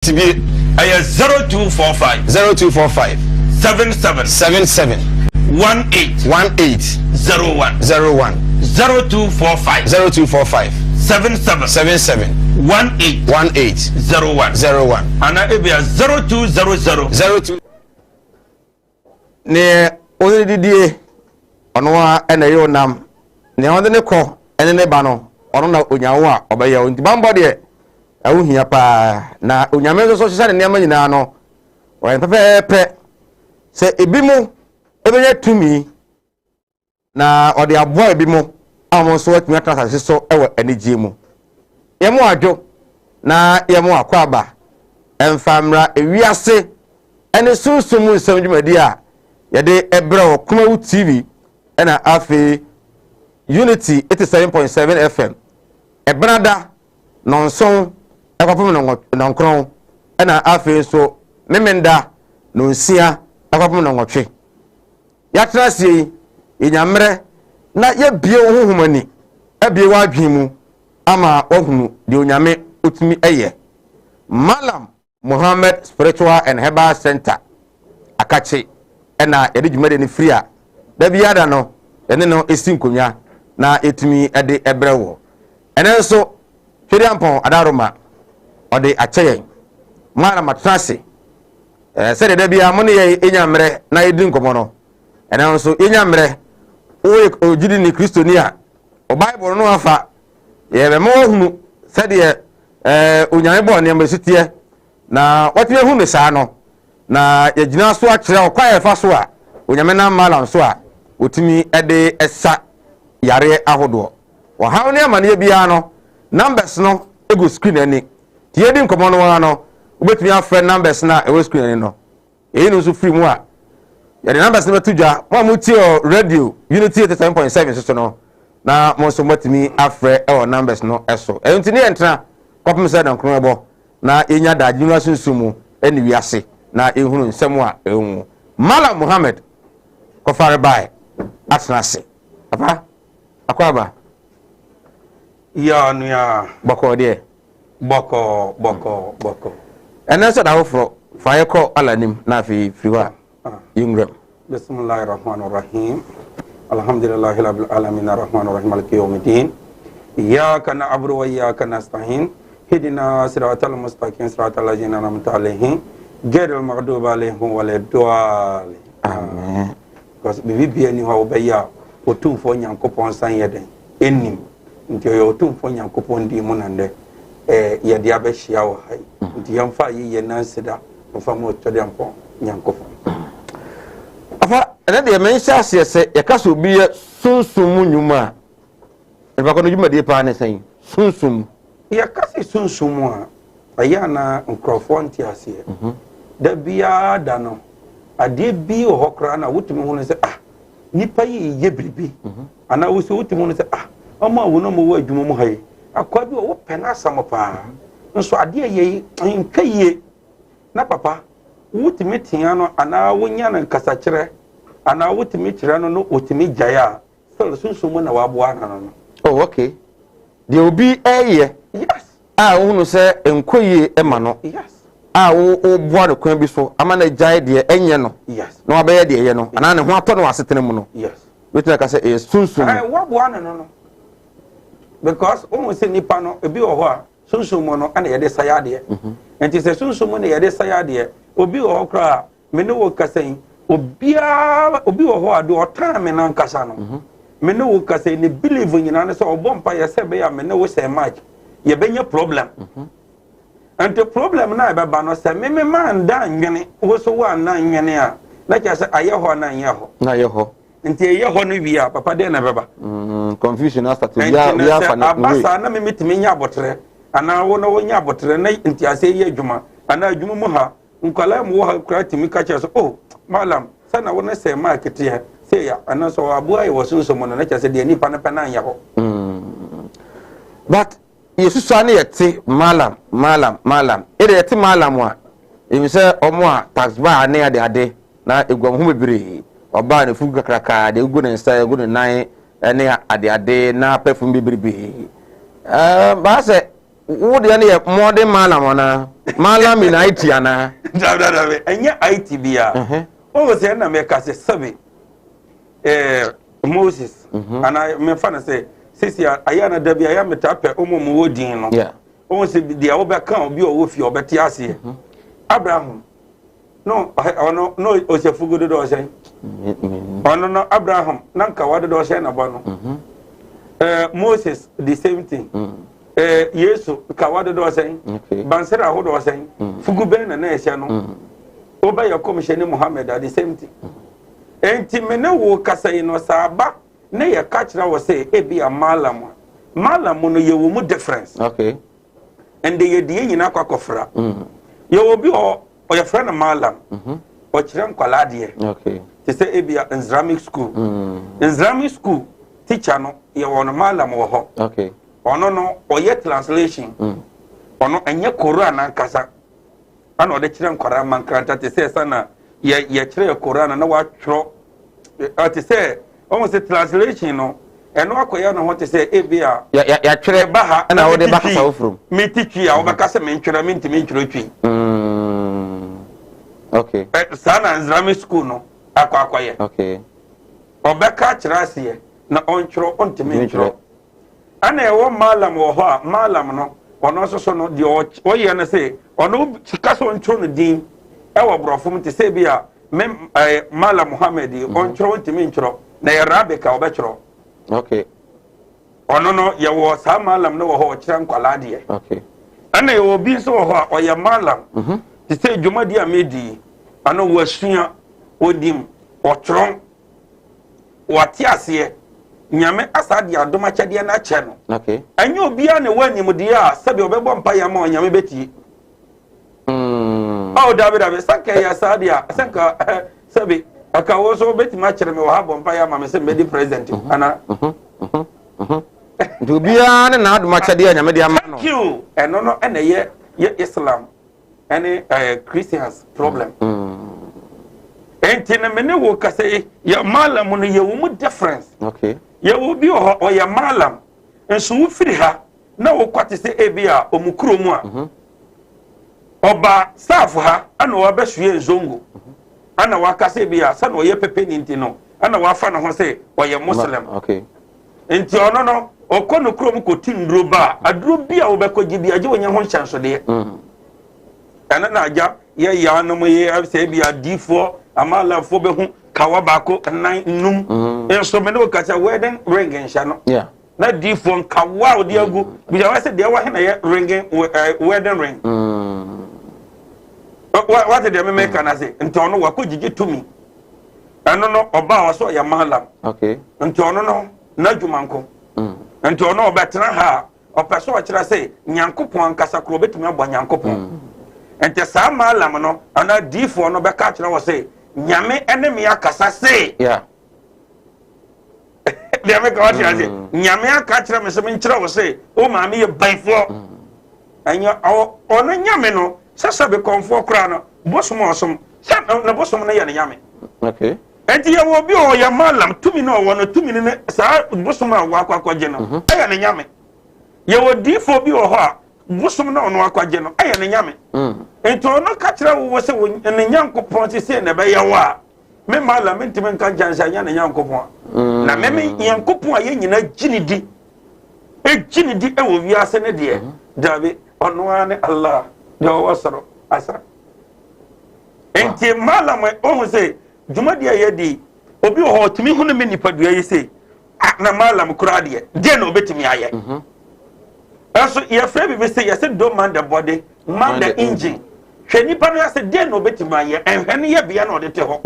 Tibie. Ɛyɛ 0245. 0245. 77. 77. 18. 18. 01. 01. 0245. 0245. 77. 77. 18. 18. 01. 01. Ana ebia 0200. 02. Neɛ ɔne ne didie, ɔno ara na ɛyɛ ɔnam. Nea ɔde ne kɔ ne ne ba no, ɔno na onya wo a ɔbɛyɛ wo. Nti bammɔ deɛ, ɛho hia paa. Na Onyame nso so hyehyɛ ne nneɛma nyinaa no, ɔyɛ no pɛpɛɛpɛ sɛ ebinom bɛnya tumi na ɔde aboa ebinom ama wɔn nso atumi atena asase so wɔ anigyeɛ mu. Yɛn adwo na yɛn akwaaba mfa mmra ewiase ne sunsum mu nsɛm dwumadi a yɛde brɛ wɔ Kumawu TV ɛna afei Unity 87.7 FM ɛbenada nɔnson ɛkɔpem nɔnkron ɛna afei nso memenda nonsia ɛkɔpem nɔnwɔtwe. Yɛatena aseɛ yi, yɛnya mmerɛ na yɛbie wo honhom ani, abie w'adwene mu ama woahunu deɛ Onyame ɔtumi yɛ. Mallam Mohammed Spiritual and Herbal Center, Akakye na yɛde dwumadie no firi a da biara da no yɛne no si nkonnwa na yɛtumi de brɛ woɔ. Ɛnɛ nso Twedeampɔn Adaroma ɔde akyɛ yɛn. Mallam atena ase sɛdeɛ da biara mo ne yɛn nya mmerɛ na yɛdi nkɔmmɔ no, ɛnɛ nso yɛnya mmerɛ. Woyɛ ogyidini Kristoni a, wo Bible no afa yɛbɛma woahunu sɛdeɛ Onyame bɔɔ nneɛma si teɛ, na watumi ahu no saa no, na yɛgyina so akyerɛ ɔkwan a ɛfa so a Onyame nam Malam so a wɔtumi de sa yareɛ ahodoɔ. Ɔhaw ne amaneɛ biara no, numbers no gu screen ani. Nti yɛdi nkɔmmɔ no ara no, wobɛtumi afrɛ numbers no a ɛwɔ screen ani no. Eyi no nso firi mu a, yɛde numbers no bɛto dwa. Mo a motie wɔ radio Unity 87.7 so so no, na mo nso moatumi afrɛ wɔ numbers no so. Ɛno nti ne yɛntena kɔpem sɛ dɔnkron ɛbɔ na yɛnya daagye nwura sunsum mu ne wiase na yɛhunu nsɛm a ɛwɔ mu. Malam Muhammad kɔfare bae atena ase. Papa, akɔ aba. Ya nua. Bɔkɔɔ deɛ. Bɔkɔɔ, bɔkɔɔ, bɔkɔɔ. Ɛnnɛ nso da foforɔ, fa yɛ kɔ Allah anim na afei firi hɔ a yɛnwura mu. Bismillahi rahmani rahim. Alhamdulillahi rabbil alamin arrahmani rahim maliki yawmiddin. Iyyaka na'budu wa iyyaka nasta'in. Ihdina siratal mustaqim siratal ladzina an'amta alaihim ghairil maghdubi alaihim waladdallin. Amen. Because biribi biara ni hɔ a wobɛyɛ a Otumfoɔ Nyankopɔn nsa nyɛ dɛn? Ɛnnim. Nti ɔyɛ Otumfoɔ Nyankopɔn din mu na nnɛ eh, yɛde abɛhyia wɔ ha yi. Nti yɛmfa ayeyie ne aseda mfa ma Otwedeampɔn Nyankopɔn. Afa, ɛnɛ deɛ menhyɛ aseɛ sɛ yɛka sɛ obi yɛ sunsum mu nnwuma a, nipa ko no dwumadie paa ne sɛn? Sunsum mu. Yɛka sɛ sunsum mu a, ɛyɛ a na nkurɔfoɔ nte aseɛ. Da biara da no, adeɛ bi wɔ hɔ koraa na wotumi hunu sɛ ah, nipa yi reyɛ biribi. Anaa wo nso wotumi hunu sɛ ah, wɔn a wɔn wɔ adwuma mu ha yi, akoa bi wɔ wopɛ n'asɛm paa, nso adeɛ a ɛyɛ yi ntwa yie. Na papa, wotumi tea no anaa wonya no nkasakyerɛ anaa wotumi kyerɛ no no otumi gyae a, still sunsum mu na waboa no no. Oh, okay. Deɛ obi ɛyɛ a wohunu sɛ nkɔ yie ma no a woboa no kwan bi so ama no agyae deɛ ɛnyɛ no na wabɛyɛ deɛ ɛyɛ no anaa ne ho atɔ no wɔ asetena mu no. Wobɛtumi aka sɛ ɛyɛ sunsum mu. Woaboa no no no because wohu sɛ nipa no ebi wɔ hɔ a sunsum mu no ɛna yɛde sa yadeɛ. Nti sɛ sunsum mu na yɛde sa yadeɛ, obi wɔ hɔ koraa me ne wo kasa yi, obiara obi wɔ hɔ a deɛ ɔtan me nankasa no, me ne wo kasa yi ne believe nyinaa ne sɛ ɔbɔ mpa yɛ sɛ ɛbɛyɛ a me ne wo sɛ match yɛbɛnya problem. Nti problem no a ɛbɛba no sɛ me me ma nda nwene wo so wo anna nwene a na kyerɛ sɛ ayɛ hɔ anaa nyɛ hɔ. Na ayɛ hɔ. Nti ɛyɛ hɔ no wie a papa deɛ na ɛbɛba. Confusion asate obiara obiara fa ne aba saa na me metumi nya abotrɛ anaa wo na wonya abotrɛ na nteaseɛ yɛ adwuma anaa adwuma mu ha nkwadaa mu wɔ ha koraa tumi ka kyerɛ sɛ oh malam sɛ na wo ne sɛ maa keteɛ sɛ ya anaa sɛ aboa yɛ wɔ sunsun mu no na kyerɛ sɛ deɛ nipa no pɛ na anyɛ hɔ. But yɛsusua ne yɛte malam malam malam ɛde yɛte malam a ɛnim sɛ ɔmo a taxbar ne ade ade na egu ɔmo ho bebree ɔbaa ne fugu kakraka de egu ne nsa egu ne nan ne ade ade na perfume bebrebe ɛɛ baa sɛ. Wo deɛ no yɛ modern malam anaa? Malam in IT anaa? Dabi dabi, ɛnyɛ IT bia. Wɔn sɛ ɛna mɛka sɛ sɛbi Moses anaa mɛfa no sɛ sisi ayɛ ana dabi ayɛ mɛta pɛ wɔn mu wɔ din no. Wɔn sɛ deɛ wɔbɛka obi a ɔwɔ fie ɔbɛte aseɛ. Abraham no ɔno no ɔhyɛ fugu dodo ɔhyɛn. Ɔno no Abraham na nka wa dodo ɔhyɛn na bɔ no. Moses the same thing. Yesu kawa dodoɔ sɛn? Bansere ahodoɔ sɛn? Fugu bɛn na na ɛhyɛ no? Wobɛyɛ kɔmhyɛni Muhammad a the same thing. Enti me ne wo kasa yi no sɛ aba ne yɛka kyerɛ wo sɛ ebi a malam a malam no yɛwɔ mu difference. Okay. Ɛnde yɛde yɛn nyinaa kɔ akɔfra. Yɛwɔ bi wɔ ɔyɛfrɛ no malam. Ɔkyerɛ nkwadaa adeɛ. Okay. Te sɛ ebi a Islamic school. Islamic school teacher no yɛwɔ no malam wɔ hɔ. Okay. Ɔno no ɔyɛ translation. Ɔno ɛnyɛ Koran ankasa ɛna ɔde kyerɛ nkwadaa mankranta te sɛ sana yɛ yɛkyerɛ Koran na watwerɛ ɔte sɛ ɔmo sɛ translation no ɛno akɔyɛ ne ho te sɛ ebi a yɛatwerɛ ba ha ɛna wɔde ba kasa foforɔ mu mete twi a wɔbɛka sɛ mentwerɛ mentumi ntwerɛ twi. Okay. Saa na Islamic school no akɔ akɔyɛ. Okay. Ɔbɛka akyerɛ aseɛ na ɔntwerɛ ɔntumi ntwerɛ. Ɛna ɛwɔ malam wɔ hɔ a malam no ɔno nso so no deɛ ɔyɛ no sɛ ɔno sika sɛ ɔntwerɛ no din ɛwɔ borɔfo mu te sɛ bi a me ɛɛ malam Muhammad yi ɔntwerɛ ɔntumi ntwerɛ na yɛ Arabic a ɔbɛtwerɛ. Okay. Ɔno no yɛwɔ saa malam no wɔ hɔ ɔkyerɛ nkwadaa deɛ. Okay. Ɛna yɛwɔ obi nso wɔ hɔ a ɔyɛ malam te sɛ dwumadi a medi yi ɔno wasua onim ɔtwerɛ. Wate aseɛ. Nyame asa de adom akyɛdeɛ no akyɛ no. Okay. Ɛnyɛ obiara na ɛwɔ animdeɛ a sɛdeɛ ɔbɛbɔ mpaeɛ ama Onyame bɛtie. Oh, dabi dabi, sɛ nka ɛyɛ saa deɛ a, sɛ nka sɛbi, ɛka wo nso wobɛtumi akyerɛ me wɔ ha bɔ mpaeɛ ama me sɛ mɛdi president mm-hmm. ana? Mm-hmm. Mm-hmm. Nti obiara ne n'adom akyɛdeɛ a Nyame de ama no. Thank you. Ɛno no ɛna ɛyɛ yɛ Islam. Ɛne ɛɛ Christians problem. Nti no me ne wo kasa yi yɛ malam no yɛ wɔ mu difference. Okay. Yɛ wɔ bi wɔ hɔ ɔyɛ malam nso wofiri ha na wokɔ te sɛ ebi a ɔmo kuro mu a ɔba saafo ha ɛna wabɛsoɛ nzongo ɛna waka sɛ ebi a sɛna ɔyɛ pepe ne nti no ɛna wafa ne ho sɛ ɔyɛ Muslim. Okay. Nti ɔno no ɔkɔ no kurom kɔti nnuro ba a aduro bi a wobɛkɔgye bi agye wonyɛ ho nhyɛnsodeɛ. Ɛno na agya yɛ yaanom yi sɛ bi adiifoɔ amalafoɔ bɛhu kawa baako nan num nso me ne wo kasa wedding ring nhyɛ no na diifoɔ nkawa a wɔde agu bisa wɔ sɛ deɛ wɔ he na yɛ ring wedding ring wate deɛ memeka no ase. Nti ɔno wakɔgyegye tumi ɛno no ɔbaa ɔsɛ ɔyɛ malam. Nti ɔno no n'adwuma nko. Nti ɔno ɔbɛtena ha a ɔpɛ sɛ ɔkyerɛ sɛ Nyankopɔn ankasa korɔ ɔbɛtumi abɔ Nyankopɔn. Nti saa malam no anaa diifoɔ no bɛka akyerɛ wɔ sɛ Nyame ɛne me akasa se. Deɛ meka wate ase. Nyame aka akyerɛ me sɛ menkyerɛ wo sɛ wo maame yɛ bayifoɔ. Ɛnyɛ ɔno Nyame no sɛ sɛbe kɔmfoɔ koraa no bosom a ɔsom sɛ ne bosom no yɛ ne Nyame. Okay. Nti yɛwɔ obi a ɔyɛ malam tumi no ɔwɔ no tumi no ne saa bosom a wakɔ akɔgye no ɛyɛ ne Nyame. Yɛwɔ diifoɔ bi wɔ hɔ a bosom no ɔno akɔgye no ɛyɛ ne Nyame. Nti ɔno ka kyerɛ wo sɛ ne Nyankopɔn sesei na ɛbɛyɛ wo a me malam mentumi nka nkyɛn sɛ ɛnyɛ ne Nyankopɔn a. Na me me Nyankopɔn a yɛn nyinaa gye ne di egye ne di ɛwɔ wiase ne deɛ dabi ɔno ara ne Allah deɛ ɔwɔ soro asa. Nti malam ohun sɛ dwumadi a yɛdi obi wɔ hɔ ɔtumi hunu me nipadua yi sɛ ah na malam koraa deɛ deɛ na obetumi ayɛ. Ɛnso yɛfrɛ biribi sɛ yɛsɛ don't man the body man the engine. Hwɛ nipa no yɛsɛ deɛ na obetumi ayɛ ɛnhwɛ no yɛ bea na ɔde te hɔ.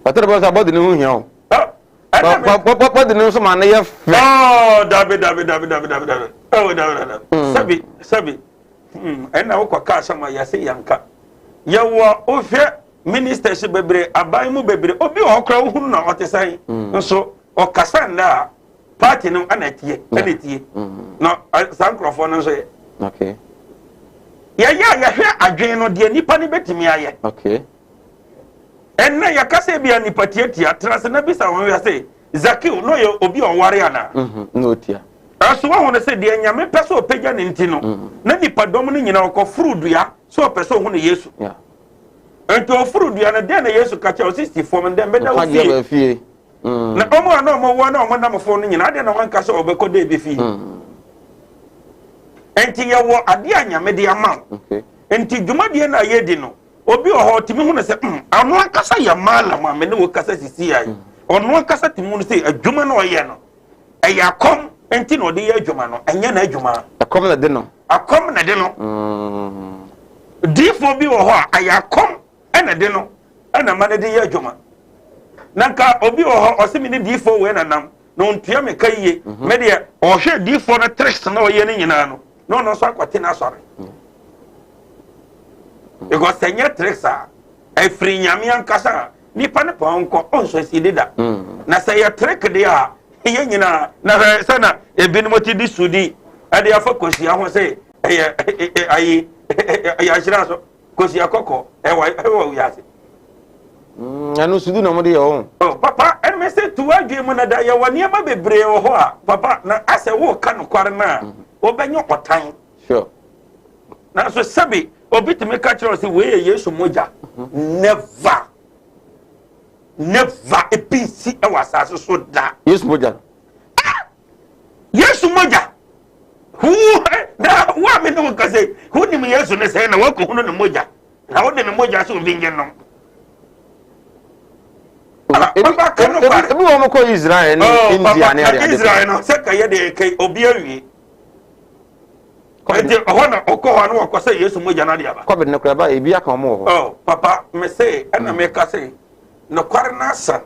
Ɔtɛrɛ bɛ sɛ bɔdi ne ho hia o. Bɔdi ne nso ma ne yɛ fɛ. Ɔɔ dabi dabi dabi dabi dabi dabi ɔɔ dabi dabi sɛbi sɛbi ɛna wokɔ kaa sɛm a yɛsɛ yɛnka yɛwɔ wohwɛ ministers bebree aban mu bebree obi wɔ hɔ koraa wohunu na ɔte sɛn nso ɔkasa nnɛ a party no ɛna ɛtie ɛna ɛtie na saa nkurɔfoɔ no nso yɛ yɛyɛ a yɛhwɛ adwene no deɛ nipa no bɛtumi ayɛ. Ɛnna yɛka sɛ bi a nipa tiatia tena ase na bisa wɔn wia sɛ Zakiw na ɔyɛ obi a ɔware anaa? Na ɔtia. Ɛso wahu no sɛ deɛ Nyame pɛ sɛ ɔpagya ne nti no, na nipadɔm no nyinaa ɔkɔforo dua sɛ ɔpɛ sɛ ɔhu no Yesu. Nti ɔforo dua no, dɛn na Yesu ka kyerɛ? Ɔse si fam ndɛ mbɛda wo fie. Na ɔmo a na ɔmo wɔ na ɔmo nam fo no nyinaa, adeɛ na wanka sɛ ɔbɛkɔ dɛ bi fie. Nti yɛwɔ adeɛ a Nyame de ama wo. Nti dwumadie no a yɛdi no, obi wɔ hɔ ɔtumi hu no sɛ ɔno ankasa yɛ maalam a me ne wo kasa sisi ayi. Ɔno ankasa tumi hu no sɛ adwuma no ɔyɛ no, ɛyɛ akɔm nti na ɔde yɛ adwuma no, ɛnyɛ n'adwuma. Akɔm na de no. Akɔm na de no. Diifoɔ bi wɔ hɔ a ɛyɛ akɔm ɛna de no ɛna ma no de yɛ adwuma. Na nka obi wɔ hɔ ɔsɛ me ne diifoɔ wei na nam na ɔntua me ka yie. Me deɛ ɔhwɛ diifoɔ no tricks na ɔyɛ no nyinaa no na ɔno nso akɔte n'asɔre. Because sɛ nyɛ tricks a ɛfiri Nyame ankasa a nipa no pɔn nkɔ ɔnsɔ si deda. Na sɛ yɛ trick deɛ a yɛ nyinaa na hwɛ sɛ na ebinom ti di sudi ɛde afa kosua ho sɛ ɛyɛ ayi ɛyɛ ahyira so kosua kɔkɔ ɛwɔ wiase. Ɛno sudi na wɔde yɛ wɔn. Oh, papa, ɛnum sɛ tu adwene mu na da yɛwɔ nneɛma bebree wɔ hɔ a papa na asɛ wɔreka nokware no a wɔbɛnyɛ ɔtan. Sure. Nanso sɛbi obi tumi ka kyerɛ sɛ wei yɛ Yesu mogya. Never. Never ebi nsi wɔ asase so da. Yesu mogya. Ah! Yesu mogya. Hu na wo a me ne wo kasa yi, wonim Yesu ne sɛn na woakɔhunu ne mogya. Na wode ne mogya sɛ obi nye nom. Ebi wɔn kɔ Israel ne oh, India ne ade ade. Israel no sɛ kɛyɛ deɛ kɛ obi awie. Nti ɔhɔ na ɔkɔ hɔ na wɔkɔ sɛ Yesu mogya no ade aba. Covid no koraa ba ebi aka wɔn wɔ hɔ. Oh papa me se ɛna mm. meka se nokware no asa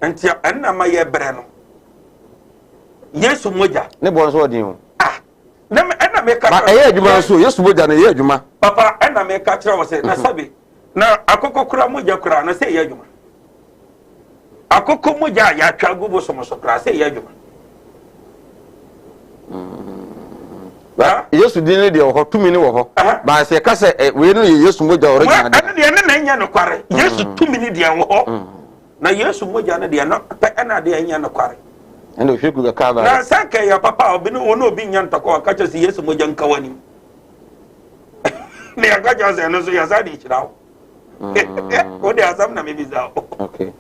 nti ɛnna ma yɛ brɛ no. Yesu mogya. Ne bɔ nso ɔden o. Ah na ɛna meka. Ba ɛyɛ adwuma nso Yesu mogya no ɛyɛ adwuma. Papa ɛna meka kyerɛ wɔ sɛ na mhm. sɛbi na akokɔ kura mogya kura no sɛ ɛyɛ adwuma. Akokɔ mogya a yɛatwa agu bosom so koraa sɛ ɛyɛ adwuma. Yesu din no deɛ wɔ hɔ, tumi no wɔ hɔ. Baasɛ yɛka sɛ eh, wei no yɛ Yesu mogya original deɛ. Ɛno deɛ ne na ɛnyɛ nokware. Yesu tumi no deɛ wɔ hɔ. Na Yesu mogya no deɛ no pɛ ɛna deɛ ɛnyɛ nokware. Ɛna ohwie gu kɛkɛ Na sɛ nka ɛyɛ papa a obi ne wɔn obi nya ntɔkwa ɔka kyerɛ sɛ Yesu mogya nka w'anim. Na yɛka kyerɛ sɛ ɛno nso yɛsa de kyerɛ wo. Wo de asɛm na mebisa wo. Okay.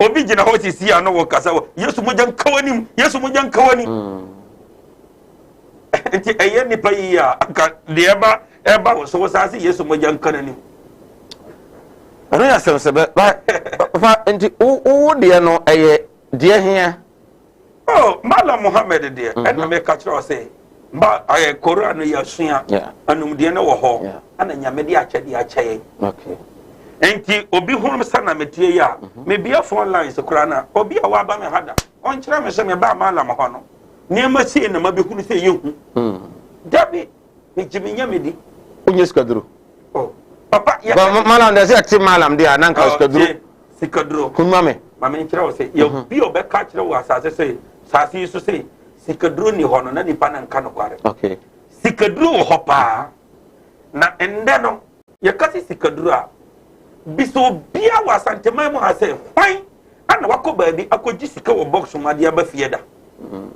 Obi gyina hɔ sisi ano wɔ kasa wɔ Yesu mogya nka w'anim, Yesu mogya nka w'anim. Nti ɛyɛ nipa yi a anka deɛ ɛba ɛba wɔ so wɔ saa se Yesu mogya nka n'anim. Ɛno yɛ asɛm sɛ bɛ ba nti wo deɛ no ɛyɛ deɛ hia. Oh, Malam Muhammad deɛ mhm. ɛna meka kyerɛ wo sɛ ba ayɛ Koran no yɛasua anumdeɛ no wɔ hɔ ɛna Nyame de akyɛdeɛ akyɛ yɛn. Nti obi hunu sɛ na metie yi a mhm. mebia phone lines koraa na obi a waba me ha da ɔnkyerɛ me sɛ mebaa Malam hɔ no nneɛma sei na mabɛhunu sɛ yɛhu. Hmm. Dabi megye me nyame di. Wonyɛ sikaduro. Oh, papa yɛ. Malam deɛ sɛ yɛte Malam deɛ a na nka oh, sikaduro. Sikaduro. Kun ma me. Ma me nkyerɛ wo sɛ yɛ mhm. obi a ɔbɛka kyerɛ wo asase sɛ saase yi so sɛ sikaduro ni hɔ no na nipa no nka nokware. Okay. Sikaduro wɔ hɔ paa. Na ndɛ no yɛka sɛ sikaduro a bisa obiara wɔ Asanteman mu ha sɛ hwan ana wakɔ baabi akɔgye sika wɔ box mu adeɛ aba fie da. Mm.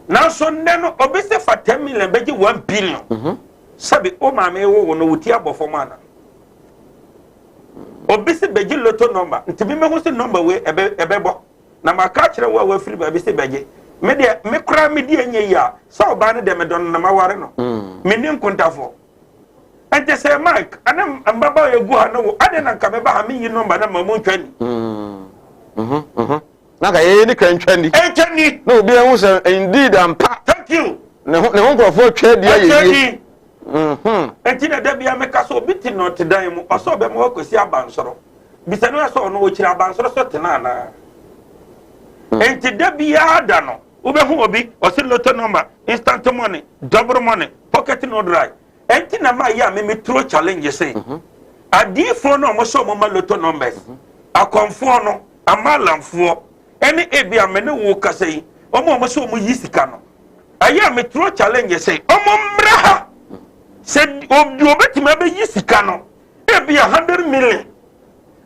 Nanso nnɛ no obi sɛ fa 10 million bɛgye 1 billion. Mm-hmm. Sɛbi wo maame wo wo no wo ti abɔ fam ana? Obi se bɛgye lotto number nti me mɛhu se number wei ɛbɛ ɛbɛbɔ na maka akyerɛ wo a wafiri baabi se bɛgye me deɛ me koraa me deɛ nyɛ yi a sɛ ɔbaa no deɛ medɔ no na maware no mm. me ni nkontafo nti sɛ Mike ɛne mbabaa yɛ gu ha no wo adɛn na nka mɛba ha menyi number na ma mu ntwa ni mm. mm-hmm, mm-hmm. na ka yɛyɛ ni ka ntwa ni ntwa ni na obi ahu sɛ indeed ampa thank you ne ho ne ho nkurɔfoɔ atwa adi ayɛ yie Enti na da biara meka sɛ obi te nnɔtedan mu, ɔsɛ ɔbɛma wakɔsi abansoro. Bisa no sɛ ɔno ɔkyiri abansoro so tena anaa? Enti da biara da no, wobɛhu obi, ɔse lotto number, instant money, double money, pocket no dry. Enti na ma yɛ a me meturo challenge sɛ, adiyifoɔ no a wɔsɛ wɔn ma lotto numbers, akɔmfoɔ no, amalamfoɔ, ɛne ebi a me ne wo kasa yi, wɔn a wɔsɛ wɔn yi sika no, ɛyɛ a meturo challenge sɛ ɔmo mmra ha sɛ obi obetumi abɛyi sika no ebi a 100 million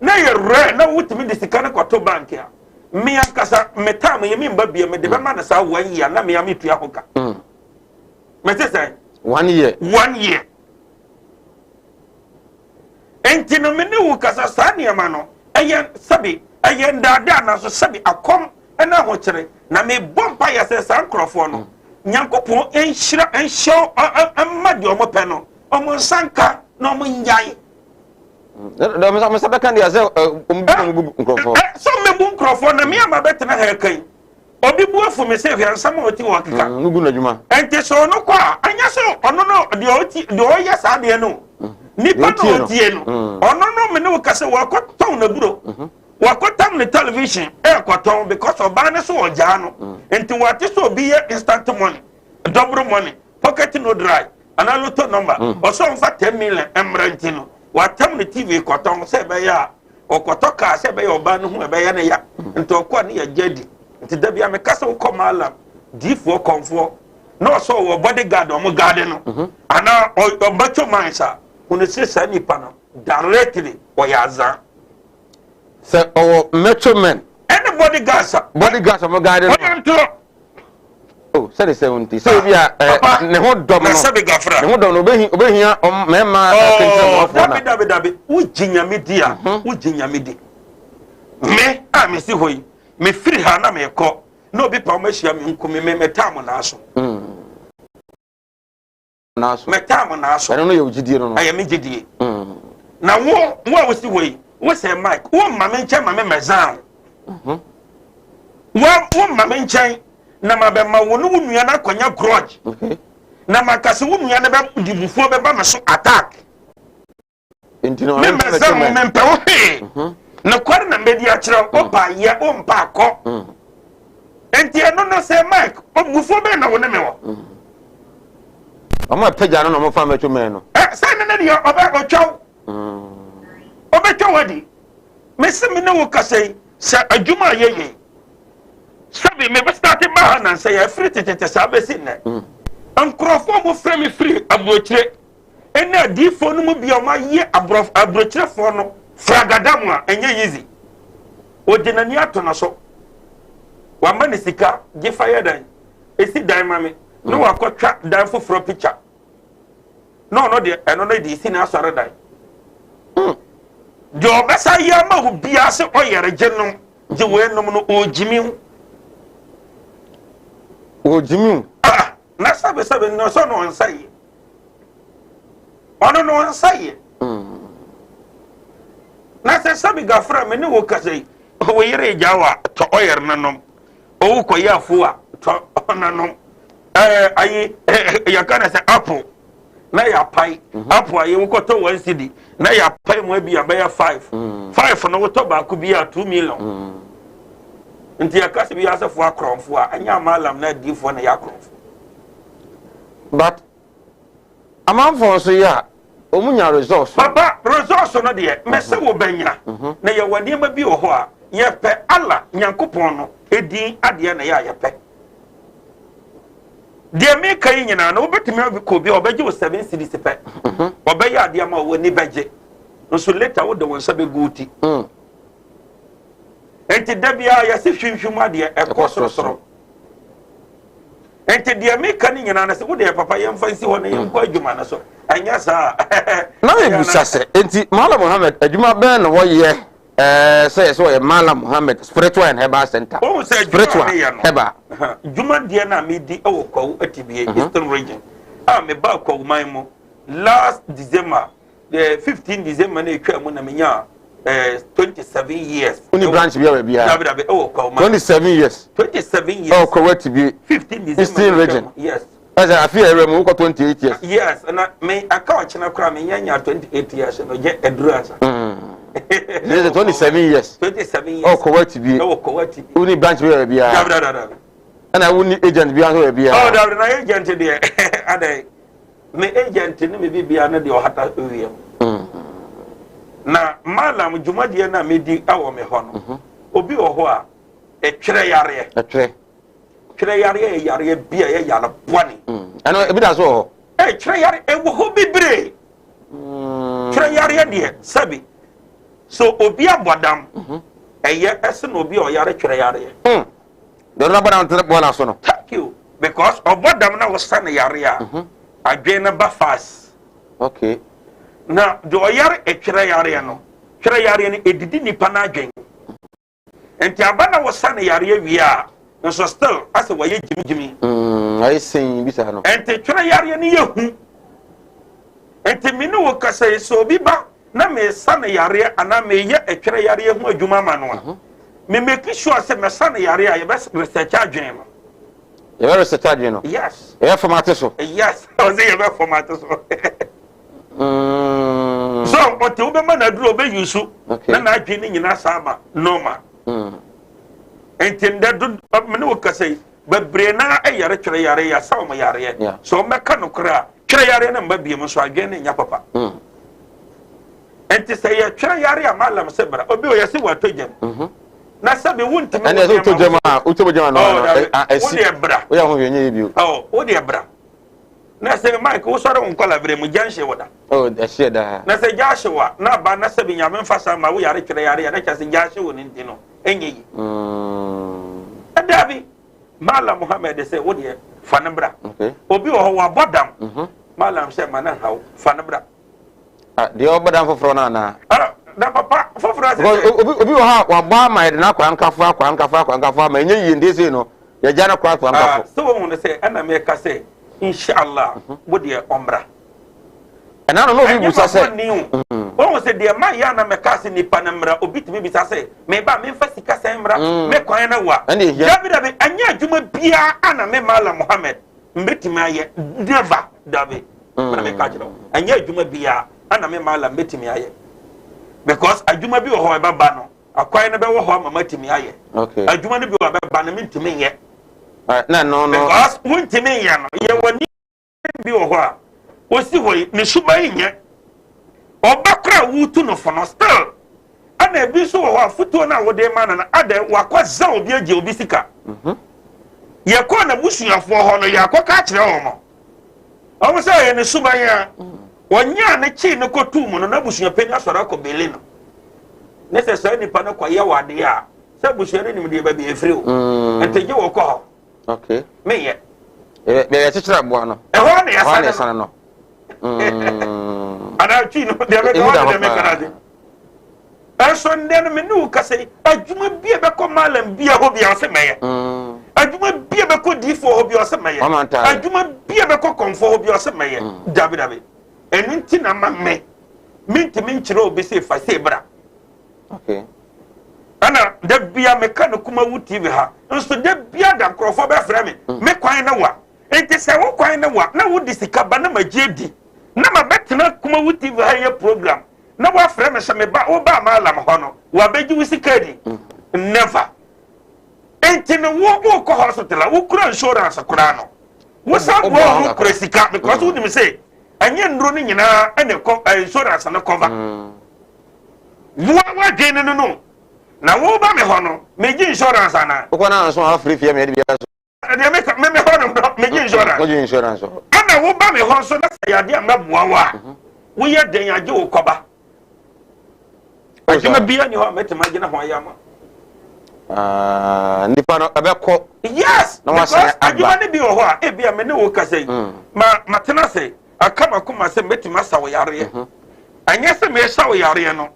na yɛ rare na wotumi de sika no kɔto bank a. Me ankasa me time yɛ me mba bia mede bɛma no saa one year na mea metua ho ka. Mete sɛn? One year. One year. Nti no me ne wo kasa saa nneɛma no ɛyɛ sɛbi ɛyɛ ndaadaa nanso sɛbi akɔm ɛna ahokyere na mebɔ mpa yɛ sɛ saa nkorɔfoɔ no Nyankopɔn nhyira nhyɛ mma deɛ ɔmo pɛ no ɔmo nsa nka na ɔmo nyae. Dɛm nsa bɛka deɛ sɛ ɔmo bu ɔmo bu nkorɔfoɔ. Sɛ ɔmo bu nkorɔfoɔ na me ama bɛtena ha ɛka yi obi bu afu me sɛ hwɛ nsɛm a ɔte wɔ keka. No gu n'adwuma. Nti sɛ ɔno kɔ a ɛnyɛ sɛ ɔno no deɛ ɔti deɛ ɔyɛ saa deɛ no nipa na ɔtie no ɔno no me ne wo kasa wakɔtɔn n'aburo wakɔtam ne television ɛɛkɔtɔn because ɔbaa no so ɔgyaa no nti wate sɛ obi yɛ instant money double money pocket no dry anaa lotto number ɔsɛ ɔmfa 10 million mmerɛ nti no watam ne TV kɔtɔn sɛ ɛbɛyɛ a ɔkɔtɔ kaa sɛ ɛbɛyɛ ɔbaa no ho ɛbɛyɛ ne ya nti ɔkɔ a ne yɛ gye di. Nti da bia meka sɛ wokɔ maalam diifoɔ kɔnfoɔ na ɔsɛ ɔwɔ bodyguard ɔmo guard no anaa ɔbɛtwo mines a hunu sɛ saa nipa no directly ɔyɛ azan. Sɛ ɔwɔ metro men. Ɛne bodyguards a. Bodyguards ɔmo guard no. Ɔyɛ ntorɔ. Oh, sɛde sɛ nti sɛ obi a ɛ ne ho dɔm no sɛbi gafra ne ho dɔm no obehia mmarima kɛntɛn na. Dabi, dabi, dabi, wogye Nyame di a, wogye Nyame di. Me a mesi hɔ yi, mefiri ha na mekɔ na obi pa wɔn ahyia me nko me mɛtaa mo naa so. Naa so. Mɛtaa mo naa so. Ɛno no yɛ ogyidie no. Ɛyɛ me gyidie. Na wo a wosi hɔ yi, wo sɛ Mike, wo ma me nkyɛn ma me mɛzan wo, wo ma me nkyɛn na ma bɛma wo ne wo nua no akɔnya grudge na ma kase wo nua no bɛ di bufuo bɛba me so attack. Nti no me mɛsɛ mo mempɛ wo hwee, nokware na mbɛdi akyerɛ wo, wopa yɛ wompa akɔ. Nti ɛno no sɛ Mike bufuo bɛn na wo ne me wɔ? Ɔmo apagya no na ɔmo fa metro men no. Ɛ sɛ ne ne deɛ ɔbɛ ɔtwa wo, ɔbɛtwa wo adi. Mese me ne wo kasa yi sɛ adwuma a yɛyɛ yi, sɛbi mebɛ start ba ha nansa yɛ afiri tetete saa bɛsi nnɛ, nkurɔfoɔ mo frɛ me firi aburokyire ɛne adiifoɔ no mu bi a wɔayɛ aburokyerefoɔ no fragada mu a ɛnyɛ easy. Ɔgye n'ani ato no so, wama ne sika gye fa yɛ dan esi dan ma me na wakɔtwa dan foforɔ picture na ɔno deɛ ɛno no de esi n'asɔre dan. Deɛ ɔbɛsa yɛ ama wo biara sɛ ɔyɛre gye nom gye wei nom no, ɔgyimi wo. Ɔgyimi wo. Ah, na sɛbesɛbe no sɛ ɔno ɔnsa yɛ, ɔno no ɔnsa yɛ. Na sɛ sɛbi gafra me ne wo kasa yi, wo yere gya wa tɔ ɔyɛre no nom, owu kɔyɛ afo a tɔ ɔno nom, ɛɛ ayi yɛka na sɛ apple na yɛapae apple a yɛwɔ kɔtɔ 1 cedi na yɛapae mu abi abɛyɛ five five no, wotɔ baako bi a 2 million. Nti yɛka sɛ bi asɛfoɔ akorɔmfoɔ a ɛnyɛ amalam na adiifoɔ na yɛ akorɔmfoɔ. But amanfoɔ nso yɛ a ɔmu nya results. Papa, results no deɛ mɛsɛ wo bɛnya na yɛwɔ nneɛma bi wɔ hɔ a yɛpɛ Allah Nyankopɔn no edin adeɛ na yɛ a yɛpɛ. Deɛ meka yi nyinaa no, wobɛtumi akɔ obi a ɔbɛgye wo 7 cedis pɛ, ɔbɛyɛ adeɛ ma wo ani bɛgye, nso later wode wo nsa bɛgu wo ti. Nti da biara yɛse hwimhwim adeɛ ɛkɔ sorosoro. Nti deɛ meka no nyinaa no sɛ wodeɛ papa yɛmfa nsi hɔ na yɛnkɔ adwuma no so, ɛnyɛ saa. Na mebusa sɛ enti Malam Muhammad adwuma bɛn na wɔyɛ ɛɛ sɛ yɛ sɛ ɔyɛ Malam Muhammad Spiritual and Herbal Center? Wohu sɛ adwuma spiritual a meyɛ no herbal dwumadeɛ no a medi wɔ Kwawu Atibie, Eastern Region, a mebaa Kwawuman mu last December, 15 December na ɛtwa mu na menya 27 years. Woni branch bi a baabiara? Dabi, dabi, ɛwɔ Kwawuman. 27 years? 27 years. Ɛwɔ Kwawu Atibie? 15 December. Eastern na ɛtwa Region. mu. Yes. Ɛsɛ afi a ɛwura mu wokɔ 28 years. Yes, na me aka ɔkyena koraa menya nya 28 years no gye aduru ansa. Ɛsɛ 27 years. 27 years. Ɛwɔ Kwawu Atibie. Ɛwɔ Kwawu Atibie. Woni branch bi a baabiara? Dabi, dabi, dabi. Ɛna woni agent bi nso baabiara? Oh, dabi, na agent deɛ adɛn, me agent ne me bibia no deɛ ɔhata wiem. Na malam dwumadie no a medi wɔ me hɔ no, obi wɔ hɔ a ɛtwerɛ yareɛ. Ɛtwerɛ. Twerɛ yareɛ yɛ yareɛ bi a ɛyɛ yare bɔne. Ɛno ebi da so wɔ hɔ? Ɛ twerɛ yare ɛwɔ hɔ bebree. Twerɛ yareɛ deɛ sɛbi so obi abɔ dam. Ɛyɛ ɛsen obi a ɔyare twerɛ yareɛ. Deɛ ɔno abɔ dam tene bɔɔla so no. Thank you because ɔbɔ dam na wosa no yare a, adwene no ba fast. Na deɛ ɔyare ɛtwerɛ yareɛ no, twerɛ yareɛ no ɛdidi nipa no adwene. Nti aba na wosa no yareɛ wie a, nso still asɛ wɔyɛ gyimigyimi. Ayɛ sɛn bi saa no. Nti twerɛ yareɛ no yɛ hu. Nti me ne wo kasa yi, sɛ obi ba na mesa no yareɛ anaa meyɛ ɛtwerɛ yareɛ ho adwuma ama no a, me make sure sɛ mɛsa no yareɛ a, yɛbɛ research adwene no. Yɛbɛ research adwene no? Yes. Yɛbɛ format so? Yes, ɔsɛ yɛbɛ format so. So ɔte wobɛma no aduro ɔbɛ use na n'adwene no nyinaa saa aba normal. Nti ndɛ do me ne wo kasa yi, bebree naa ɛyare twerɛ yareɛ, yɛasa wɔn yareɛ. Sɛ wɔn bɛka nokorɛ a, twerɛ yareɛ no mba biem nso adwene no nya papa. Nti sɛ yɛtwerɛ yareɛ a malam sɛ bra obi o yɛse watɔ gyam. Na sɛbi wontumi ɛne ɛsɛ wotɔ gyam a wotɔ gyam a no ɛsi wo deɛ bra. Woyɛ ho hwɛ nyɛ yɛ bio. Oh, wo deɛ bra. Na sɛ Mike wosɔre wo nkɔla berɛ mu gya nhye wo da. Oh, ɛhyeɛ daa. Na sɛ gya ahye wo a na aba na sɛbi Nyame mfa saa ma wo yare twerɛ yareɛ a na kyerɛ sɛ gya ahye wo no nti no ɛnyɛ yi. Daabi. Malam Muhammad sɛ wo deɛ fa no bra. Obi wɔ hɔ wabɔ dam. Malam sɛ ma no nhaw fa no bra. Ah, deɛ ɔbɔ dam foforɔ no anaa? Ah, na papa foforɔ ase sɛ. Obi obi wɔ hɔ a wabɔ ama yɛde no akɔ ankafo akɔ ankafo akɔ ankafo ama ɛnyɛ yie nti sei no yɛgya no kɔ akɔ ankafo. Ah, sɛ wɔn no sɛ ɛna mɛka sɛ inshallah wo deɛ ɔmmra. Ɛna no na obi busa sɛ. Ɛnyɛ ma o. Wɔn sɛ deɛ ma yɛ ana mɛka sɛ nipa no mmra obi tumi bisa sɛ meba memfa sika sɛn mmra me kwan no wa. Dabi dabi ɛnyɛ adwuma biara ana me Malam Muhammad mbɛtumi ayɛ never dabi. Mena meka kyerɛ wo ɛnyɛ adwuma biara ana me Malam mbɛtumi ayɛ because adwuma bi wɔ hɔ ɛbɛba no akwan no bɛwɔ hɔ ama matumi ayɛ. Adwuma no bi wɔ ɛbɛba no mentumi nyɛ. Because wontumi nyɛ no yɛwɔ ni bi wɔ hɔ a osi hɔ yi ne suban nyɛ ɔba kora a wotu no fo no still ɛna ebi nso wɔ hɔ a fotuo no a wode ma no no adɛ wakɔ za obi agye obi sika. Yɛkɔɔ n'abusuafoɔ hɔ no yɛakɔka akyerɛ wɔn wɔn sɛ ɛyɛ ne suban a wɔnyaa ne kyee no kɔtuu mu no n'abusua panyin asɔre akɔ bele no ne sɛ saa nipa no kɔyɛ wɔ adeɛ a sɛ abusua no nim deɛ baabi efiri o nti gye wɔ kɔ hɔ. Okay. Meyɛ. Yɛ yɛ kyekyere aboa no. Ɛhɔ na yɛsane no. Anaa twi no deɛ meka hɔ deɛ meka no ade. Ɛnso nnɛ no me ne wo kasa yi adwuma bi a ɛbɛkɔ malam bi a hɔ bi a ɔsɛ mɛyɛ. Adwuma bi a ɛbɛkɔ diifoɔ hɔ bi a ɔsɛ mɛyɛ. Adwuma bi a ɛbɛkɔ kɔnfoɔ hɔ bi a ɔsɛ mɛyɛ. Dabi dabi. Ɛno nti na ma me mentumi nkyerɛ obi sɛ fa sei bra. Okay. Ɛna da bia meka no Kumawu TV ha nso da bia da nkurɔfoɔ bɛfrɛ me mm. me kwan ne wa nti sɛ wo kwan ne wa na wode sika ba na magye adi na mabɛtena Kumawu TV ha yɛ program na woafrɛ me sɛ meba woba maalam hɔ no wabɛgye wo sika adi mm. never nti no wo wokɔ hospital a wokura insurance koraa no wosan boa wo ho kura sika because mm. wonim sɛ ɛnyɛ nnuro no nyinaa ɛna ɛkɔ insurance no cover mm. Woa w'adwene no no na woba me hɔ no megye insurance anaa. Wokɔ na nso afiri fie mi ɛde bi aso. Ɛdeɛ me ka me me hɔ no megye insurance. Wogye insurance hɔ. Ɛna woba me hɔ nso na sɛ yadeɛ a mɛboa wo a mhm. woyɛ dɛn agye wo kɔba. Adwuma bia ni hɔ a mɛtumi agyina ho ayɛ ama. Ah, nipa no ɛbɛkɔ. Yes, because adwuma no bi wɔ hɔ a ebi a me ne wo kasa yi mm. ma matena ase aka m'akoma sɛ mɛtumi asa wo yareɛ. Mhm. Ɛnyɛ sɛ mesa wo yareɛ no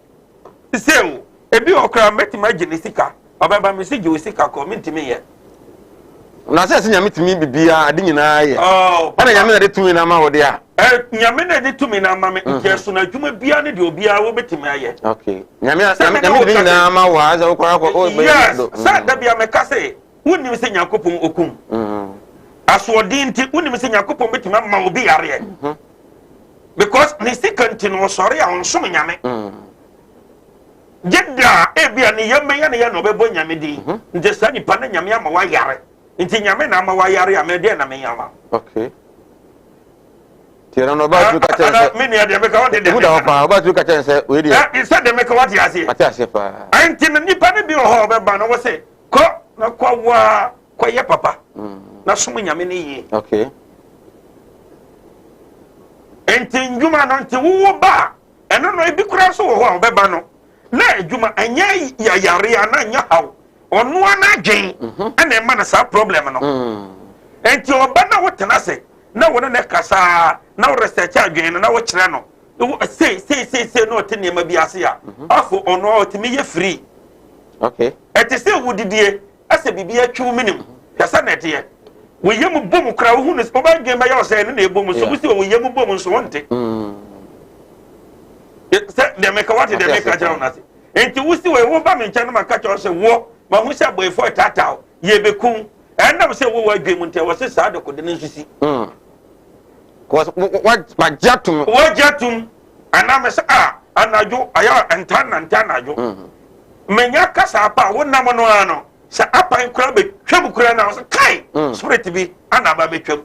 sɛ o ebi wɔ koraa mɛtumi agye ne sika ɔbɛba me si gye wo sika kɔ mentumi yɛ. Na sɛ ɛsɛ nyame tumi biribiara ade nyinaa yɛ. Oh, ɛna nyame na de tumi no ama wo de a. Nyame na de tumi no ama me nti mhm. ɛso no adwuma biara ne deɛ obiara wobɛtumi ayɛ. Okay. Nyame nyame de ne nyinaa ama wo a sɛ wokɔ akɔ o Yes, sɛ da bia mɛka sɛ Wonnim sɛ Nyankopɔn okum. Asoɔden nti, wonnim sɛ Nyankopɔn bɛtumi ama obi yareɛ. Mhm. Because ne sika nti no ɔsɔre a ɔnsom Nyame. Mm. Gye da a ebi a ne yam bɛyɛ ne yɛ na ɔbɛbɔ Nyame din. Mhm. Nti saa nipa no Nyame ama wayare. Nti Nyame na ama wayare a mɛdeɛ na menya ma. Okay. Tiɛ no no ɔbaa tumi ka kyɛn sɛ. Me nua deɛ meka wɔde deɛ. Emu da hɔ paa ɔbaa tumi ka kyɛn sɛ wei deɛ. Sɛ deɛ meka wɔte aseɛ. Ate aseɛ paa. Nti no nipa no bi wɔ hɔ ɔbɛba no wɔ sɛ Kɔ na kɔ waa kɔyɛ papa na som nyame no yie. Okay. Nti ndwuma no nti wowo ba a ɛno no ebi koraa nso wɔ hɔ a ɔbɛba no. Na adwuma ɛnyɛ yayare a na nyɛ haw, ɔno ara n'adwen ɛna ɛma no saa problem no. Nti ɔba na wotena ase na wo ne ne kasa na wo research adwen no na wokyerɛ no sei sei sei sei na ɔte nneɛma bi ase a, afo ɔno a ɔtumi yɛ free. Ɛte sɛ wodidie ɛsɛ biribi atwi wo menim hwɛ sɛ na ɛteɛ wo yam bom koraa, wohu no wobɛdwen bɛyɛ wo sɛ ɛno na ɛbom so wosi wɔ wo yam bom nso wonte sɛ deɛ meka, wate deɛ meka kyerɛ wo no ase. Nti wosi wɔ woba me nkyɛn no, maka kyerɛ wo sɛ wo mahu sɛ abɔefoɔ ɛtaataa yɛbɛkum, ɛnam sɛ wowɔ adwen mu nti ɛwɔ sɛ saa dekode no nso si. Wagye atom. Wagye atom anaa mɛ sɛ a anadwo ayɛ nta nante anadwo menya kasa apa a wonam no ara no sɛ apan koraa bɛtwam koraa na wɔsɛ kai spirit bi ana aba bɛtwam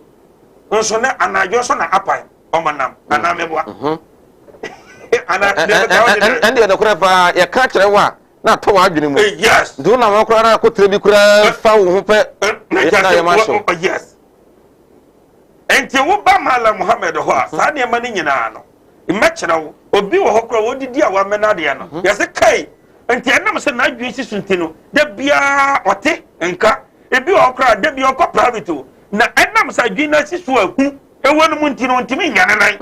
nso ne anadwo nso na apan ɔmo nam anaa mɛboa anaa ɛndeɛ nokorɛ paa, yɛka kyerɛ wo a na atɔ w'adwene mu. Nti wonam hɔ koraa na akɔtire bi koraa fa wo ho pɛ na yɛma hyew. Yes, nti woba Malam Muhammed hɔ a, saa nneɛma no nyinaa no mmɛkyerɛ wo. Obi wɔ hɔ koraa wɔdidi a wamena adeɛ no, yɛsɛ kai nti ɛnam sɛ n'adwene si so nti no da biara ɔte nka. Ebi wɔ hɔ koraa da biara ɔkɔ private o, na ɛnam sɛ adwene no asi so a hu ɛwɔ no mu nti no ntumi nya ne nan.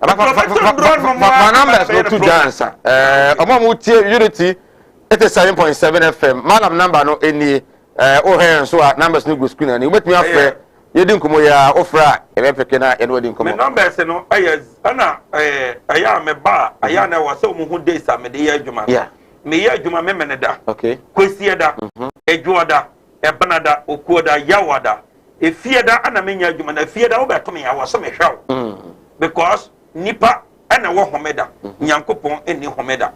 Ma numbers no to dwa ansa. Ɔmo a mo tie Unity 87.7 FM, Malam number no nie. Wohwɛ yɛn so a, numbers no gu screen ani, wobɛtumi afrɛ yɛdi nkɔmmɔ yi a, wofrɛ a yɛbɛpeke na yɛne wadi nkɔmmɔ. Me numbers no ɛyɛ ɛna ɛyɛ a meba a ɛyɛ a na ɛwɔ sɛ wɔn ho days a mede yɛ adwuma no. Meyɛ adwuma memene da, kwasie da, adwoɔ da, ɛbena da, okuo da, yawa da, efie da ana menya adwuma. Na efie da wobɛto me a wɔ sɛ mehwɛ wo because nipa ɛna ɛwɔ homeda, Nyankopɔn ɛnni homeda.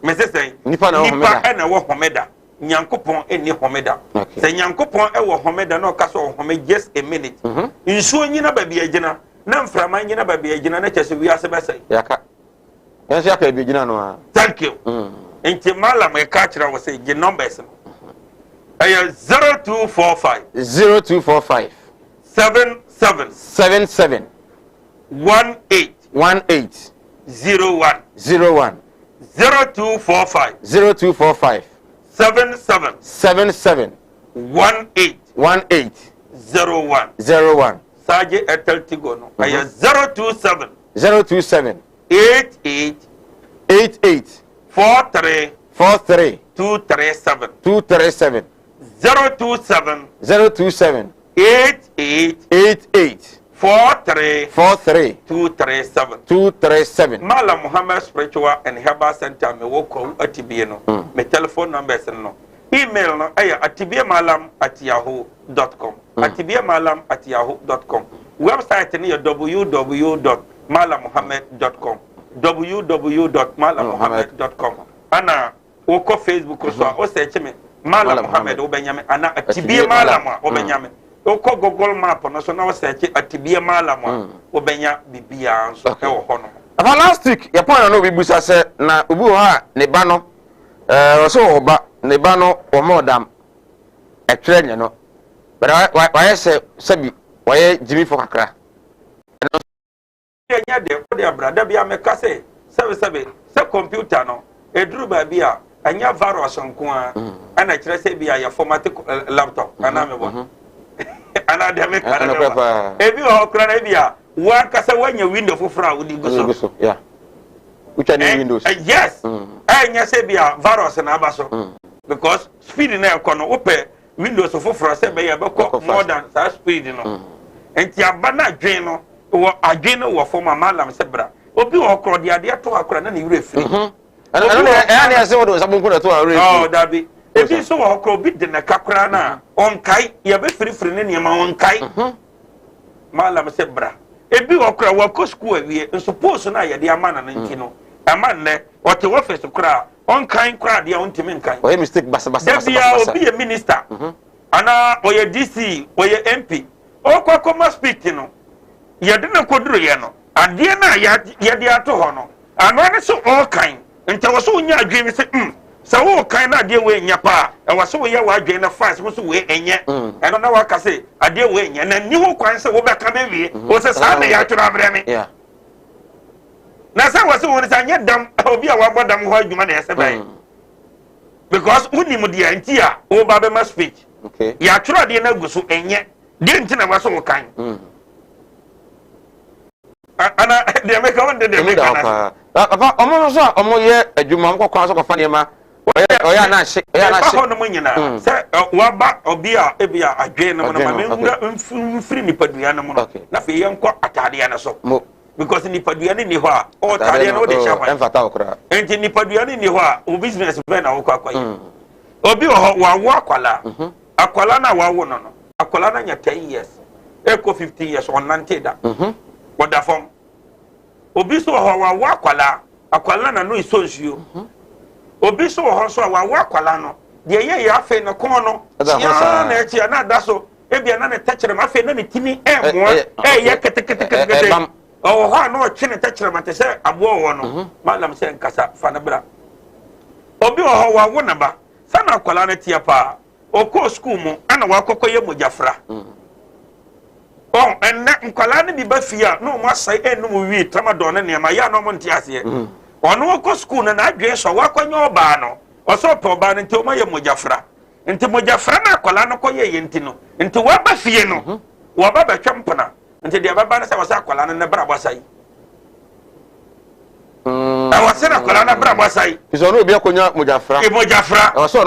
Mese sɛn? Nipa na ɛwɔ homeda. Nipa ɛna ɛwɔ homeda, Nyankopɔn ɛnni homeda. Sɛ Nyankopɔn ɛwɔ homeda na ɔka sɛ ɔhome just a minute, nsuo nyina baabi agyina na mframa nyina baabi agyina na kyerɛ sɛ wiase bɛsɛe. Yɛaka yɛn nso yɛaka ebi gyina no a. Thank you. Nti Malam ɛka kyerɛ wo sɛ gye numbers no, ɛyɛ 0245 0245 77 77 18 18 01. 01. 0245 0245 77 77 18 18 01. 01. Sagye Airtel Tigo no ɛyɛ 027 027 88 88 43 43 237. 237. 027 027 88 88 43 43 237. 237. Malam Muhammad Spiritual and Herbal Center mewɔ Kwawu Atibie no, me telephone numbers no, email no ɛyɛ atibiemalam@yahoo.com, atibiemalam@yahoo.com. Website no yɛ www.malammuhammad.com, www.malammuhammad.com. Ana wokɔ Facebook so a, wosɛkye me Malam Muhammad wobɛnya me, ana Atibie Malam a wobɛnya me. Wokɔ Google Map no so na wosɛkye Atibie Malam a, wobɛnya biribiara nso ɛwɔ hɔ nom. Afa last week yɛpɔn na obi busa sɛ na obi wɔ hɔ a ne ba no ɔsɛ wɔ ba ne ba no wɔn ɔdam ɛtwerɛ nyɛ no bɛrɛ wayɛ sɛ sɛbi wayɛ gyimifo kakra. Ɛno ɛnyɛ de wode abra da bia meka sɛ sɛbesɛbe sɛ computer no ɛduru baabi a ɛnyɛ virus nko a ɛna kyerɛ sɛ bi a yɛ format laptop anaa mebɔ anaa deɛ meka no mebɔ. Ebi wɔ hɔ koraa na ebi a wankasa woanya window foforɔ a wode gu so. Wotwa ne Windows. Yes, ɛnyɛ sɛ bi a virus na aba so because speed na ɛkɔ no, wopɛ Windows foforɔ sɛ ɛbɛyɛ ɛbɛkɔ more than saa speed no. Nti aba no adwen no wɔ adwen no wɔ fam a, Malam sɛ bra. Obi wɔ hɔ korɔ ɔde adeɛ to akora na ne werɛ firi. Ɛno deɛ ɛyɛ ne ɛsɛ wɔde nsa bonkum na ɛto a werɛ firi. Dabi, ebi nso wɔ hɔ korɔ obi de ne ka koraa no a ɔnkae, yɛbɛfirifiri ne nneɛma ɔnkae. Malam sɛ bra. Ebi wɔ koraa wakɔ sukuu awie nso post no a yɛde ama no no nti no ɛma nnɛ ɔte office koraa ɔnkan koraa adeɛ a ɔntumi nkan. Ɔyɛ mistake basabasa. Da biara obi yɛ minister anaa ɔyɛ DC, ɔyɛ MP, ɔkɔ akɔma speech no, yɛde no kɔduruyɛ no, adeɛ no a yɛde ato hɔ no ano ne sɛ ɔrekan. Nti ɛwɔ sɛ wonya adwene sɛ sɛ worekan na adeɛ wei nyɛ paa, ɛwɔ sɛ woyɛ w'adwene no fast wo sɛ wei ɛnyɛ. Ɛno na waka sɛ adeɛ wei nyɛ na nni ho kwan sɛ wobɛka bɛwie wo sɛ saa na yɛatwerɛ abrɛ me. Na sɛ wɔse wɔn sɛ anyɛ dam, obi a wabɔ dam hɔ adwuma na ɛsɛ bɛn. Because wonim deɛ nti a woba bɛma speech. Yɛatwerɛ adeɛ no agu so, ɛnyɛ deɛ nti na wɔsɛ wo kan. Ana deɛ meka wo nde deɛ meka na. Papa, ɔmo nso a ɔmo yɛ adwuma, ɔmo kɔ kwan so kɔfa nneɛma, ɔyɛ ɔyɛ anahye, ɔyɛ anahye. Ɛba hɔ nom nyinaa sɛ waba obi a ebi a adwene no mu no, ma menwura mfiri nipadua no mu no, na afei yɛnkɔ ataadeɛ no so. Because nipadua no nni hɔ a, ɔwɔ taadeɛ no wode hyɛ hwan? Ɛmfata wo koraa. Nti nipadua no nni hɔ a, wo business bɛn na wokɔ akɔyɛ? Obi wɔ hɔ, wawo akwalaa. Akwalaa no a wawo no, akwalaa no anya 10 years ɛkɔ 15 years, ɔnnante da, ɔda fam. Obi nso wɔ hɔ, wawo akwalaa, akwalaa na no esɔ nsuo. Obi nso wɔ hɔ nso a wawo akwalaa no deɛ ɛyɛ yɛ, afei ne kɔn no kyiaa na ɛkyia na ada so, ebia na ne tɛkyerɛma afei na ne timi ɛmoa ɛyɛ keteketekete. Ɔwɔ hɔ a na ɔtwe ne tɛkyerɛma te sɛ aboa wɔ no. Malam sɛ nkasa, fa ne bra. Obi wɔ hɔ, wawo ne ba sanni akwalaa no teɛ paa, ɔkɔɔ sukuu mu ɛna wakɔkɔ yɛ mogyafra. Ɔn ɛnɛ nkwalaa no bi ba fie a na wɔn asɛe ɛnum wii tramadol ne nneɛma yɛ a na wɔn nte aseɛ. Ɔno ɔkɔ sukuu no, n'adwene sɔ wakɔnyɛ ɔbaa no, ɔsɛ ɔpɛ ɔbaa no, nti wɔn ayɛ mogyafra. Nti mogyafra no akwadaa no kɔyɛ yɛ nti no, nti waba fie no, wɔba bɛtwa mpena. Nti deɛ bɛba no sɛ wɔsɛ akwadaa no ne bra bɔ yi, ɛwɔ sɛ akwadaa no bra bɔ yi. Sɛ ɔno obi akɔnya mogyafra. Mogyafra. Ɛwɔ sɛ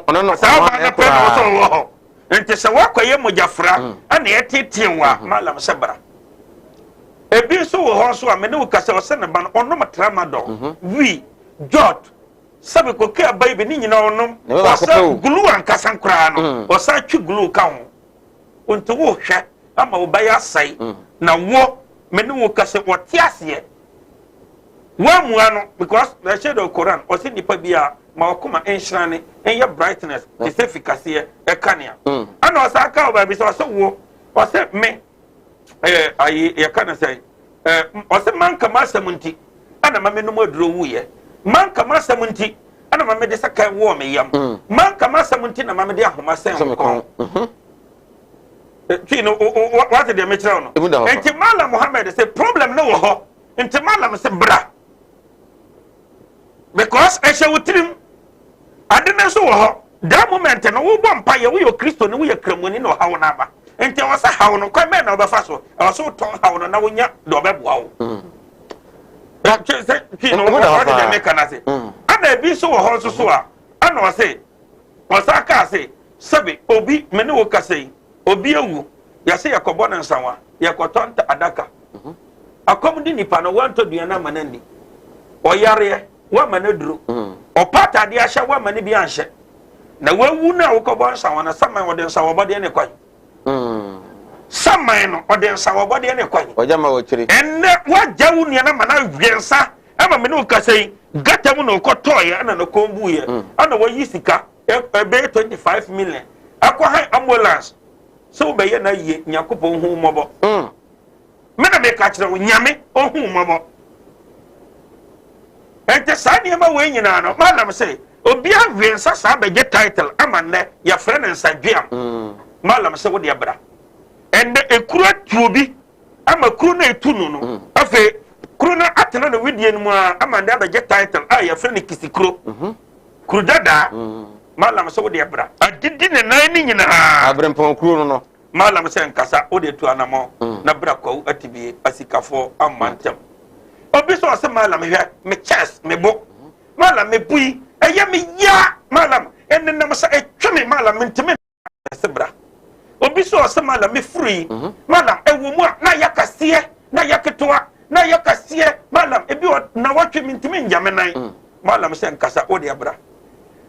ɔno no. Saa ɔbaa no pɛ na ɔsɛ ɔwɔ hɔ. Nti sɛ wakɔyɛ mogyafra ɛna ɛtetee wa, malam sɛ bra. Ebi nso wɔ hɔ nso a mene wo kasa, ɔsɛ ne ba no ɔnom tramadol, wii, jot, sɛbi koke aba yi bi ne nyinaa ɔnom, ɔsɛ glue ankasa koraa no, ɔsɛ atwi glue ka ho. Nti wohwɛ ama wo bɛyɛ asɛe na wo mene wo kasa, wɔte aseɛ woamua no, because ɛhyɛ the Koran, ɔsɛ nipa bi a ma ɔkoma nhyerane nyɛ brightness te sɛ fikaseɛ ɛkanea. Ɛna ɔsan ka wɔ baabi sɛ ɔsɛ wo, ɔsɛ me ayi yɛka no sɛ ɔsɛ manka m'asɛm nti ɛna ma menom aduro wuyɛ, manka m'asɛm nti ɛna ma mede sɛ kan wɔɔ me yam, manka m'asɛm nti na ma mede ahoma sɛn wo kɔn. Twi no, wate deɛ mekyerɛ wo no? Nti Malam Muhammed sɛ problem no wɔ hɔ. Nti malam sɛ bra, because ɛhyɛ wo tirim, ade no nso wɔ hɔ. That moment no, wobɔ mpa yɛ, woyɛ Kristo ne woyɛ Kramoni na ɔhaw no aba. Nti ɛwɔ sɛ haw no, kwan bɛn na wobɛfa so? Ɛwɔ sɛ wotɔn haw no na wonya deɛ ɔbɛboa wo. Sɛ twi no, wɔde deɛ meka no ase. Ana ebi nso wɔ hɔ nso so a ana ɔse ɔsa kaa se sɛbi obi, me ne wo kasa yi, obi awu, yɛsɛ yɛkɔbɔ no nsawa, yɛkɔtɔ nta adaka. Akɔm di nipa no, wantɔ duane ama no ani, ɔyareɛ wama no aduro, ɔpa atadeɛ ahyɛ wama no bi anhyɛ, na wawu no a wokɔbɔ nsawa no, saman ɔde nsawɔbɔdeɛ ne kwan, saman no ɔde nsawɔbɔdeɛ ne kwan. Ɔgya ma wɔkyiri. Ɛnɛ wagya wo nua no ma no awie nsa ama me ne wo kasa yi, gata mu na ɔkɔtɔɔyɛ ɛna ne kɔn buiɛ, ɛna wayi sika ɛbɛyɛ 25 million akɔ han ambulance sɛ wobɛyɛ no ayie. Nyankopɔn hu mmɔbɔ. Me na meka kyerɛ wo, Nyame ɔhu mmɔbɔ. Ɛnti saa nneɛma wei nyinaa no, malam sɛ obi awe nsa saa bɛgye title ama nnɛ yɛfrɛ no nsadweam. Malam sɛ wode bra, ɛnnɛ ekuro atuo bi ama kuro no etu no, afei kuro no atena no widie no mu a ama nnɛ abɛgye title a yɛfrɛ no kisikuro, kuro dadaa. Malam sɛ wode bra, adidi ne nan ne nyinaa. Aberempɔn kuro no. Malam sɛ nkasa, wode tu anammɔ na bra Kwawu Atibie, asikafoɔ amma ntɛm. Obi sɛ ɔsɛ malam, hwɛ me chest, me bo, malam, me bo yi ɛyɛ me ya, malam, ɛnenam sɛ ɛtwe me, malam, mentumi ɛsɛ bra. Obi sɛ ɔsɛ malam, me furu yi, malam, ɛwɔ mu a na yɛ kaseɛ na yɛ ketewa na yɛ kaseɛ, malam, ebi wɔ na wɔtwe mentumi ngya me nan. Malam sɛ nkasa, wode bra.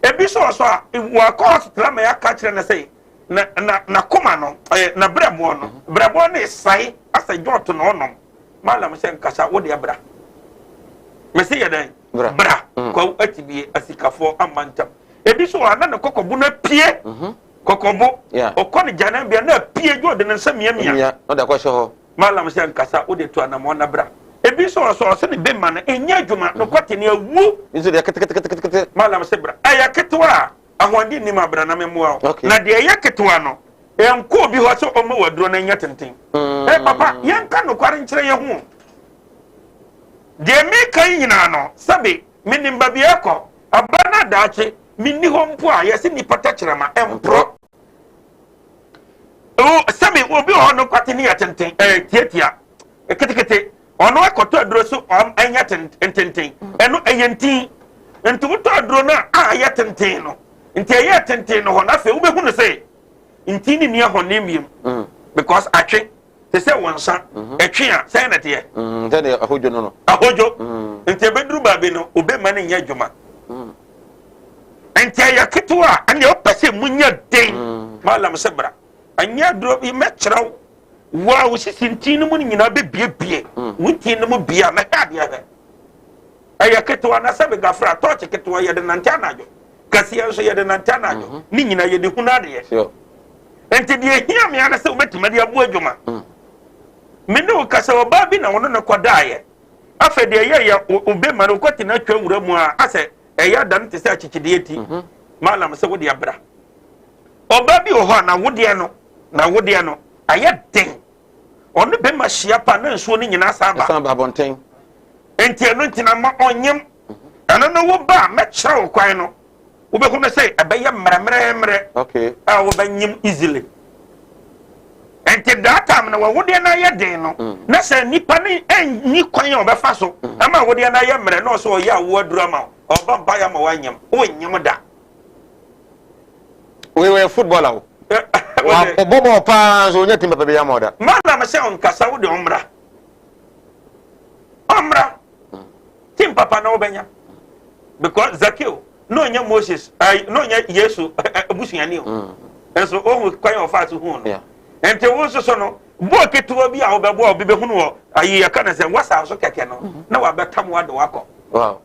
Ebi sɛ ɔsɔ a wakɔ hospital ama yɛaka kyerɛ no sɛ na na koma no ɛyɛ na brɛboɔ no, brɛboɔ no esae asɛ jɔɔto na ɔnom. Malam sɛ nkasa, wode bra. Mɛsɛ yɛ dɛn? Bra Kwawu Atibie, asikafoɔ amma ntam. Ebi so wɔ ana ne kɔkɔbo no apue, kɔkɔbo ɔkɔ ne gyananbea na apue gye ɔde ne nsa miamia. Ɔde akɔhyɛ hɔ. Malam sɛ nkasa, wode to anammɔn na bra. Ebi nso wɔ so ɔsɛ ne bɛma no ɛnyɛ adwuma no, kɔte ne awu. Nso deɛ keteketekete. Malam sɛ bra, ɛyɛ ketewa a ahoɔden nim abra na memmoa wo. Na deɛ ɛyɛ ketewa no, ɛnkɔ obi hɔ sɛ ɔma waduro no nyɛ tenten. Ɛ papa, yɛnka nokware nkyerɛ yɛn ho. Deɛ meka yi nyinaa no, sɛbe menim baabi a ɛkɔ. Aba no adaakye, menni hɔ mpo a, yɛse nnipa tɛkyerɛma ɛmporɔ. Sɛbe obi wɔ hɔ no kwate ne yɛ tenten, ɛɛ tiatia, ketekete. Ɔno akɔtɔ aduro so ɛnyɛ tenten, ɛno ɛyɛ ntin. Nti wotɔ aduro no a ɛyɛ tenten no, nti ɛyɛ tenten no hɔ no, afei wobɛhu no sɛ ntin ne nni ahɔne mmiam because atwe. Te sɛ wɔn nsa ɛtwe a, sɛn na ɛteɛ? Sɛdeɛ ahodwo no. Ahodwo. Nti ɛbɛduru baabi no, obɛma no nyɛ adwuma. Nti ɛyɛ ketewa a, ɛnna ɔpɛ sɛ mu nyɛ den. Malam sɛ bra, ɛnyɛ aduro bi mɛkyerɛ wo. Wo a wosisi ntin no mu no nyinaa bɛbiebie. Wo ntin no mu bie a, mɛhwɛ adeɛ hwɛ. Ɛyɛ ketewa na sɛ megafra, tɔɔkye ketewa yɛde nante anadwo. Kɛseɛ nso yɛde nante anadwo. Ne nyinaa yɛde hunu adeɛ. Nti deɛ ehia me ara sɛ wobɛtumi de aboa adwuma. Me ne wo kasa, ɔbaa bi na wɔne no kɔdaeɛ. Afei deɛ ɛyɛ yɛ obɛma no wokɔte no atwa wura mu a, asɛ ɛyɛ ada no te sɛ akyekyedeɛ ti. Malam sɛ wode abra. Ɔbaa bi wɔ hɔ a n'awodeɛ no, n'awodeɛ no ayɛ den. Ɔne bɛma hyia pa na nsuo no nyinaa san ba. San ba abɔnten. Nti ɛno nti na ma ɔnyem. Ɛno no wo ba a mɛkyerɛ wo kwan no, wobɛhu no sɛ ɛbɛyɛ mmerɛmmerɛmmerɛ. Okay. A wobɛnyem easily. Nti that time no wɔwodeɛ no ayɛ den no, na sɛ nipa no ɛnyi kwan a ɔbɛfa so ama wodeɛ no ayɛ mmerɛ na ɔsɛ ɔyɛ awoɔ aduru ama wo, ɔba mpa yɛ ama woanyem, wonyem da. Wei wɔyɛ footballer o. Ɔbɔ bɔɔl paa nso onye team papa bi ama ɔda. Malam sɛ ɔnkasa wo de ɔmmra. Ɔmmra. Team papa na wobɛnya. Because Zakeo na ɔnyɛ Moses, na ɔnyɛ Yesu abusuani o. Nso ohu kwan a ɔfaa so huu no. Nti wo nso so no, bɔɔl ketewa bi a wobɛbɔ a obi bɛhunu wɔ ayi yɛka no sɛ WhatsApp so kɛkɛ no, na wabɛtam wo ade wakɔ. Wow.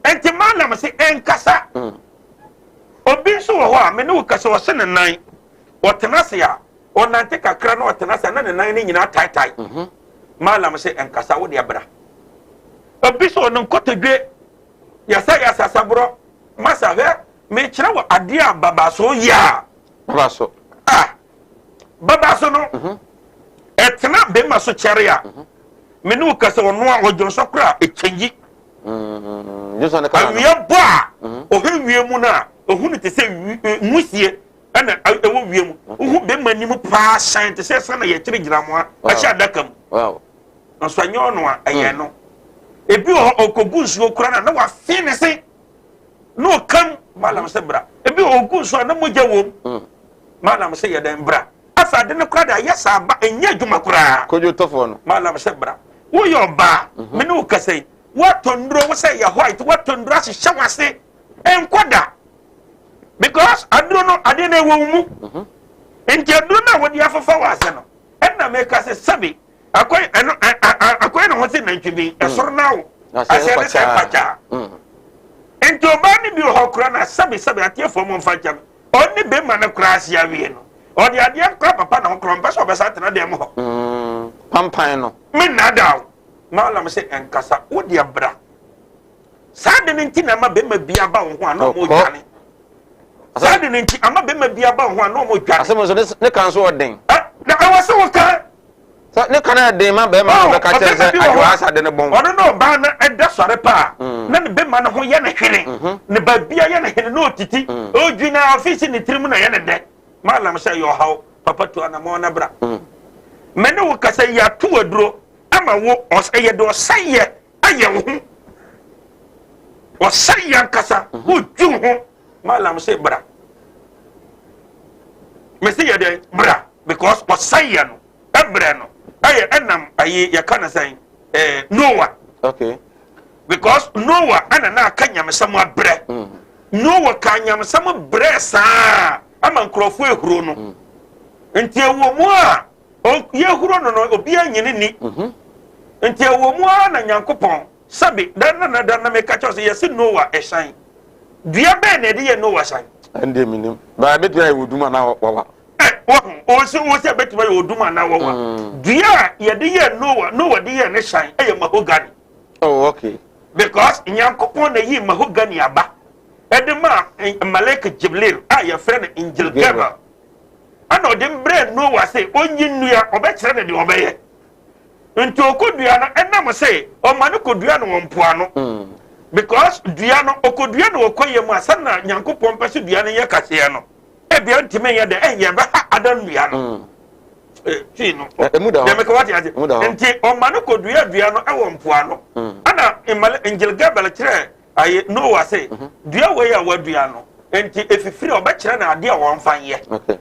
Nti Malam se ɛnkasa. Obi nso wɔ hɔ a me ne wo kasa, ɔse ne nan, ɔtena ase a, ɔnante kakra na ɔtena ase a na ne nan no nyinaa taetae. Malam se ɛnkasa, wo deɛ bra. Obi so ɔno nkotodwe yɛsɛ yɛ asasaborɔ. Masa hwɛ, mekyerɛ wɔ adeɛ a babaso yɛ a. Babaso. Ah, babaso no, ɛtena bɛrima so kyɛre a, me ne wo kasa ɔno a ɔdwonsɔ koraa ɛkyɛngyi. Awia bɔ a, ɔhwɛ wie mu no a, ɔhu no te sɛ nwusie ɛna ɛwɔ wie mu. Wohu bɛrima anim paa hyɛn te sɛ sɛ na yɛkyere gyinamoa ahyɛ adaka mu. Nso ɛnyɛ ɔno a, ɛyɛ no. Ebi wɔ hɔ ɔkɔgu nsuo koraa na na wafe ne se na ɔkam. Malam sɛ bra. Ebi wɔ ɔgu nsuo a na mogya wɔ mu. Malam sɛ yɛ dɛn bra. Afei ade no koraa de ayɛ saa ba ɛnyɛ adwuma koraa. Kodwo tɔfoɔ no. Malam sɛ bra. Woyɛ ɔbaa, me ne wo kasa yi, woatɔ nnuro wo sɛ yɛ white, woatɔ nnuro ahyehyɛ w'ase, ɛnkɔ da. Because aduro no, adeɛ no ɛwɔ wo mu. Nti aduro no a wɔde afofa w'ase no, ɛnna meka sɛ sɛbi, akɔyɛ ɛno akɔyɛ ne ho sɛ nantwi ɛsoro no awo, aseɛ ne sɛ mpakyaa. Nti ɔbaa no bi wɔ hɔ koraa na sɛbi sɛbi atiefoɔ mo mfa nkyɛn, ɔne bɛrima no koraa ase awie no, ɔde adeɛ koraa papa na ho koraa ɔmpɛ sɛ ɔbɛsa atena dan mu hɔ. Pampan no. Me nnaadaa wo. Malam sɛ ɛnkasa, wo deɛ bra. Saa de no nti na ama bɛrima bi aba wo ho a na ɔmo dwane. Saa de no nti ama bɛrima bi aba wo ho a na ɔmo dwane. Asɛm nso ne ka nso ɔden. Na ɛwɔ sɛ woka. Sɛ ne ka no ɛden ma bɛrima no bɛka kyerɛ sɛ adwoa asa de ne bɔn. Ɔno na ɔbaa no ɛda sɔre paa na ne bɛrima no ho yɛ ne hwene. Ne baabia yɛ ne hwene na ɔtiti. Ɔdwi na ɔfisi ne tirim na yɛ ne dɛ. Malam sɛ yɛ ɔhaw papa tu anamɔ na bra. Me ne wo kasa yi ato aduro ama wo ɛyɛ de ɔsɛyɛ ayɛ wo ho. Ɔsɛyɛ ankasa wodwi wo ho. Malam sɛ bra. Mesi yɛ dɛn bra because ɔsɛyɛ no ɛbrɛ no ɛyɛ ɛnam ayi yɛka no sɛn ɛɛ Noah. Okay. Because Noah ɛna na aka nyamesɛm abrɛ. Noah ka nyamesɛm brɛ saa ama nkurɔfoɔ ehuro no. Nti ɛwɔ mu a yɛhuro no no obiara nyini ni. Nti ɛwɔ mu a na Nyankopɔn sɛbi dan na na dan na meka kyerɛ sɛ yɛsi Noah ɛhyɛn. Dua bɛn na ɛde yɛ Noah hyɛn? Ɛnde menim. Baa ebetumi ayɛ odum anaa wawa. Ɛ wɔho wɔsi wɔsi ebetumi ayɛ odum anaa wawa. Dua a yɛde yɛ Noah Noah de yɛ ne hyɛn ɛyɛ mahogany. Oh okay. Because Nyankopɔn na yi mahogany aba ɛde ma Malaika Jibril a yɛfrɛ no Angel Gabriel. Ɛna ɔde mbrɛ Noah sɛ onyi nnua ɔbɛkyerɛ no deɛ ɔbɛyɛ. Nti ɔkɔ dua no ɛnam Ɛnam sɛ ɔma no kɔdua no wɔ mpoano. Because dua no, ɔkɔdua no wɔ kwaeɛ mu a, sɛnea Nyankopɔn pɛ sɛ dua no yɛ kɛseɛ no, ebia ntumi nyɛ dɛ, ɛnyɛ ɛbɛha ada nnua no. Tii no. Emu da hɔ. Deɛ meka wate ase. Emu da hɔ. Nti ɔma no kɔdua dua no wɔ mpoano. Ɛna mmale Angel Gabriel kyerɛ ayi Noah sɛ dua wei a wadua no, nti efifiri a ɔbɛkyerɛ no adeɛ a wɔmfa nyɛ.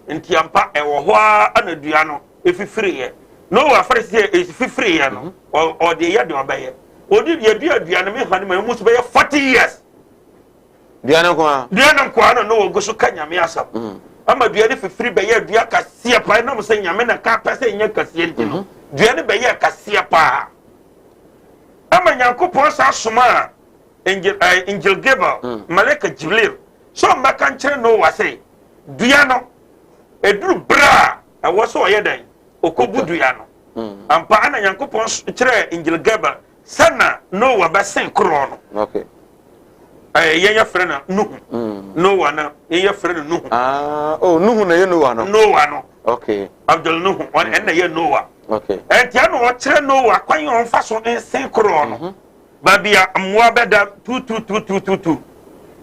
Nti ampa ɛwɔ hɔ ara na dua no efifiriiɛ. Noah fɛre sɛ efifiriiɛ no, ɔde yɛ deɛ ɔbɛyɛ. Ɔde yɛdua dua no me ha no ma emu nso bɛyɛ 40 years. Dua no nko ara. Dua no nko ara na Noah gu so ka Nyame asɛm. Ama dua no fifiri bɛyɛɛ dua kɛseɛ paa. Ɛnam sɛ Nyame na ka pɛ sɛ ɛnyɛ kɛseɛ nti no, dua no bɛyɛɛ kɛseɛ paa. Ama Nyankopɔn saa somaa Angel, eh, Angel Gabriel, Malaika Jibril, sɛ ɔmmɛka nkyerɛ Noah sɛ dua no, ɛduru berɛ a ɛwɔ sɛ ɔyɛ dɛn? Ɔkɔbu dua no. Ampa, ɛna Nyankopɔn kyerɛɛ Angel Gabriel sɛ na Noah bɛsen korɔ no. Okay. Yɛn yɛfrɛ no Nuhu. Noah no, yɛn yɛfrɛ no Nuhu. Ah, oh, Nuhu na yɛ Noah no. Noah no. Okay. Abdul Nuhu, ɔno ɛna yɛ Noah. Okay. Ɛnti ɛna ɔkyerɛ Noah kwan yɛ ɔnfa so nsen korɔ no. Baabi a mmoa bɛda tutututututu.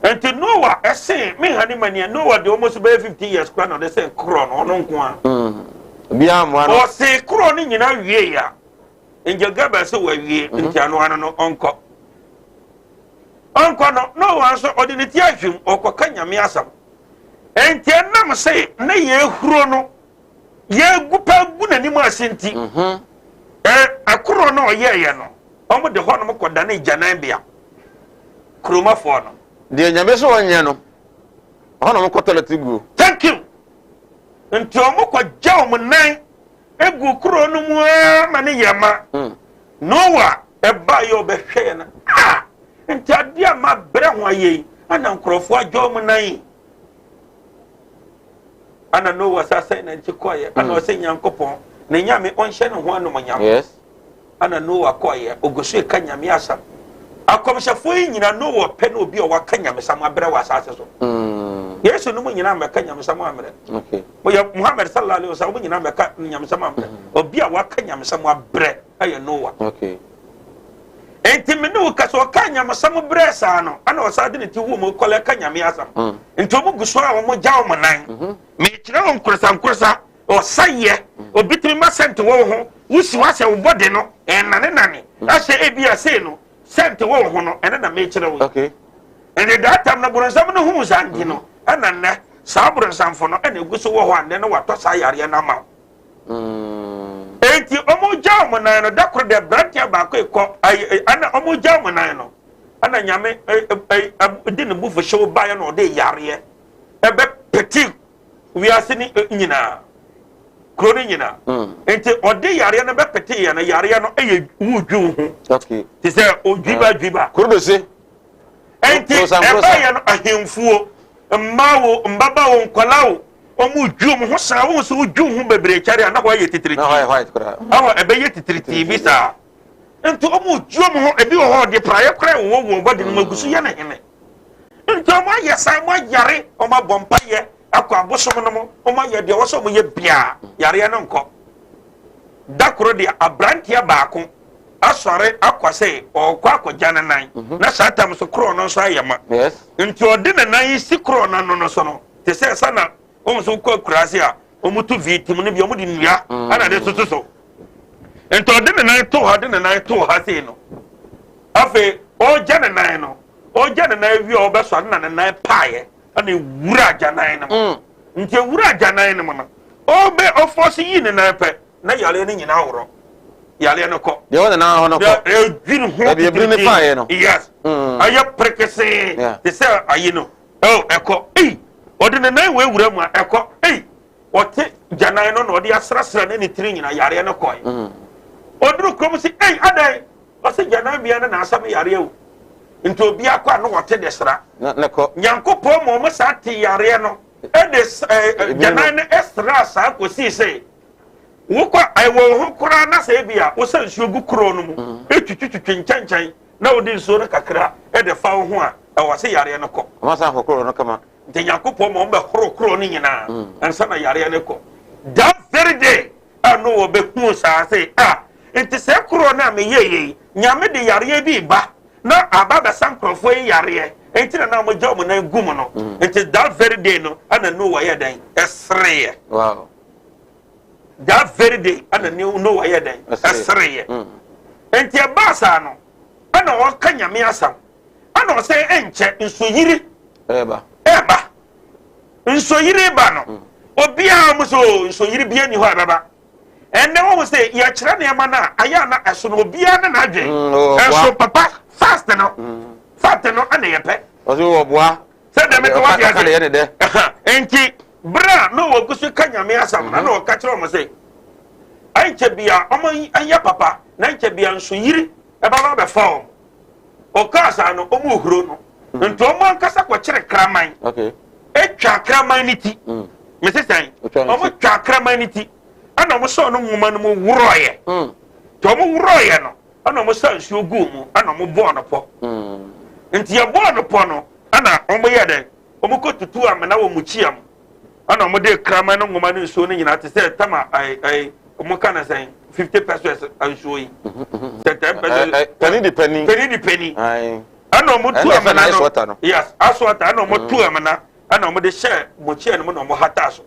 Nti Noah ɛsen me ha ne ma nia Noah de almost bɛyɛ 50 years kora na ɔde sen korɔ no ɔno nko a. Obiara mmoa no. Ɔsen korɔ no nyinaa wie ya. Angel Gabriel sɛ wawie nti ano ano no ɔnkɔ. Ɔnkɔ no, Noa nso ɔde ne ti ahwim, ɔkɔka Nyame asɛm. Enti ɛnam se na yɛhuro no, yɛgu pa gu n'anim ase nti, ɛ akorɔ no ɔyɛɛyɛ no, wɔn de hɔnom kɔdane gyananbea, kuromafoɔ no. Deɛ Nyame sɛ ɔnyɛ no, ɛhɔ na wɔn kɔ toilet guo. Thank you. Nti wɔn kɔgya wɔn nan egu kuro no mu ara ma ne yɛ ma. Noa ɛbaeɛ ɔbɛhwɛɛ no, ah! Nti adeɛ a mabrɛ ho ayɛ yi, ana nkurɔfoɔ agya wɔn nan yi? Ana Noa sa sɛn na nkyi kɔeɛ, ana ɔsɛ Nyankopɔn, ne Nyame ɔnhyɛ ne ho animuonyam. Yes. Ana Noa kɔeɛ, ɔgu so reka Nyame asɛm. Akɔmhyɛfoɔ yi nyina, Noa pɛ ne obi a waka nyamesɛm abrɛ wɔ asase so. Yesu no mu nyina mmɛka nyamesɛm ammerɛ. Okay. Moyɛ Muhammad sallallahu alaihi wasallam, wɔn nyinaa mmɛka nyamesɛm ammerɛ. Obi a waka nyamesɛm abrɛ ɛyɛ Noa. Okay. Enti me ne wo kasa ɔka nyamesɛm brɛ saa no, ɛna ɔsan de ne ti wu mu kɔlɛ ka nyame asɛm. Nti wɔn gu so a wɔn gya wɔn nan. Mekyerɛ wɔn nkoresa nkoresa, ɔsayɛ, obi tumi ma sɛnte wɔ wo ho, wosi hɔ asɛ wo bɔde no, ɛnane nane, asɛ ebi asɛ no, sɛnte wɔ wo ho no, ɛne na mekyerɛ wo. Okay. Ɛne that time no boronsam no huu saa nti no, ɛna nnɛ saa borɔnsamfo no ɛna egu so wɔ hɔ a nnɛ no watɔ saa yareɛ no ama wo. Enti wɔn gya wɔn nan no da koro deɛ aberanteɛ baako ekɔ ayi ɛna wɔn gya wɔn nan no ɛna Nyame ɛ de ne bufuhyew baeɛ na ɔde yareɛ ɛbɛ pete wiase ne nyinaa kuro no nyinaa. Nti ɔde yareɛ no bɛ pete yɛ no yareɛ no ɛyɛ wudwi ho. Okay. Te sɛ odwiba dwiba. Kuro bese. Enti ɛbaeɛ no ahemfuo, mmaa wo, mmabaa wo, nkwadaa wo, wɔn dwi wɔn ho saa, wɔn nso wodwi wo ho bebree kyɛre a na hɔ ayɛ titiritii. Ɛhɔ ɛbɛyɛ titiritii bi saa. Nti wɔn dwi wɔn ho, ebi wɔ hɔ ɔde praeɛ koraa wɔ wɔn bɔde no mu agu so yɛ ne hene. Nti wɔn ayɛ saa, wɔn ayare, wɔn abɔ mpaeɛ akɔ abosom no mu, wɔn ayɛ deɛ wɔsɛ wɔn yɛ biara, yareɛ no nkɔ. Da koro deɛ aberanteɛ baako asɔre akɔ sɛ ɔrekɔ akɔgya ne nan mhm. na saa tam so korɔ no nso ayɛ ma nti ɔde ne nan yi si korɔ no ano no so no te sɛ sɛ na wɔn nso kɔ akuraase a wɔn to viitim no bi wɔn de nnua mm. ɛna de soso so nti ɔde ne nan to ha de ne nan to ha sei no afei ɔregya ne nan no ɔregya ne nan wie a ɔbɛsɔre na ne nan paeɛ ɛna ewura agyanan no mu mm. nti ewura agyanan no mu no ɔbɛ ɔfɔ so yi ne nan pɛ na yareɛ no nyinaa worɔ yareɛ no kɔ. Deɛ ɔne nan hɔ no kɔ. Ɛdwiri ho Ɛbi ebiri ne faeɛ no. Yes. Ɛyɛ perekesee te sɛ ayi no. Ɛwɔ ɛkɔ. Ei ɔde ne nan wɔ ewura mu a ɛkɔ. Ei ɔte gyanan no na ɔde asrasra ne ne tiri nyinaa yareɛ no kɔɛ. Ɔduru kurom si ei adan ɔsɛ gyanan bea no na asam yareɛ o. Nti obi akɔ a na ɔte de sra. Ne kɔ. Nyankopɔn ma ɔmo saa te yareɛ no ɛde gyanan no ɛsra saa kɔsii sɛ Wokɔ a, ɛwɔ wo ho koraa na sɛ ebia wosa nsuo gu korow no mu, etwitwitwitwi nkyɛnkyɛn na wode nsuo no kakra de fa wo ho a, ɛwɔ sɛ yareɛ no kɔ. Wɔn asan horo korow no kama. Nti Nyankopɔn ma wɔbɛhoro korow no nyinaa ansa na yareɛ no kɔ. That very day a Noah bɛhuu saa sɛ, ah, Nti sɛ korɔ no a meyɛ yei, Nyame de yareɛ bi ba na aba bɛsa nkurɔfoɔ yi yareɛ, nti na wɔgya wɔn nan gu mu no. Nti that very day no, ɛna Noah yɛ dɛn? Ɛsereeɛ. That very day ɛna Noah yɛ dɛn? Ɛsereeɛ. Nti ɛbaa saa no, ɛna ɔka Nyame asɛm, ɛna ɔsɛ ɛnkyɛ nsoyiri ɛɛba. Nsoyiri ba no, obiara mo so nsoyiri bia ni hɔ a ɛbɛba. Ɛnɛ wɔn sɛ yɛkyerɛ nneɛma no a ayɛ ana ɛso no, obiara ne n'adwen. Ɛso papa fast no, fast no ɛna yɛpɛ. Ɔsɛ wɔ boa. Sɛ dɛm ɛka wate ase yɛ ne dɛ. Nti bere a na wɔgu so ka Nyame asɛm na wɔka kyerɛ wɔn sɛ ɛnkyɛ bia wɔn anyɛ papa na ɛnkyɛ bia nso yiri ɛbɛba bɛfa wɔn, ɔkaa saa no, wɔn ohuro no. Nti wɔn ankasa kɔkyerɛ kraman, etwa kraman ne ti. Mesi sɛn? Wɔn twa kraman ne ti, ɛna wɔn sɔɔ no nwoma no mu worɔɔyɛ. Nti wɔn worɔɔyɛ no, ɛna wɔn sa nsuo guu mu, ɛna wɔn bɔɔ no pɔ. Nti yɛbɔɔ no pɔ no, ɛna wɔn yɛ dɛ, wɔn kɔ tutu amena wɔ mukyia mu, ɛna wɔn de kraman no nwoma no, nsuo no nyinaa te sɛ tama ɛɛ ɛɛ wɔn ka na sɛn, 50 pesos nsuo yi sɛ 10 pesos. Penny di penny. Penny di penny. Ɛna wɔn tu amena no, yes, ice water. Ɛna wɔn tu amena, ɛna wɔn de hyɛ mukyia no mu, na wɔn hata so.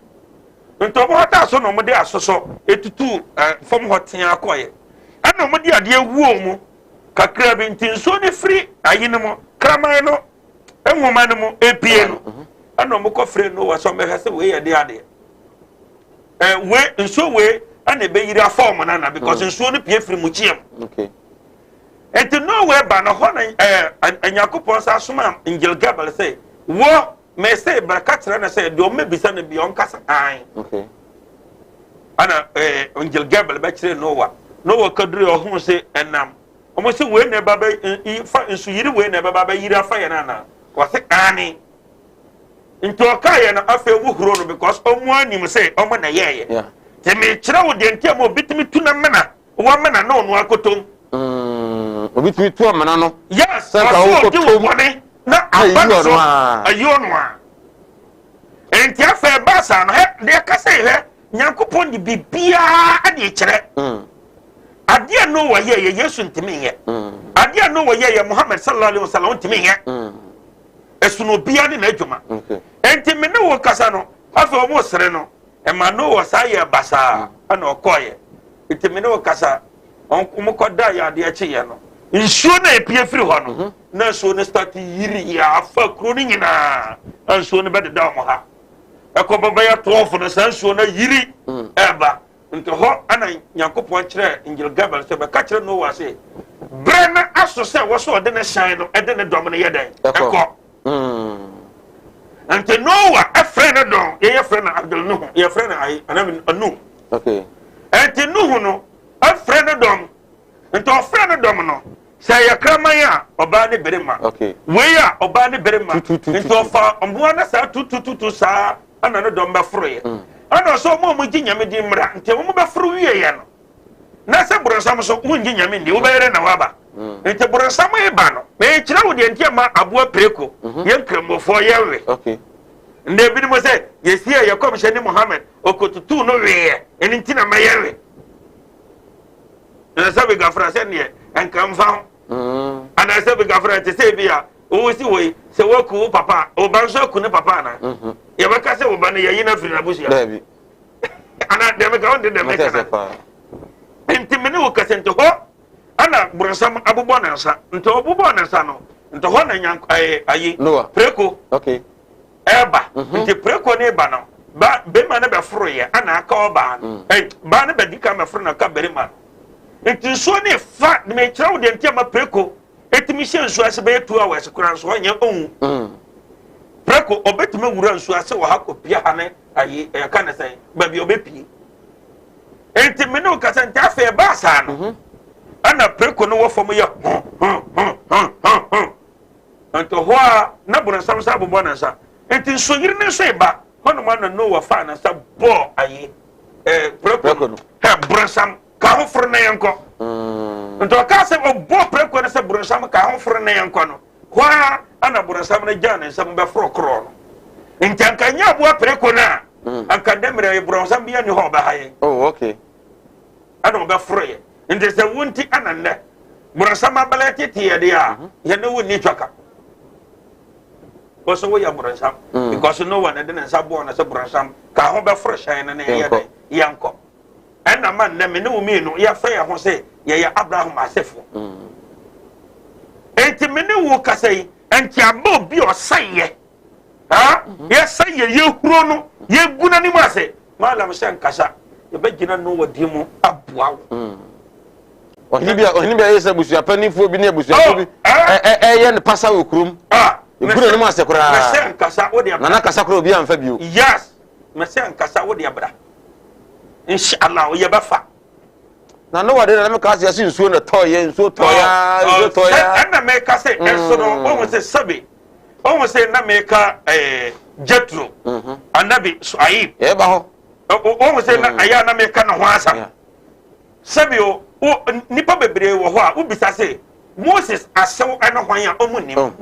Nti wɔn hata so na wɔn de asosɔ etutu fam hɔ tea akɔyɛ, ɛna wɔn de adeɛ wuo mu kakra bi. Nti nsuo no firi ayi no mu, kraman no nwoma no mu epie no, ɛna wɔn kɔ fere no wɔ sɛ wɔn bɛhwɛ sɛ wei yɛ de adeɛ wei, nsuo wei ɛna ebɛyiri afa wɔn nana, because nsuo no pie firi mukyia mu. Nti Noah ba no hɔ na Nyankopɔn nsa asoma Angel Gabriel sɛ wɔ mɛsɛ bɛka kyerɛ no sɛ deɛ ɔmmɛbisa no bia ɔnkasa an. Ɛna Angel Gabriel bɛkyerɛ Noah. Noah kaduru ɔho sɛ ɛnam wɔn sɛ wei na ɛba bɛ fa nsuyiri, wei na ɛbɛba bɛyiri afa yɛn ana? Wɔsɛ ane. Nti ɔka yɛ no, afei wohuro no because ɔmo anim sɛ ɔmo na yɛɛyɛ. Nti mekyerɛ wo deɛ nti a ma obi tumi tu na mena wɔmena na ɔno akotom. Obi tumi tu amena no. Yes, ɔsɛ ɔdi wo bɔne na aba no so ayi ɔno a. Nti afei ɛba saa no, hɛ deɛ kasa yi, hɛ, Nyankopɔn de biribiara de kyerɛ. Adeɛ no wɔ yɛ yɛ Yesu ntumi nyɛ. Adeɛ no wɔ yɛ yɛ Muhammad sallallahu alaihi wasallam ntumi nyɛ. Ɛsono obiara ne n'adwuma. Nti me ne wo kasa no, afei wɔn sere no, ɛma no wɔ saa yɛ basaa, ɛna ɔkɔɔyɛ. Nti me ne wo kasa, wɔn kɔ da yɛ adeɛ kyeeɛ no, nsuo na epie firi hɔ no, na nsuo no start yiri yɛ afa kuro no nyinaa, na nsuo no bɛdeda wɔn ha ɛkɔ bɛbɛyɛ 12 no, saa nsuo no yiri ɛɛba. Nti hɔ ɛna Nyankopɔn kyerɛ Angel Gabriel sɛ bɛka kyerɛ Noah sɛ berɛ no aso sɛ wɔso ɔde ne hyɛn no ɛde ne dɔm no yɛ dɛn? Ɛkɔ. Nti Noah ɛfrɛ ne dɔm, yɛyɛ frɛ no Abdul Nuhu, yɛfrɛ no ayi anam Nuhu. Nti Nuhu no ɛfrɛ ne dɔm. Nti ɔfrɛ ne dɔm no sɛ ɛyɛ kraman a, ɔbaa ne berima, wei a, ɔbaa ne berima. Nti ɔfa mmoa no saa tutututu saa, ɛna ne dɔm bɛforoyɛ. Ɛna ɔsɛ ɔmo a ɔmo gye Nyame di mmra. Nti ɔmo bɛforo wieɛ no, na sɛ borɔnsam so wongye Nyame ndi, wobɛyɛ dɛ na waba? Nti borɔnsam yi ba no, mekyerɛ wo deɛ nti ɛma aboa preko yɛn Nkramofoɔ yɛwe. Ndɛ ebinom sɛ yɛsi a yɛkɔmhyɛ ne Muhammad ɔkɔtutuu no weeɛ, ɛno nti na ma yɛwe. Na sɛ bigafra sɛ neɛ ɛnka mfa ho anaasɛ bigafra te sɛ bi a wowo si wɔ yi sɛ woaku wo papa a, wo ba nso aku ne papa ana? Yɛbɛka sɛ wo ba no yɛyi no afiri n'abusua ana? Deɛ meka wonte deɛ meka na nti me ne wo kɛsɛ. Nti hɔ ana borɔnsam abobɔ ne nsa. Nti ɔbobɔ ne nsa no, nti hɔ na nyank ɛɛ ayi preko ɛɛba. Nti preko ne ba no ba, bɛrima no bɛforo yɛ ana aka ɔbaa no, baa no bɛdi kan bɛforo na aka bɛrima no. Nti nsuo ne fa, mekyerɛ wo deɛ nti ama preko etumi hyɛ nsuo ase bɛyɛ 2 hours koraa nso ɔnyɛ ɔnwu. Preko ɔbɛtumi wura nsuo ase wɔ ha kɔpia ha ne ayi ɛka ne sɛn baabi a ɔbɛpie. Nti me ne wo kasa, nti afei ɛbaa saa no, ɛna preko no wɔ fam yɛ ho ho ho ho ho ho. Nti hɔ a na borɔnsam nsa abobɔ ne nsa. Nti nsuoyiri no nso eba hɔnom ana Noa faa ne nsa bɔɔ ayi preko no, hɛ, borɔnsam ka ho foro na yɛnkɔ. Nti ɔkaa sɛ ɔbɔɔ preko no sɛ borɔnsam ka ho foro na yɛnkɔ no, hɔ a ana borɔnsam no gyaa ne nsam bɛforo korɔ no. Nti anka nyɛ aboa preko no a, anka dɛ mmerɛ borɔnsam bi ani hɔ a ɔbɛha yɛn. Oh, okay. Ɛna ɔbɛforo yɛ. Nti sɛ wo nti ana nnɛ borɔnsam abala tete yɛ deɛ a, yɛne wo nni twaka. Wo so woyɛ borɔnsam. Because Noah na de ne nsa bɔɔ no sɛ borɔnsam ka ho bɛforo hyɛn no na yɛyɛ dɛn? Yɛnkɔ. Ɛna ma nnɛ me ne wo mmienu yɛfrɛ yɛn ho sɛ yɛyɛ Abraham asefoɔ. Enti me ne wo kasa yi, nti aba obi a ɔsɛeɛ, ha, yɛsɛeɛ, yɛhuro no, yɛgu n'anim ase. Malam sɛ nkasa, yɛbɛgyina Noah din mu aboa wo. Ɔhene bi a ɔhene bi a ɛyɛ sɛ abusuapanimfoɔ bi ne abusuafoɔ bi ɛyɛ no pasa wɔ kurom. Egu n'anim ase koraa. Mɛsɛ nkasa wo deɛ. Nana kasa koraa obi anfa bio. Yes, mɛsɛ nkasa wo deɛ bra. Inshallah yɛbɛfa. Na Noah de na meka ase ase nsuo na tɔɔyɛ nsuo tɔɔyɛ nsuo tɔɔyɛ. Ɛna meka sɛ ɛso no wɔn sɛ sɛbi wɔn sɛ na meka ɛɛ Jethro anabi Suaib. Yɛba hɔ. Wɔn sɛ na ɛyɛ na meka ne ho asɛm. Sɛbi o wo nipa bebree wɔ hɔ a wobisa sɛ Moses asew ɛne hwan a wɔn nim.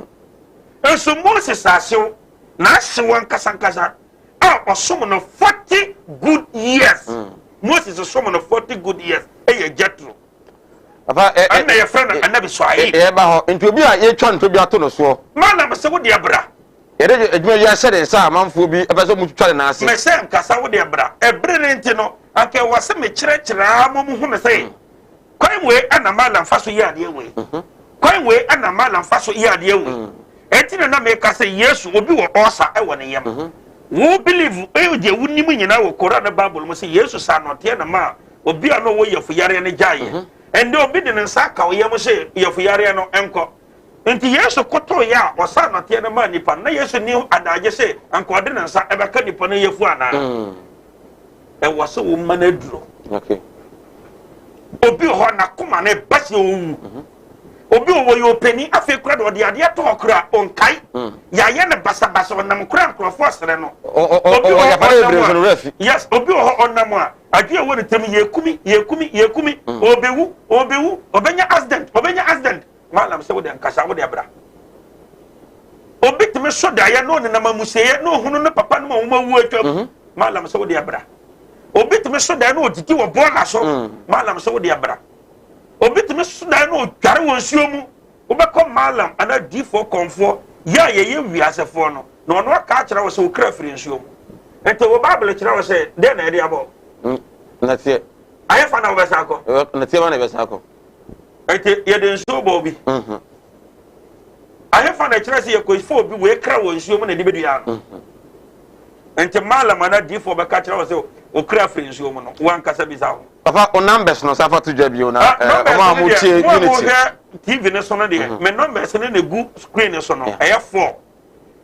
Nso Moses asew n'asew ankasa ankasa. A ɔsom no 40 good years. Moses som no 40 good years ɛyɛ Jethro. Papa ɛ ɛ ɛna yɛfrɛ no anabi Suaib. Ɛba hɔ nti obi a yɛtwa nto bi ato no soɔ. Malam sɛ wo deɛ bra. Yɛde adwuma bi ahyɛ ne nsa a amanfoɔ bi ɛpɛ sɛ wɔn twitwa ne nan ase. Mɛsɛ nkasa wo deɛ bra. Ɛbere ne nti no anka ɛwɔ sɛ mekyerɛkyerɛ ara mo mu hunu sɛ kwan wei ɛna Malam fa so yɛ adeɛ wei. Kwan wei ɛna Malam fa so yɛ adeɛ wei. Enti na na meka sɛ Yesu, obi wɔ ɔɔsa wɔ ne yam. Wo believe eh, deɛ wonim nyinaa wɔ Koran ne Bible mu sɛ Yesu saa nɔteɛ na maa obi a na ɔwɔ yafuyareɛ no gyaeɛ. Ɛnde obi de ne nsa aka wo yam sɛ yafuyareɛ no nkɔ. Nti Yesu kotoeɛ a ɔsaa nɔteɛ no maa nipa no, na Yesu nni adagye sɛ anka ɔde ne nsa ɛbɛka nipa no yafu anaa? Ɛwɔ sɛ woma no aduro. Obi wɔ hɔ n'akoma no ɛba sɛ ɔwu. Obi wɔ hɔ yɛ ɔpanin afei kora de ɔde adeɛ tɔ hɔ kora ɔnkae. Yɛayɛ no basabasa ɔnam kora nkurɔfoɔ sere no. Obi wɔ hɔ ɔnam a yes obi wɔ hɔ ɔnam a adwene ɛwɔ ne tirim yɛkumi yɛkumi yɛkumi ɔbɛwu ɔbɛwu ɔbɛnya accident ɔbɛnya accident. Malam sɛ wode nkasa wode bra. Obi tumi so daeɛ na ɔnenam amusieɛ na ɔhunu ne papa no ma wɔn awu atwam. Malam sɛ wode bra. Obi tumi so daeɛ na ɔdidi wɔ bɔɔla so. Malam sɛ wode bra. Obi tumi so daeɛ na ɔdware wɔ nsuo mu. Wobɛkɔ malam anaa diifoɔ kɔmfoɔ yɛ a yɛyɛ wiasefoɔ no na ɔno aka akyerɛ wo sɛ wo kra firi nsuo mu. Nti wo Bible kyerɛ wo sɛ dɛn na ɛde abɔ? Nɛteɛ. Ayɛ fa na wobɛsan akɔ? Nɛteɛ ma na ɛbɛsan akɔ. Nti yɛde nsuo bɔ obi. Ahefa na ɛkyerɛ sɛ yɛkɔfa obi wei kra wɔ nsuo mu na ɛde bɛdua no. Nti malam anaa diifoɔ bɛka kyerɛ wo sɛ okra firi nsuo mu no, wankasa bisa ho. Papa, o numbers no safa to dwa bio na ɔmo a mo tie Unity. Mo a mo hwɛ TV no so no deɛ, me numbers no na egu screen no so no, ɛyɛ 4.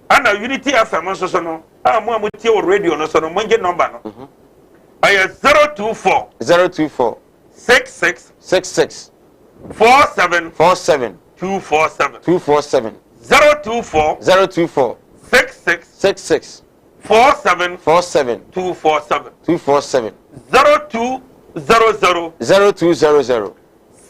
Ɛna Unity FM nso so no, a mo a mo tie wɔ radio no so no, mo ngye number no. Ɛyɛ 024. 024. 66. 66. 47. 47. 247. 247. 024. 024. 66. 66. 47. 47. 247. 247. 0200. 0200.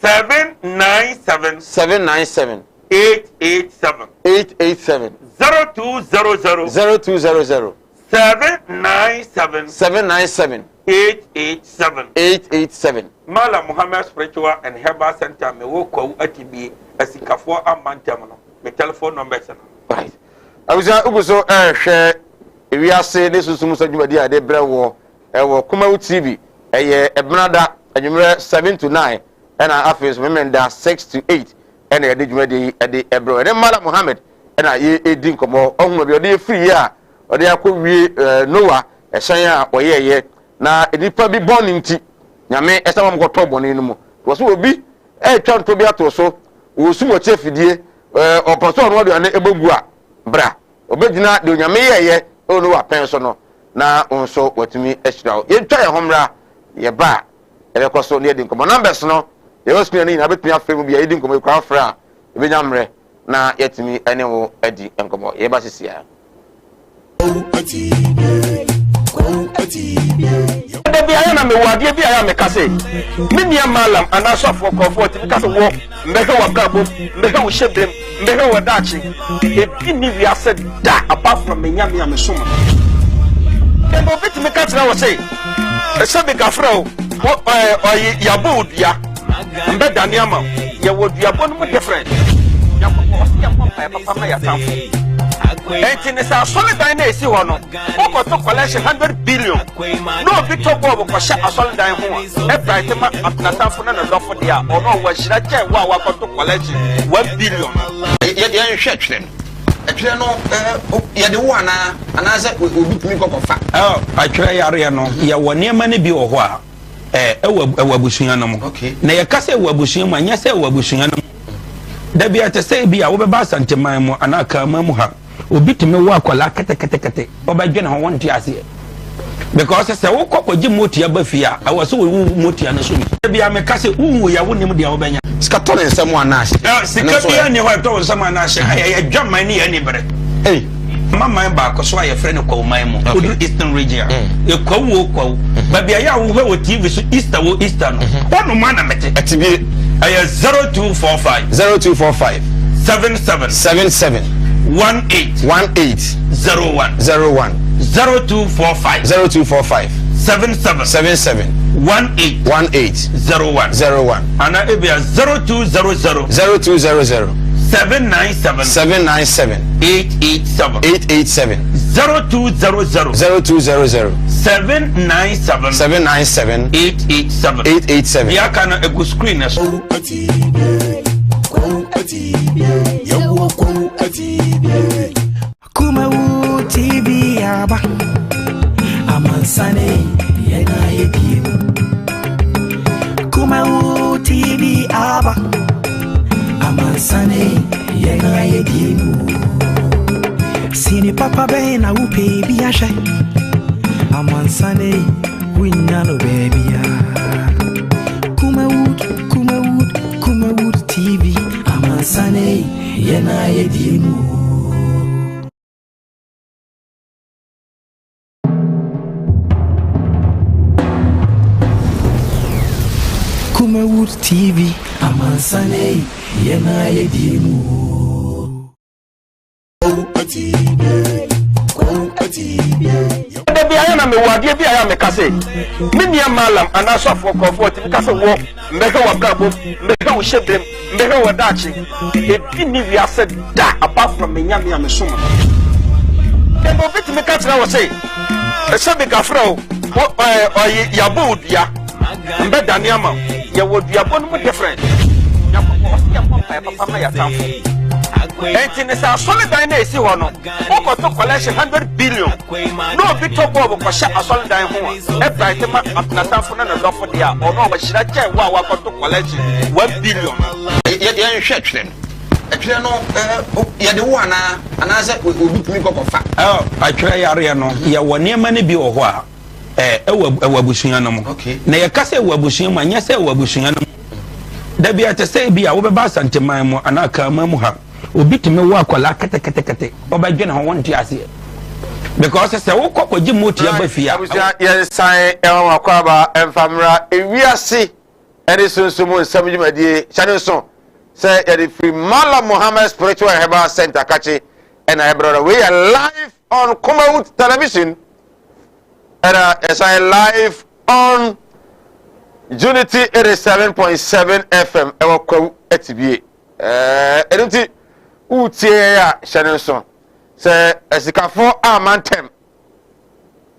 797. 797. 887. 887. 0200. 0200. 797. 797. 887. 887. Malam Muhammad Spiritual and Herbal Center me wo kwawu atibie asikafoɔ amma ntɛm no me telephone numbers no. Right. Abusua ugu so ɛrehwɛ ewiase ne sunsum sɛ dwumadi a yɛde brɛ wɔ ɛwɔ Kumawu TV ɛyɛ ɛbenada anwummerɛ 7 to 9 ɛna afei nso memenda 6 to 8 ɛna yɛde dwumadi yi ɛde ɛbrɛ wɔ ɛne Malam Muhammad ɛna yɛredi nkɔmmɔ ɔhu baabi ɔde efiri yie a ɔde akɔ wie ɛɛ Noah ɛhyɛn a wɔyɛɛyɛ na nnipa bi bɔne nti Nyame ɛsɛ wɔn kɔtɔ bɔne no mu wɔ so obi ɛretwa nto bi ato so wɔsum ɔkyɛ afidie ɛɛ ɔpɛ sɛ ɔno aduane ɛbɛgu a bra ɔbɛgyina deɛ Onyame yɛɛyɛ ɛwɔ Noa pɛn so no na wo nso watumi ahyira wo. Yɛntwa yɛn ho mmra, yɛba a yɛbɛkɔ so na yɛadi nkɔmmɔ. Numbers no yɛwɔ screen no nyinaa bɛtumi afrɛ mu bi a yɛdi nkɔmmɔ yi koraa frɛ a yɛbɛnya mmerɛ na yɛatumi ne wo adi nkɔmmɔ. Yɛba sisi a. Da bi ayɛ na mewɔ adeɛ bi ayɛ a meka sɛ me nua malam anaa sɔfoɔ kɔfoɔ tumi ka sɛ wɔ mbɛhwɛ w'abrabɔ mu mbɛhwɛ wo hyɛbrɛ mu mbɛhwɛ wɔ daakye ebi ni wiase da apart from me nyame a mesom no. Ɛnna obi tumi ka kyerɛ wo sɛ ɛsɛ bi gafrɛ o ɔyɛ yabɔ odua. Mbɛdane ama wo. Yɛwɔ duabɔ no mu different. Nyankopɔn ɔse yɛmmɔ mpaeɛ papa ma yɛatamfo. Enti ne sɛ asɔredan no a ɛsi hɔ no, wokɔto collection 100 billion na obi tɔ bɔɔbo kɔhyɛ asɔredan ho a, ɛbright ma n'atamfo ne ne dɔfo deɛ a, ɔno ɔwɔ ahyira kyɛn wo a wakɔto collection 1 billion no. Yɛnhwɛ twerɛ no. Ɛtwerɛ no yɛde wo anaa anaasɛ obi tumi kɔ kɔfa? Atwerɛ yareɛ no, yɛwɔ nneɛma no bi wɔ hɔ a, ɛwɔ ɛwɔ abusua no mu. Na yɛka sɛ ɛwɔ abusua mu a, nyɛ sɛ ɛwɔ abusua no mu. Da bi ɛte sɛ bi a wobɛba Asanteman mu anaa Kraman mu ha, obi tumi wɔ akwadaa ketekete, ɔbɛdwene ho wonte aseɛ. Because sɛ wokɔ kɔgye motia ba fie a, ɛwɔ sɛ wowu motia no so bi. Da bi a meka sɛ wowu yɛ wonim deɛ wobɛnya. Sika tɔ ne nsam anaa ahye? Sika biara nni hɔ a ɛtɔ wo nsam anaa ahye. Ɛyɛ adwaman ne yɛn anibere. Ma man baako so a yɛfrɛ no Kwawu man mu. Woduru Eastern Region a, mm. Kwawu o Kwawu. Mm-hmm. Baabi a yɛ a wohwɛ wɔ TV so Easter wo Easter no. Mm-hmm. Hɔnom a na mete. Ɛtibie. Ɛyɛ 0245. 0245. 77. 77. 18. 18. 01. 01. 0245. 0245. 77. 77. 18. 18. 01. 01. Ana ebia 0200. 0200. 797. 797. 887. 887. 0200. 0200. 797. 797. 887. 887. Deɛ aka no egu screen no so. Kumawu TV aba amansane yɛn ayɛ bie mu. Kumawu TV aba amansane yɛn ayɛ bie mu. Sini papa bɛn na wopɛ bi ahwɛ amansane wonya no baabia. Kumawood, Kumawood, Kumawood TV amansane yɛn ayɛ bie mu. Kumawood TV amansane yɛn ayɛ die mu. Da bi ayɛ na mewɔ adeɛ bi ayɛ a meka sɛ me nua malam anaa sɔfoɔ kɔfoɔ tumi ka sɛ wɔ mbɛhwɛ w'abrabɔ mbɛhwɛ wo hyɛbrɛm mbɛhwɛ wɔ daakye ebi ni wiase da apart from me nyame a mesom no. Ɛnna obi tumi ka kyerɛ wo se ɛsɛ bi gafrɛ wo ɔyi yabɔ wo dua mbɛdane ama wo. Yɛwɔ duabɔ no mu different. Nyankopɔn ɔse yɛmmɔ mpaeɛ papa ma yɛatamfo. Ɛnti ne sɛ asɔredan no a ɛsi hɔ no wokɔto collection 100 billion na obi tɔ bɔɔbo kɔhyɛ asɔredan ho a ɛbright ma n'atamfo ne ne dɔfo deɛ a ɔno a wahyira kyɛn wo a wakɔto collection 1 billion no. Yɛnhwɛ twerɛ no. Ɛtwerɛ no yɛde wo anaa anaasɛ obi tumi kɔ kɔfa? Atwerɛ yareɛ no, yɛwɔ nneɛma no bi wɔ hɔ a ɛwɔ ɛwɔ abusua no mu. Na yɛka sɛ ɛwɔ abusua mu a, nyɛ sɛ ɛwɔ abusua no mu. Da bi ɛte sɛ bi a wobɛba Asanteman mu anaa Kraman mu ha, obi tumi wɔ akwadaa ketekete, ɔbɛdwene ho wonte aseɛ. Because sɛ wokɔ kɔgye motia ba fie a. Abusua yɛnsan ɛma wakɔ aba ɛmfa mmra ewiase ɛne sunsum mu nsɛm dwumadie hyɛ no nso sɛ yɛde firi Mallam Muhammad Spiritual and Herbal Center kakye ɛna ɛbrɛ no wei yɛ live on Kumawood Television ɛna ɛsan live on Unity 87.7 FM ɛwɔ Kwawu Atibie ɛɛ ɛno nti wotie yɛn a hyɛ no nso sɛ asikafoɔ amma ntɛm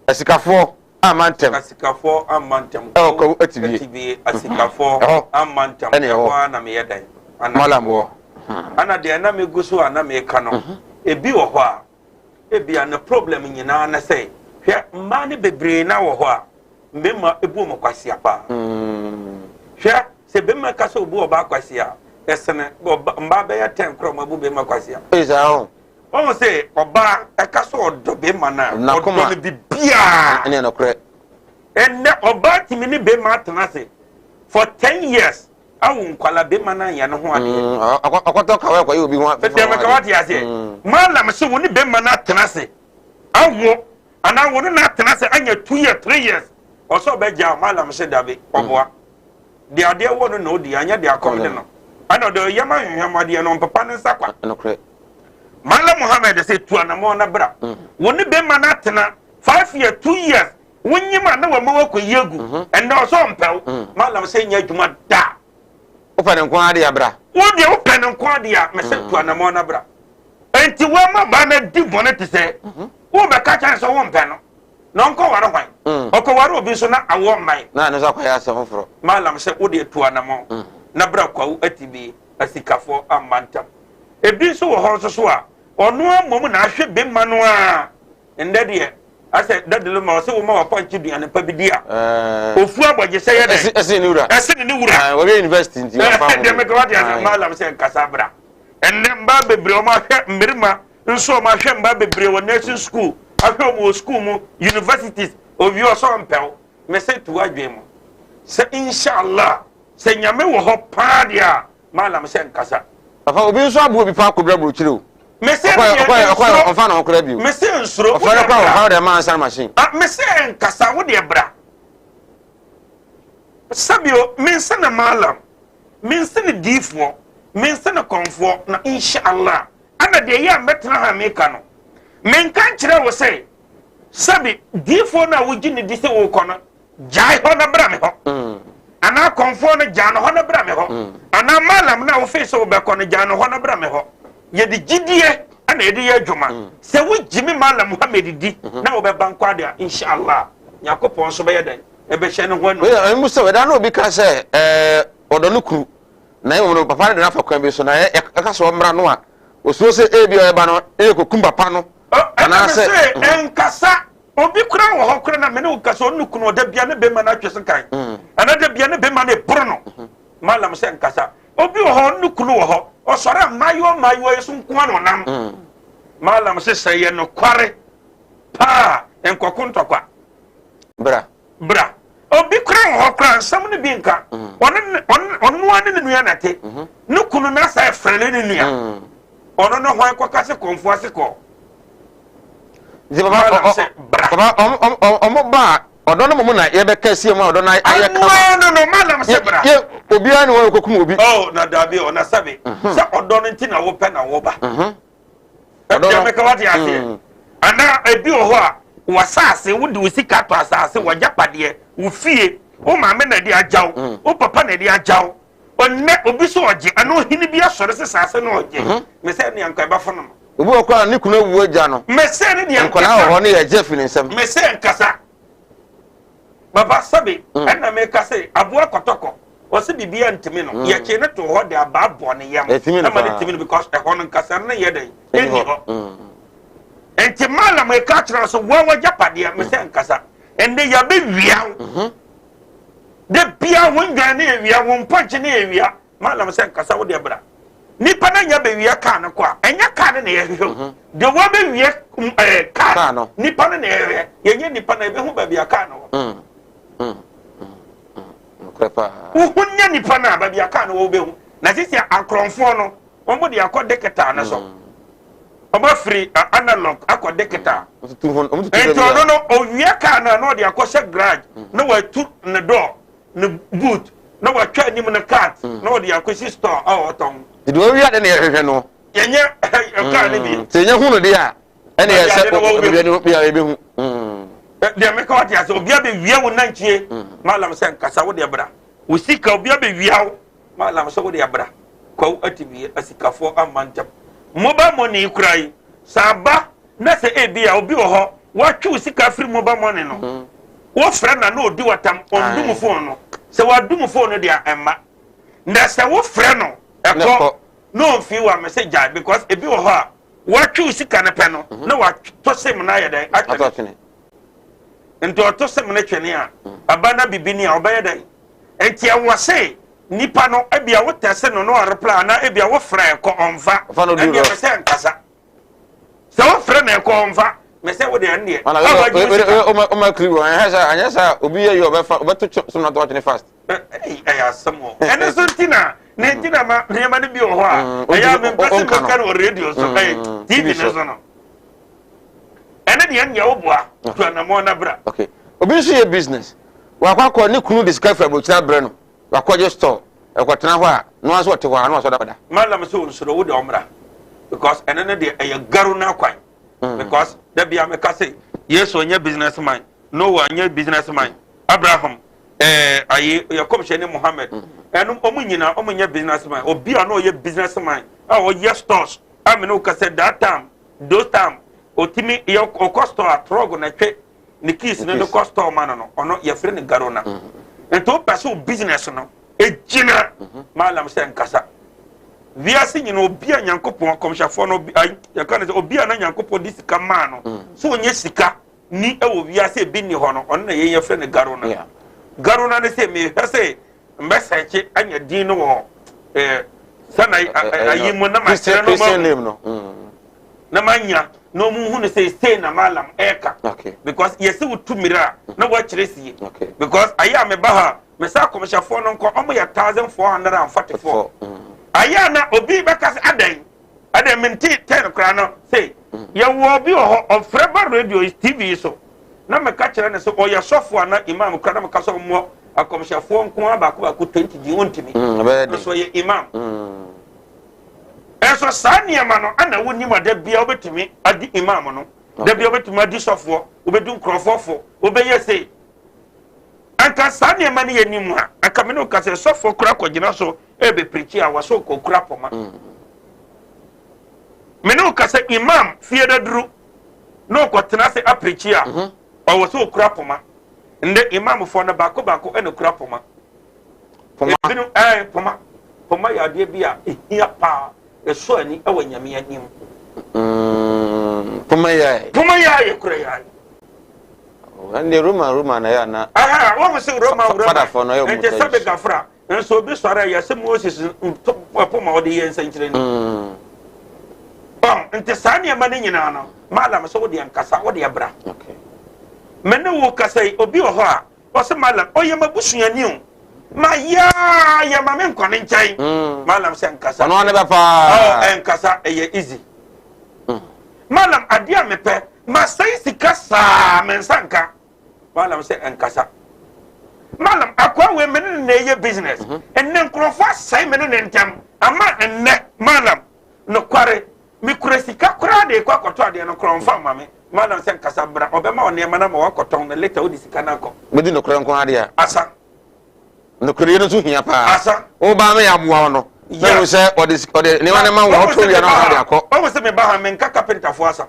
asikafoɔ amma ntɛm. Asikafoɔ amma ntɛm. Ɛwɔ Kwawu Atibie. Atibie asikafoɔ Ɛhɔ amma ntɛm. ɛne ɛhɔ. Ɛhɔ ara na meyɛ dɛn? Ana Malam wɔ. Ana deɛ na megu so a na meka no, ebi wɔ hɔ a, ebia ne problem nyinaa ne sɛ, hwɛ mmaa no bebree na wɔ hɔ a, mmarima ebu wɔn kwasia paa. Hwɛ sɛ barima ka sɛ obu ɔbaa kwasia a, ɛsene ɔba mmaa bɛyɛ tɛn korɔ wɔn abu barima kwasia. Ee saa o. Wɔn sɛ ɔbaa ɛka sɛ ɔdɔ barima no a, N'akoma. ɔdɔ no bibiara. Ɛne ɛnokorɛ. Ɛnɛ ɔbaa tumi ne barima atena ase for 10 years awo nkwala barima no anyɛ ne ho adeɛ. Akɔtɔ kawa ɛkɔyɛ obi ho Deɛ mɛka wate aseɛ. Malam sɛ wo ne barima no atena ase awo anaa wo ne no atena ase anya 2 years, 3 years, ɔsɛ ɔbɛgya malam sɛ dabi ɔboa. Deɛ adeɛ wɔ no na ɔdi anyɛ deɛ akɔm de no. Ɛna ɔde ɔyam ahwehwɛ mu adeɛ no ɔmpepa ne nsa kwa. Ɛnokorɛ. Malam Muhammad sɛ tu anammɔn na bra. Wo ne barima no atena 5 years, 2 years, wonyim a na wama wakɔ yi agu. Ɛnɛ ɔsɛ ɔmpɛw. Malam sɛ nyɛ adwuma da. Wopɛ ne nko ara deɛ bra. Wo deɛ wopɛ ne nko ara deɛ a, mɛsɛ tu anamɔn na bra. Enti woama baa no adi bɔne te sɛ mhm. wobɛka kyerɛ sɛ wompɛ no na ɔnkɔware hwan? Mm. Ɔkɔware obi nso na awoɔ mman. Na ɛno nso akɔyɛ asɛm foforɔ. Malam sɛ wo deɛ tu anamɔn mm. na bra kwawu atibi asikafoɔ amma ntam. Ebi nso wɔ hɔ nso so a ɔno mmom na ahwɛ bɛmma no a Ndɛ deɛ, asɛ Daddy Luma ɔse woma w'apɔnkye duane pa bi di a, ofu abɔgyesɛ yɛ dɛn? Ɛsen ne wura. Ɛsen ne wura. Wɔyɛ university nti wɔmfa ho. Deɛ meka wate ase, Mallam sɛ nkasa bra. Ɛnnɛ mbaa bebree wɔn ahwɛ mmarima nso wɔn ahwɛ mbaa bebree wɔ nursing school, ahwɛ wɔn wɔ school mu, universities, owie ɔsɛ ɔmpɛ wo. Mese to w'adwene mu sɛ inshallah sɛ Nyame wɔ hɔ paa deɛ a, Mallam sɛ nkasa. Papa obi nso aboa obi paa kɔduru aburokyire o. Mese Ɔkɔɛ deɛ ɔkɔɛ ɔkɔɛ nsuro. ɔnfa ne ho koraa bio. Mese nsuro. Ɔfrɛ no Wodeɛ koraa bra. ɔnfa deɛ ma ansa machine. Ah, mese nkasa wo deɛ bra. Sɛbio mense ne Mallam, mense ne diifoɔ, mense ne kɔmfoɔ na inshallah ɛna deɛ ɛyɛ a mɛtena ha meka no menka nkyerɛ wo sɛ sɛbi diifoɔ no a wogye ne di sɛ wokɔ no Gyae hɔ na bra me hɔ. Mm. Anaa kɔmfoɔ no gyaa no hɔ na bra me hɔ. Mm. Anaa malam no a wofei sɛ wobɛkɔ no gyaa no hɔ na bra me hɔ. Yɛde gyidie ɛna yɛde yɛ adwuma. Mm. Sɛ wogye me malam Muhammad di mm-hmm. na wobɛba nkwa de a inshallah Nyankopɔn nso bɛyɛ dɛn ɛbɛhyɛ ne ho anu. Ɛmu sɛ ɛda na obi ka sɛ ɛɛ ɔdɔ no kunu na mmom no papa no de no afa kwan bi so na ɛka sɛ ɔmmra no a osuro sɛ ebi a ɔyɛba no ɛyɛ kokum papa no anaasɛ ɛnkasa Obi koraa wɔ hɔ koraa na me ne wo kasa ɔne ne kunu ɔda bia ne bɛma no atwe sekan mm. anaa da bia ne bɛma no eboro no mm-hmm. Malam sɛ nkasa obi wɔ hɔ ɔne ne kunu wɔ hɔ ɔsɔre a mmaayewa mmaayewa yi so nko ara na ɔnam mm. Malam sɛ sɛ yɛ nokware paa nkɔko ntɔkwa bra bra obi koraa wɔ hɔ koraa nsɛm no bi nka mm. ɔne ɔno ara ne ne nua na te mm-hmm. ne kunu no asa ɛfrɛle ne nua ɔno ne hwan kɔka se kɔnfo ase kɔ nti papa papa ɔmo ba a ɔdɔ no mu na yɛbɛka sie mu a ɔdɔ no ayɛ kama no no malam sɛ bra yɛ obiara ne wɔn kɔkum obi oh na dabi ɔ na sɛbi mhm. sɛ ɔdɔ no nti na wopɛ na woba mhm. ɔdɔ no mɛka wate aseɛ mm. anaa ebi wɔ hɔ a w'asaase wode wo sika tɔ asaase mm. w'agyapadeɛ wo fie wo maame na ɛde agyaw mm. wo papa na ɛde agyaw Ɔnnɛ obi sɛ ɔgye anaa ɔhene bi asɔre sɛ saase na ɔgye. Mhm. Mesɛ ne anka ɛbɛfo no no. Obi wɔ koraa ne kunu awu agya no. Mesɛ ne deɛ nkwadaa wɔ hɔ ne yɛgye afi ne nsam. Mesɛ nkasa. Papa sɛbe mm. ɛna meka sɛ aboa kɔtɔkɔ ɔsɛ biribiara ntumi no mm. yɛkye ne to hɔ de abaa bɔ ne yam ɛma ne tumi no because ɛhɔ no nkasa no yɛ dɛn ɛnni hɔ mm. nti malam ɛka kyerɛ so woa wagyapadeɛ mesɛ nkasa ɛnde yɛbɛwia wo mhm. Da biara wo ndwan ne awia, wo mpɔnkye ne awia. Malam sɛ nkasa wo deɛ bra. Nipa na nya bɛwia kaa no kɔ a, ɛnyɛ kaa no na yɛhwehwɛ o. Mhm. Deɛ wɔbɛwia mm, ɛɛ kaa no, nipa no na yɛhwehwɛ. Yɛnyɛ nipa na yɛbɛhu baabi a kaa no wɔ. Mm, mm, Wohu nya nipa no a, baabi a kaa no wɔ wobɛhu. Na sisi akorɔmfoɔ no, wɔn de akɔ digital no so. Wɔn afiri analog akɔ digital. Nti ɔno no owia kaa no a na ɔde akɔhyɛ garage na watu ne door ne boot na watwa anim ne cart na ɔde akɔsi store a ɔtɔn. Nti owia de na yɛhwehwɛ no. Yɛnyɛ kaa no bi. Sɛ yɛnyɛ hu no deɛ a ɛna yɛ sɛ obi no bi a yɛbɛhu. Deɛ meka wate ase obi abɛwia wo nankyie malam sɛ nkasa wo deɛ bra wo sika obi abɛwia wo. Mallam sɛ wode abra kwawu atv asikafoɔ amma ntɛm. Mobile money yi koraa yi sɛ aba na sɛ ebia obi wɔ hɔ watwe wo sika afiri mobile money no mm. wofrɛ na na ɔdi watam ɔndum phone no sɛ wadum phone no deɛ ɛmma na sɛ wofrɛ no ɛkɔ na ɔmfii wa mɛ sɛ gyae because ebi wɔ hɔ a watwe wo sika no pɛ no mhm. na watɔ sim no ayɛ dɛn atwene nti ɔto sim no twene a mm. aba na bibi ni a ɔbɛyɛ dɛn Nti ɛwɔ se nipa no ebia wo tɛse no na ɔreply anaa ebia wo frɛ kɔ ɔnfa ɛndeɛ mɛ sɛ nkasa sɛ wo frɛ na ɛkɔ ɔnfa mɛ sɛ wo deɛ ɛndeɛ awa gye wo sika. Ɔma kiri wɔ ɛhɛ sɛ anyɛ sɛ obi yɛ yɛ ɔbɛfa ɔbɛto som na to atwene fast. Ɛyɛ asɛm o ɛno nso nti na ne nti na ma nneɛma no bi wɔ hɔ a ɛyɛ a mempɛ sɛ mɛka no wɔ radio so ɛyɛ TV no so no ɛne deɛ ɛndeɛ woboa tu anamɔ na bra. Okay obi nso yɛ business Wakɔ akɔ ne kunu de sika firi aburokyire abrɛ no, wakɔgye store, ɛkɔtena hɔ a, noa nso ɔte hɔ a, na wasɔ da. Mallam sɛ onsuro wo deɛ ɔmmra because ɛno no deɛ ɛyɛ garu no akwan mm. because da bia meka sɛ Yesu ɔnyɛ business man, Noah ɔnyɛ business man, Abraham Ɛɛ ayi yɛ kɔmhyɛni Muhammad. Ɛnom ɔmo nyinaa ɔmo nyɛ business man. Obi a na ɔyɛ business man a ɔyɛ stores a me ne wo kasa that time, those time, otimi yɛ ɔkɔ store a trɔg na ɛtwe ne keys no de kɔ store ma no no, ɔno yɛfrɛ no garona. Nti wopɛ sɛ wo business no egyina, maalam sɛ nkasa wiase nyina obi a Nyankopɔn akɔmhyɛfoɔ no ayi yɛka no sɛ obi a na Nyankopɔn de sika maa no so ɔnyɛ sika ni ɛwɔ wiase ebi nni hɔ no, ɔno na yɛn yɛfrɛ no garona. Garona ne sɛ mehwɛ sɛ mbɛsɛkye anya din no wɔ sɛna ayi mu na makyerɛ no Christian name no. Na manya na ɔmo hu no sɛ sei na malam ɛɛka because yɛsɛ wotu mmerɛ a na woakyerɛ sie because ayɛ a meba ha mesa akɔmhyɛfoɔ no nkɔ ɔmo yɛ 1444. Ayɛ a na obi bɛka sɛ adan adan mente 10 koraa no sei yɛwɔ obi wɔ hɔ ɔfrɛ ba radio yi, TV yi so na meka kyerɛ no sɛ ɔyɛ sɔfo ana imam koraa na meka sɛ ɔmmɔ akɔmhyɛfoɔ nko ara baako baako 20 din ɔntumi. Ɛbɛyɛ den. Nso ɔyɛ imam. Ɛnso saa nneɛma no ana wonim a da bia wobɛtumi adi imam no, da bia wobɛtumi adi sɔfoɔ, wobɛdi nkurɔfoɔ fo, wobɛyɛ sei. Anka saa nneɛma no yɛ nim a anka me ne wo ka sɛ sɔfoɔ kora kɔgyina so ɛbɛpirikyi a wɔsɛ ɔkɔkura pɔma. Me ne wo ka sɛ imam fie daduru na ɔkɔtena ase apirikyi a ɔwɔ sɛ ɔkura pɔma. Ndɛ imamfoɔ no baako baako ɛna kura pɔma. Pɔma. Ebinom pɔma. Pɔma yɛ adeɛ bi a ehia paa, ɛsɔ ani ɛwɔ Nyame anim. Pɔma yɛ. Pɔma yɛ ayɛ kura yɛ ayɛ. Ɛnde Roman na yɛ ana. Aha, wɔn sɛ Roman. Fadafoɔ no ɛyɛ ɔmo nti sɛ bɛ gafra nso obi sɔrɔ a yɛsɛ Moses pɔma ɔde yɛ nsɛnkyerɛnni. Bɔn nti saa nneɛma no nyinaa no maalam sɛ wode nkasa wode ɛbra. Mɛ ne wo kasa yi, obi wɔ hɔ a ɔsɛ malam ɔyɛ mabusuani o ma yaa yɛ ma me nkɔ ne nkyɛn. Malam sɛ nkasa. Ɔno ane bɛ paa. Ɔ nkasa ɛyɛ easy. Malam, adeɛ a mepɛ masɛe sika saa me nsa nka. Malam sɛ nkasa. Malam, akoa wei me ne ne na ɛyɛ business. Ɛnnɛ nkurɔfoɔ asɛe me ne ne ntɛm ama ɛnnɛ malam nokware mekura sika koraa de kɔ akɔtɔ adeɛ no koraa ɔmfa ma me. Malam sɛ nkasa bra, ɔbɛma wo nneɛma no ama wakɔtɔn no later wode sika no akɔ. Bɛdi nokorɛ nko adeɛ a. Asa. Nokorɛ no nso hia paa. Asa. Wobaa me yɛ aboa wo no. Na wo sɛ ɔde nneɛma no ma wo a wotɔ wia na ɔsan de akɔ. Ɔwɔ sɛ meba ha menka kapentafoɔ asa.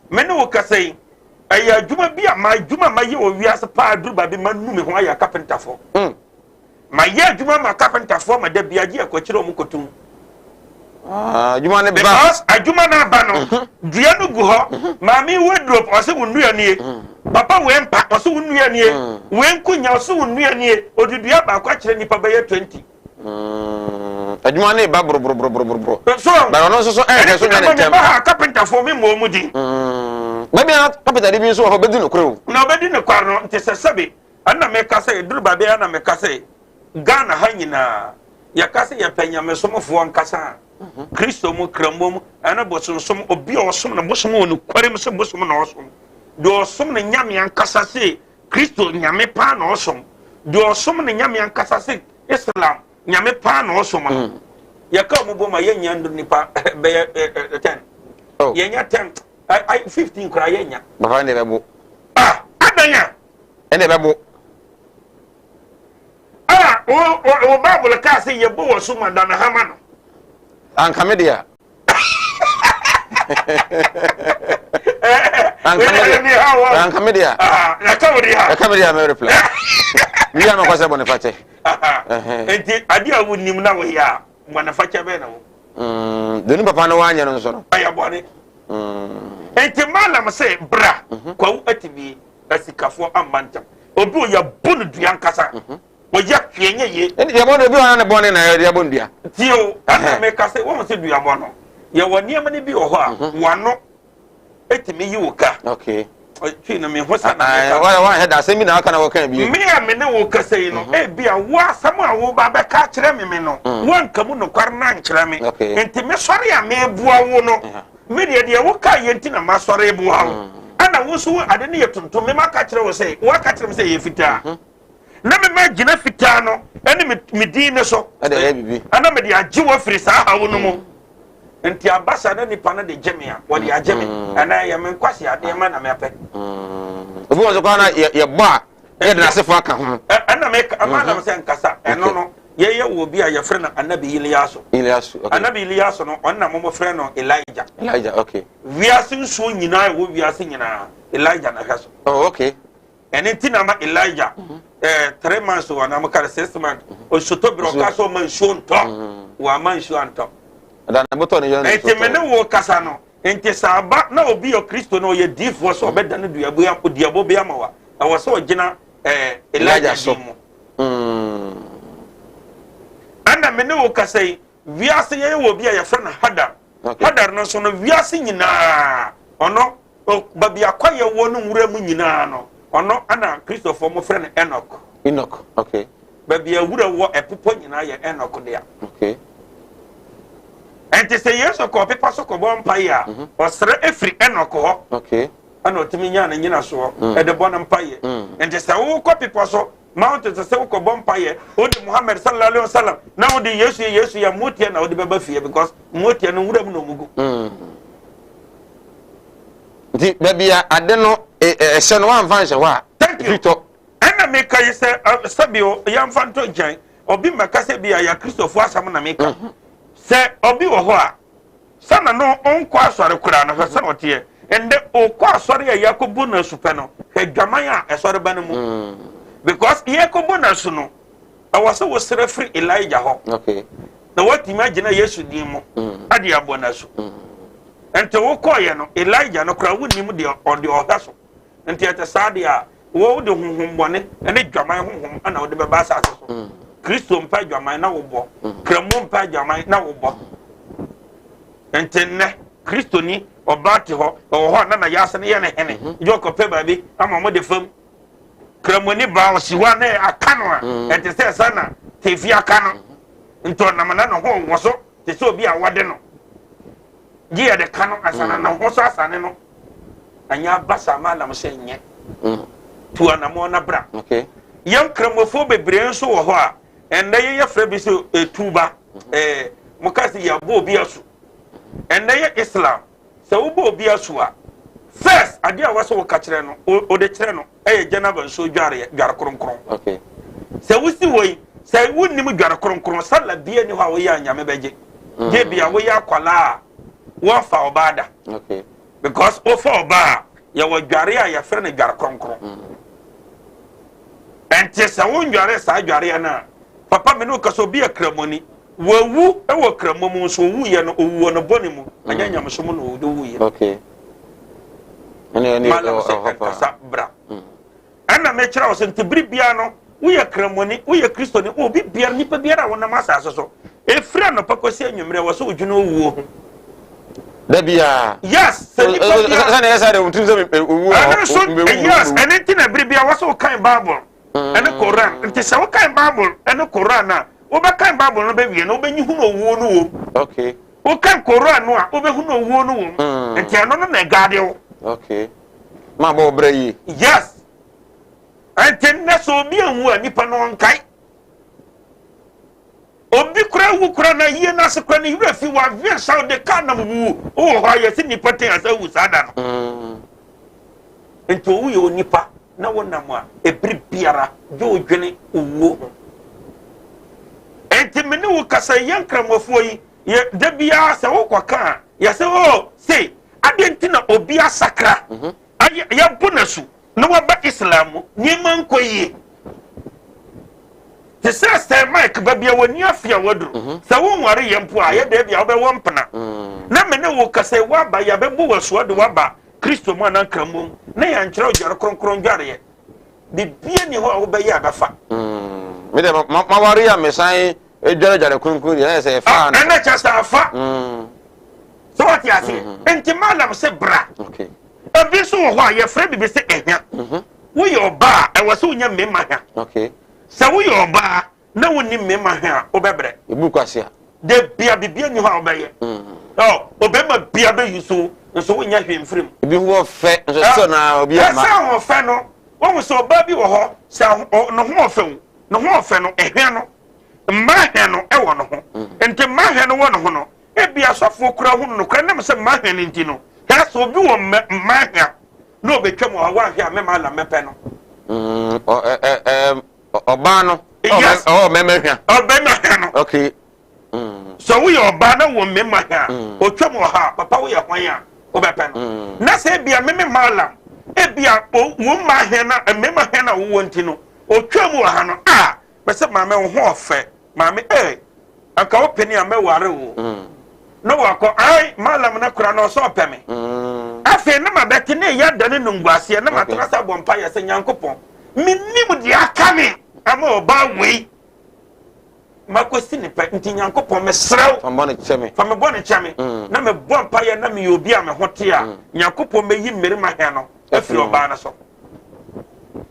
Me ne wo kasa yi ɛyɛ adwuma bi a ma adwuma ma yɛ wɔ wiase paa duru baabi ma nu me ho ayɛ kapentafoɔ. Ma yɛ adwuma ma kapentafoɔ ma da bia gye akwakyerɛ ɔmo kɔtum. Adwuma ne ba. Because adwuma no aba no dua no gu hɔ, maame wardrobe ɔsɛ wo nnua nie, papa wei mpa ɔsɛ wo nnua nie, wei nkonya ɔsɛ wo nnua nie, ɔde dua baako akyerɛ nipa bɛyɛ 20. Adwuma ne ba boroboroboroboro. So Bɛrɛ ɔno nso so ɛhwɛ so nya ne ntɛm. Ba ha kapentafoɔ mi mmɔ ɔmo din. Baabi a kapenta de bi nso wɔ hɔ bɛdi nokorɛ o. Na ɔbɛdi nokware no nti sɛ sɛbi ɛna meka sɛ ɛduru baabi a ɛna meka sɛ Ghana ha nyinaa yɛka sɛ yɛpɛ nyamesomfoɔ nkasa a Kristo mu, Kramomu ɛne bosonsom, obi a ɔsom no bosom wɔ nokware mu sɛ bosom na ɔsom, deɛ ɔsom no nyame ankasa sɛ Kristo nyame paa na ɔsom, deɛ ɔsom no nyame ankasa sɛ Islam nyame paa na ɔsom no, yɛka ɔmo bom a yɛnya nnuru nipa bɛyɛ 10. Yɛnya 10, 15 koraa yɛnya. Papa ne bɛbo. Ah, adan a ɛne bɛbo. A wo Bible kaa sɛ yɛbɔ wɔ so ma dana hama no. Anka me deɛ. Anka me deɛ. Anka me deɛ. Ɛka wo deɛ. Ɛka me deɛ mɛ reply. Wia ma kɔsɛ bɔne fakyɛ. Nti adeɛ a wonim na woyɛ a bɔne fakyɛ bɛn na wo. Doni papa no wanyɛ no nso no. Ɛyɛ bɔne. Nti malam sɛ bra kwawu atibie asikafoɔ amma ntam. Obi o yɛbɔ no dua nkasa. Ɔyɛ hwee nyɛ yie. Ɛnti yɛbɔ no obi wɔ ne bɔne na yɛde abɔ no dua. Tie o, ɛna meka sɛ wɔn sɛ duabɔ no yɛwɔ nneɛma no bi wɔ hɔ a wano etumi yi wo ka. Okay. Twi no meho sɛ na meka. Wɔn wɔn ahɛ da asɛm bi na aka na wɔka bi. Me a me ne wo kasa yi no ebi a wo asɛm a wo ba bɛka akyerɛ me no wɔnka mu nokware na nkyerɛ me. Nti mesɔre a meboa wo no me deɛ deɛ wo ka yɛ nti na masɔre boa wo. Ɛna wo nso ade no yɛ tuntum me maka kyerɛ wo sɛ wɔaka kyerɛ me sɛ yɛ fitaa. Na me ma gyina fitaa no ɛne me din no so ɛna mede agye wo afiri saa haw no mu. Nti abasa na nipa no de gye me a wɔde agye me ɛna ɛyɛ me nkwasi adeɛ ma na mepɛ. Obi wɔ so koraa na yɛbɔ a. Yɛ de n'asefo aka ho. Ɛna meka ama nam sɛ nkasa ɛno no yɛyɛ wɔ bi a yɛfrɛ no Anabi Iliasu. Iliasu, okay. Anabi Iliasu no ɔno na mo frɛ no Elijah. Elijah, okay. Wiase nsuo nyinaa ɛwɔ wiase nyinaa Elijah na hwɛ so. Oh, okay. Ɛne nti na ama Elijah 3 months wɔ anam kare 6 months osotɔ bi ɔka so ɔma nsuo ntɔ, wɔ ama nsuo antɔ. Ɛda na bɔtɔ ne yɛ ne nti me ne wo kasa no, nti sɛ aba na obi yɛ Kristo na ɔyɛ diifoɔ sɛ ɔbɛda no duabɔ bi ama wa, ɛwɔ sɛ ɔgyina Elijah so din mu. Ɛna me ne wo kasa yi, wiase yɛyɛ wɔ bi a yɛfrɛ no Hadar. Hadar no nso no, wiase nyinaa ɔno baabi akɔyɛ wɔ no nwura mu nyinaa no, ɔno ana Kristofoɔ mo frɛ no Enoch. Enoch, okay. Baabi a wura wɔ ɛpopɔ nyinaa yɛ Enoch dea. Ɛnti sɛ Yesu kɔ pepa so kɔbɔ mpaeɛ a, ɔsrɛ efiri Enoch hɔ. Ɛna ɔtumi nya ne nyinasoɔ ɛde bɔ no mpaeɛ. Nti sɛ wokɔ pepɔ so, mountain, sɛ wokɔbɔ mpaeɛ, wode Muhammad sallallahu alaihi wasallam na wode Yesu yɛ Yesu yɛ mmotia na wode bɛba fie, because mmotia no nwura mu na ɔmu gu. Nti baabi a ade no ɛhyɛ no, wamfa nhyɛ hɔ a, Thank you. ɛfiri tɔ. Ɛna meka yi sɛ sɛbio yɛmfa ntɔ nkyɛn, obi mmɛka sɛ bi a yɛ Kristofoɔ asɛm na meka sɛ obi wɔ hɔ a sɛna no ɔnkɔ asɔre koraa no, hwɛ sɛ ɔteɛ ndɛ ɔkɔ asɔre a yɛakɔbu no asu pɛ no, hwɛ dwaman a ɛsɔre ba no mu, because yɛkɔbɔ no asu no, ɛwɔ sɛ wosrɛ firi Elijah hɔ na woatumi agyina Yesu din mu ade abɔ no asu. Nti wokɔɔyɛ no, Elijah no koraa wonnim deɛ ɔde ɔhwɛ so. Nti ɛte saa deɛ a, wode honhommɔne ne dwaman honhom ana wode bɛba asase so. Kristo mpa adwaman na wobɔ, Kramo mpa adwaman na wobɔ. Nti nnɛ Kristoni ɔbaa te hɔ, ɔwɔ hɔ a na nayɛ no yɛ ne hene gye ɔkɔpɛ baabi ama ɔmo de fam. Kramoni baa ɔsi hɔ a na aka no a ɛte sɛ ɛsa na tefi aka no, nti ɔnam na ne ho wɔ so te sɛ obi a wɔde no gye yɛde ka no asana ne ho so asane no. Anyɛ aba saa ma anam sɛ nyɛ tu anammɔn na bra. Yɛn Kramofoɔ bebree nso wɔ hɔ a ɛnnɛ yɛyɛ frɛ bi sɛ etuba, mo ka sɛ yɛabɔ obi asu. Ɛnnɛ yɛ Islam, sɛ wobɔ obi asu a, first adeɛ a wɔsɛ wɔka kyerɛ no, wode kyerɛ no ɛyɛ janaba nsuo dwareɛ, dware kronkron. Sɛ wosi hɔ yi sɛ wonnim dware kronkron, sala bia ni hɔ a woyɛ a Nyame bɛgye gye bia woyɛ akwalaa a wɔmfa ɔbaa da, because wofa ɔbaa a, yɛwɔ dware a yɛfrɛ no dware kronkron. Ɛnti sɛ wondware saa dwareɛ no a, papa, me ne wo ka sɛ obi yɛ Kramoni, wawu wɔ Kramo mu nso, owuyɛ no, owu wɔ no bɔne mu, ɛnyɛ nyamesom na ɔde wuyɛ. Ɛne Malam ɛwɔ sɛ hɔ paa. ɛnkasa bra. Ɛna mekyerɛ wo sɛ nti bere biara no, woyɛ Kramoni, woyɛ Kristoni, obi biara, nipa biara a wonam asase so ɛfiri anɔpa kɔsi anwummerɛ, wɔ sɛ wodwene owuo ho. Da biara. Yes, sɛ nipa biara sɛ ne yɛ sɛ de wotum sɛ owu wɔ ɛno nso. mbɛwu. Yes, ɛno nti na bere biara wɔ sɛ wokan Bible ɛne Koran. Nti sɛ wokan Bible ɛne Koran a, wobɛkan Bible no bɛwie no, wobɛnyi hu no owuo no wom. Wokan Koran no a, wobɛhu no owuo no wom. Nti ɛno no na ɛgaade wo. Okay, ma bɔ ɔbrɛ yie. Yes, nti nnɛ sɛ obi anwu a, nipa no ɔnkae. Obi kora wu kora na yie no ase kora ne werɛ fi wawe sa wode kaa nam wu wowɔ hɔ a, yɛsɛ nipa ten asɛ wu saa da no. Nti owu yɛ onipa na wonam a, ebere biara gye odwene owuo ho. Nti me ne wo kasa, yɛn Nkramofoɔ yi yɛ da biara sɛ wokɔka a, yɛsɛ o sei adeɛ nti na obi asakra ayɛ yɛbɔ n'asu na waba Islam mu, nneɛma nkɔ yie te sɛ Mike ba bia w'ani afi a waduru sɛ wonware yɛ mpo a, yɛ dɛ bia wobɛwɔ mpena na me ne wo kasa yi, woaba yɛbɛbɔ w'asua de woaba Kristo mu anaa Nkramu mu na yɛnkyerɛ wo dware kronkron dwareɛ, bibia ni hɔ a wobɛyɛ a bɛfa. Me deɛ maware a mesan dwaredware kronkron deɛ, ɛyɛ sɛ ɛfaa no. Ɛnɛ kyɛ sɛ afa sɛ wate aseɛ. Nti malam sɛ bra. Ebi nso wɔ hɔ a yɛfrɛ bibi sɛ ɛhwa. Woyɛ ɔbaa a, ɛwɔ sɛ wonya mmarima hwa. Sɛ woyɛ ɔbaa na wonni mmarima hwa a, wobɛbrɛ. Ebu kwasi a. De bia bibia ni hɔ a wobɛyɛ ɔ ɔbɛrima bia bɛyi so nso wonya hwee mfiri mu. Ebi ho ɔfɛ nso sɛ na obi ama. Ɛsɛ ahoɔfɛ no, wɔn sɛ ɔbaa bi wɔ hɔ sɛ ne ho ɔfɛ o, ne ho ɔfɛ no, ɛhwɛ no, mmaa hwɛ no ɛwɔ ne ho. Nti mmaa hwɛ no wɔ ne ho no, ebi asɔfoɔ kura ho no kura nam sɛ mmaa hwɛ no. Nti no hwɛ sɛ obi wɔ mmaa hwɛ na ɔbɛtwa mu a, wahwɛ a mɛma ala mɛpɛ no. Ɔbaa no. Yes. Ɔwɔ mmarima hwa. Ɔbarima hwa no. Okay. Sɛ woyɛ ɔbaa na wɔ mmarima hwa a, otwam wɔ ha a, papa woyɛ hwan a wobɛpɛ no. Na sɛ ebia meme maalam, ebia wo mmaa hwa na mmarima hwa na wowɔ nti no, otwam wɔ ha no a, bɛsɛ maame wo ho ɔfɛ, maame ee, anka wo pene a mɛware wo. Na wakɔ, ai, maalam no kora na ɔsɛ ɔpɛ me. Afei na mabɛte na ɛyɛ adane no nguaseɛ na matena sɛ abɔ mpaeɛ sɛ Nyankopɔn, mennim deɛ aka me ama ɔbaa wei makɔsi ne pɛ nti Nyankopɔn mesrɛ wo fa me bɔne kyɛ me, fa me bɔne kyɛ me na mebɔ mpaeɛ na meyɛ obi a me ho te a mm. Nyankopɔn bɛyi mmarima hɛ no afiri ɔbaa no so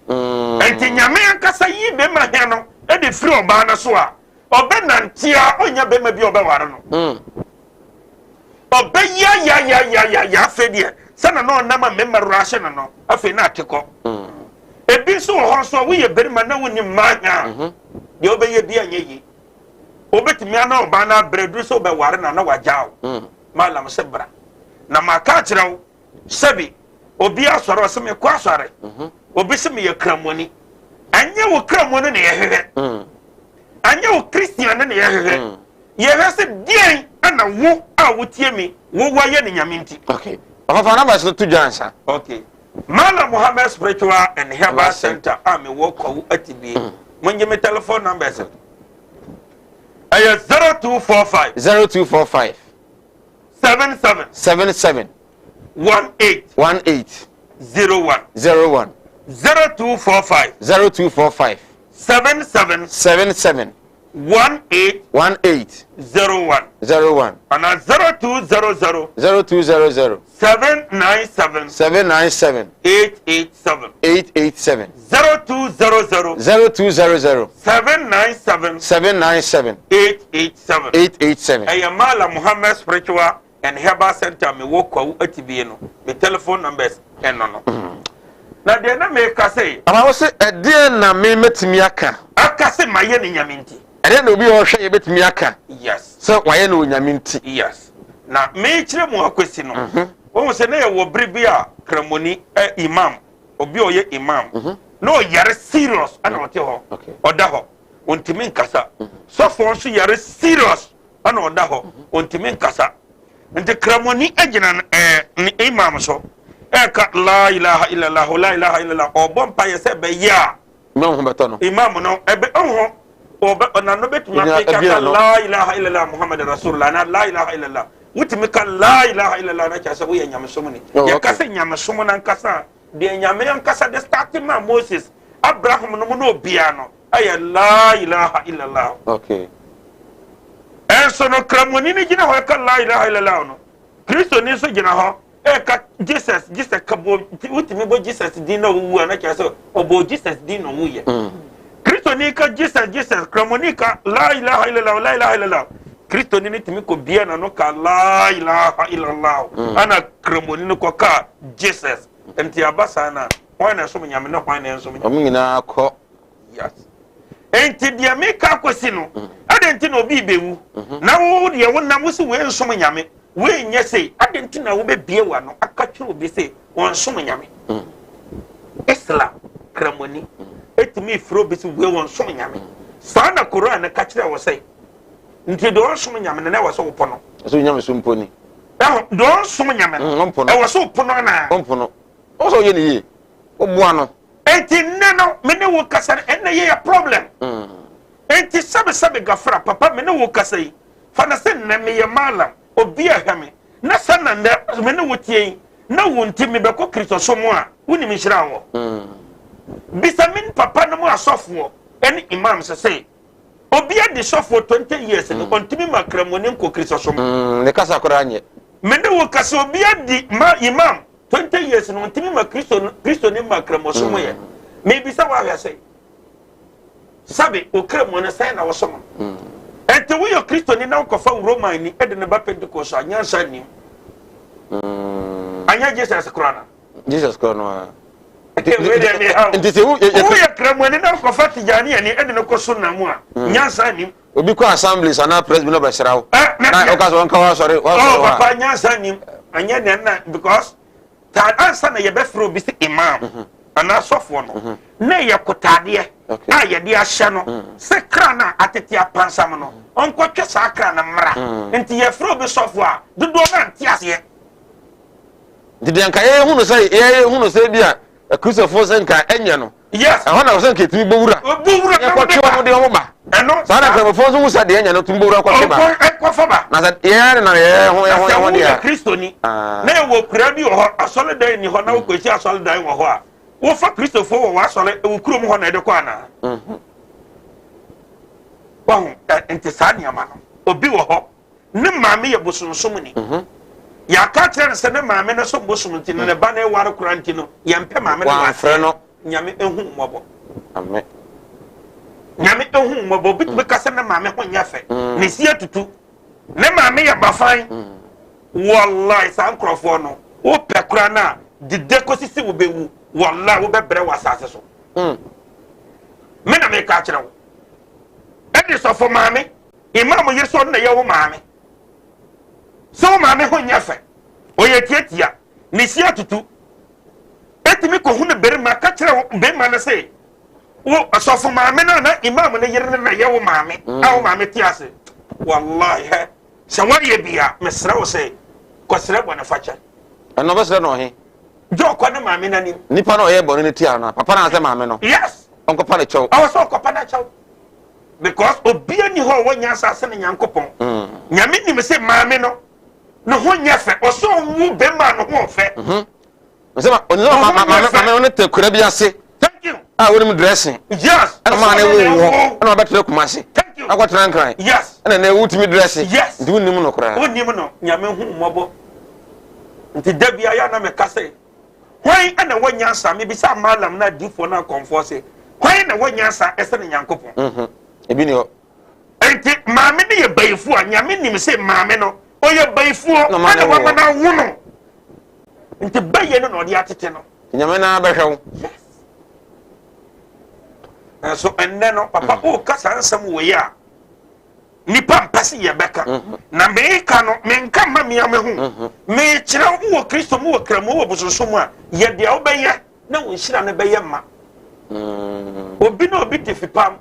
mm. Nti Nyame ankasa yi mmarima hɛ no de firi ɔbaa no so a ɔbɛnante a ɔnya bɛrima bi a ɔbɛware no mm. Ɔbɛyayayayaya afei deɛ sɛna na ɔnam a mmarima rahyɛ no no afei na ate kɔ mm. Ebi nso wɔ hɔ nso a woyɛ barima na wonni mmaa hwɛ a mhm. deɛ wobɛyɛ bi anyɛ yie. Wobɛtumi ana ɔbaa no abrɛ duru sɛ wobɛware no na wagyaa wo. Mm. Malam sɛ bra. Na maka akyerɛ wo sɛbi obi asɔre ɔsɛ mekɔ asɔre. Mhm. Obi sɛ meyɛ kramoni. Ɛnyɛ wo kramoni na yɛhwehwɛ. Mm. Ɛnyɛ wo Christian no na yɛhwehwɛ. Yɛhwɛ sɛ deɛn na wo a wotie me wo wayɛ no Nyame nti. Okay. Ɔfafa numbers no to dwa ansa. Okay. Malam Muhammad Spiritual and Herbal Center a mewɔ Kwawu Atibie. Mm. Mongye me telephone numbers no. Ɛyɛ 0245. 0245. 77. 77. 18. 18. 01. 01. 0245. 0245. 77. 77. 18. 18. 01. 01. Ana 0200. 0200. 797. 797. 887. 887. 0200. 0200. 797. 797. 887. 887. Ɛyɛ Malam Muhammad Spiritual and Herbal Center me wɔ Kwawu Atibie no me telephone numbers ɛno no. Na deɛ na meka sɛ. Ama wo se ɛdeɛn na me mɛtumi aka. Aka sɛ mayɛ no Nyame nti. Ɛdeɛn na obi a ɔhwɛ yɛ bɛtumi aka. Yes. Sɛ wayɛ no Onyame nti. Yes. Na mekyerɛ mu akwasi no. Mhm. Wohu sɛ na yɛwɔ bere bi a Kramoni eh, imam, obi a ɔyɛ imam, mhm. na ɔyare serious ɛna ɔte hɔ. Ɔda hɔ. Ɔntumi nkasa. Mhm. Sɔfoɔ nso yare serious. ɛna ɔda hɔ ɔntumi nkasa nti kramoni gyina ɛɛ ne imam so ɛka la ilaha illallah la ilaha illallah ɔbɔ mpa yɛ sɛ bɛyɛ a imam ho bɛtɔ no imam no ɛbɛ ɔho ɔbɛ ɔnano bɛtumi apeka ka la ilaha illallah muhammad rasulullah na la ilaha illallah wotumi ka la ilaha illallah na kyerɛ sɛ woyɛ nyamesom ni oh, yɛka sɛ nyamesom no ankasa deɛ nyame ankasa de starte ma Moses Abraham no mu na obiara no ɛyɛ laa ilaha illallah. Okay. Ɛnso no kramoni no gyina hɔ ɛka laa ilaha illallah no, Kristoni nso gyina hɔ ɛka Jesus Jesus ka bɔ wotumi bɔ Jesus din na owu a na kyerɛ sɛ ɔbɔ Jesus din na owu yɛ. Mm. Kristoni ka Jesus Jesus kramoni ka laa ilaha illallah laa ilaha illallah. Kristoni no tumi kɔ bia na no ka laa ilaha illallah. Mm. Ana kramoni no kɔ ka Jesus. Nti aba saa na hwan na ɛsom nyame na hwan na ɛnsom nyame. Wɔn nyinaa kɔ. Yes. Enti deɛ meka akɔsi no, mm. adɛn nti na obi bɛwu mhm. na wo deɛ wonam wo sɛ wei nsom nyame wei nyɛ sei adɛn nti na wobɛbie w'ano aka kyerɛ obi sɛ wɔnsom nyame mm. Islam kramoni ɛtumi mm. frɛ obi sɛ wei wɔnsom nyame saa na Koran no ka kyerɛ wɔ sɛ nti deɛ ɔnsom nyame no na ɛwɔ sɛ wopɔ no ɛsɛ nyame so mpo ni ɛho deɛ ɔnsom nyame no ɛwɔ sɛ wopɔ no anaa ɔmpo no ɔwɔ sɛ ɔyɛ ne yie woboa no Enti nnɛ no me ne wo kasa no ɛnna yɛ yɛ problem. Mm. Enti sɛbe sɛbe gafra papa me ne wo kasa yi fa na sɛ nnɛ meyɛ malam obi a hwɛ me na sɛ na nnɛ me ne wo tie yi na wo nti mebɛkɔ kristosom a wonim nhyira wɔ. Mm. Bisa me papa no mu asɔfoɔ ɛne imam sɛ sɛ obi adi sɔfoɔ 20 years no mm. ɔntumi ma kramoni nkɔ kristosom. Mm, ne kasa koraa nyɛ. Me ne wo kasa obi adi ma imam 20 years no ntumi ma kristo kristo ne ma kramosom yɛ mebisa wahwɛ sɛ sɛbe okramo no sɛn na wɔsom no ɛnti woyɛ kristoni na wokɔfa roman ni ɛde ne ba pentecost a nyansa nnim anyɛ jesus kora no jesus kora no a nti sɛ woyɛ kramoni na wokɔfa tijani ani ɛde no kɔ so na mu a nyansa nnim Obi kɔ assemblies anaa presby na ɔbɛsra wo. Eh, na ɔka sɛ ɔnka w'asɔre w'asɔre hɔ a. Oh, papa nyansa nim. Anyɛ nea na because ta ansa na yɛbɛfrɛ obi sɛ imam. Mhm. anaa sɔfoɔ no mhm. na ɛyɛ kotaadeɛ a yɛde ahyɛ no mm. sɛ kra no a atete apansam no ɔnkɔtwe saa kra no mmra mm. Nti yɛfrɛ obi sɔfoɔ a dodoɔ no ante aseɛ. Nti deɛ nka yɛhu no sɛ yɛhu no sɛ bi a akristofoɔ sɛ nka ɛnyɛ no. Yes. Ɛhɔ na sɛ nka ɛtumi bɔ wura. Bɔ wura na wɔde ba. Yɛkɔtwe wɔn de wɔn ba. Ɛno. Saa na nkramofoɔ nso hu sɛ deɛ ɛnyɛ no tumi bɔ wura kɔtwe ba. Ɛkɔfa ba. Na sɛ yɛn na yɛn ho yɛn ho yɛn ho deɛ. Na sɛ woyɛ kristoni. Ah. Na ɛwɔ kura bi wɔ hɔ asɔredan ni hɔ na wokɔsi asɔredan wɔ hɔ a wofa kristofoɔ wɔ w'asɔre wɔ kurom hɔ na ɛde kɔ anaa? Mhm. Wahu nti saa nneɛma no obi wɔ hɔ ne maame yɛ bosonsomni. Mhm. Yɛaka akyerɛ no sɛ ne maame no som bosom nti no ne ba no aware koraa nti no yɛmpɛ maame no wamfrɛ no. Nyame ehu mmɔbɔ. Amen. Nyame ehu mmɔbɔ. Obi tumi ka sɛ ne maame ho nyɛ fɛ. Mm. Ne si atutu. Ne maame yɛ bafan. Mm. Wallahi saa nkurɔfoɔ no wopɛ koraa no a dide kɔsi sɛ wobɛwu wallahi wobɛbrɛ wɔ asase so. Mm. Me na meka akyerɛ wo. Ɛde sɔfo maame Imam yere sɛ ɔno na ɛyɛ wo maame. Sɛ wo maame ho nyɛ fɛ, ɔyɛ tiatia, ne si atutu. Etumi kɔhu ne barima ka kyerɛ barima no sɛ wo sɔfo maame no na imam no yere no na ɛyɛ wo maame mm. a wo maame te ase. Wallahi hɛ sɛ woayɛ bi a mesrɛ wo sɛ kɔsrɛ bɔne fakyɛ. Ɛno ɔbɛsrɛ no ɔhe? Gye ɔkɔ ne maame n'anim. Nipa na ɔyɛ bɔne no tia no papa no asɛ maame no. Yes. Ɔnkɔpa ne kyɛw. Ɔwɔ sɛ ɔkɔpa ne kyɛw. Because obia ni hɔ a ɔwɔ nyansa sene Nyankopɔn. Mm. Nyame nim sɛ maame no ne ho nyɛ fɛ. Ɔsɛ ɔwu bɛma ne ho ɔfɛ. Mhm. Sɛ ma ɔno ma ma maame no te kura bi ase. Thank you. A wɔnim dressing. Yes. Ɛna maa ne wo wɔ. Ɛna ɔbɛtena Kumasi. Thank you. Akɔtena Nkran. Yes. Ɛna na wotumi dressing. Yes. Nti wonim no koraa. Wonim no. Nyame hu mmɔbɔ. Nti da bi ayɛ na meka sɛ Hwan na ɛwɔ nyansa? Mebisaa Maalam no adiyifoɔ no akɔmfoɔ se, Hwan na ɛwɔ nyansa sene Nyankopɔn? Mhm. Ebi ni hɔ. Enti maame no yɛ bayifoɔ a, Nyame nim se maame no, ɔyɛ bayifoɔ, ɛna wama no awo no. Nti bayie no na ɔde atete no. Nyame no ara bɛhwɛ wo. Yes. Nanso ɛnnɛ no, papa, woka saa nsɛm wei a, Nnipa mpɛ sɛ yɛbɛka. Mhm. Na meka no, menka mma mea me ho. Mhm. Mekyerɛ wo wɔ Kristo mu, wɔ Kramu, wɔ bosonsom mu a, yɛ deɛ wobɛyɛ na wo nhyira no bɛyɛ ma. Mm. Obi na obi te fipam.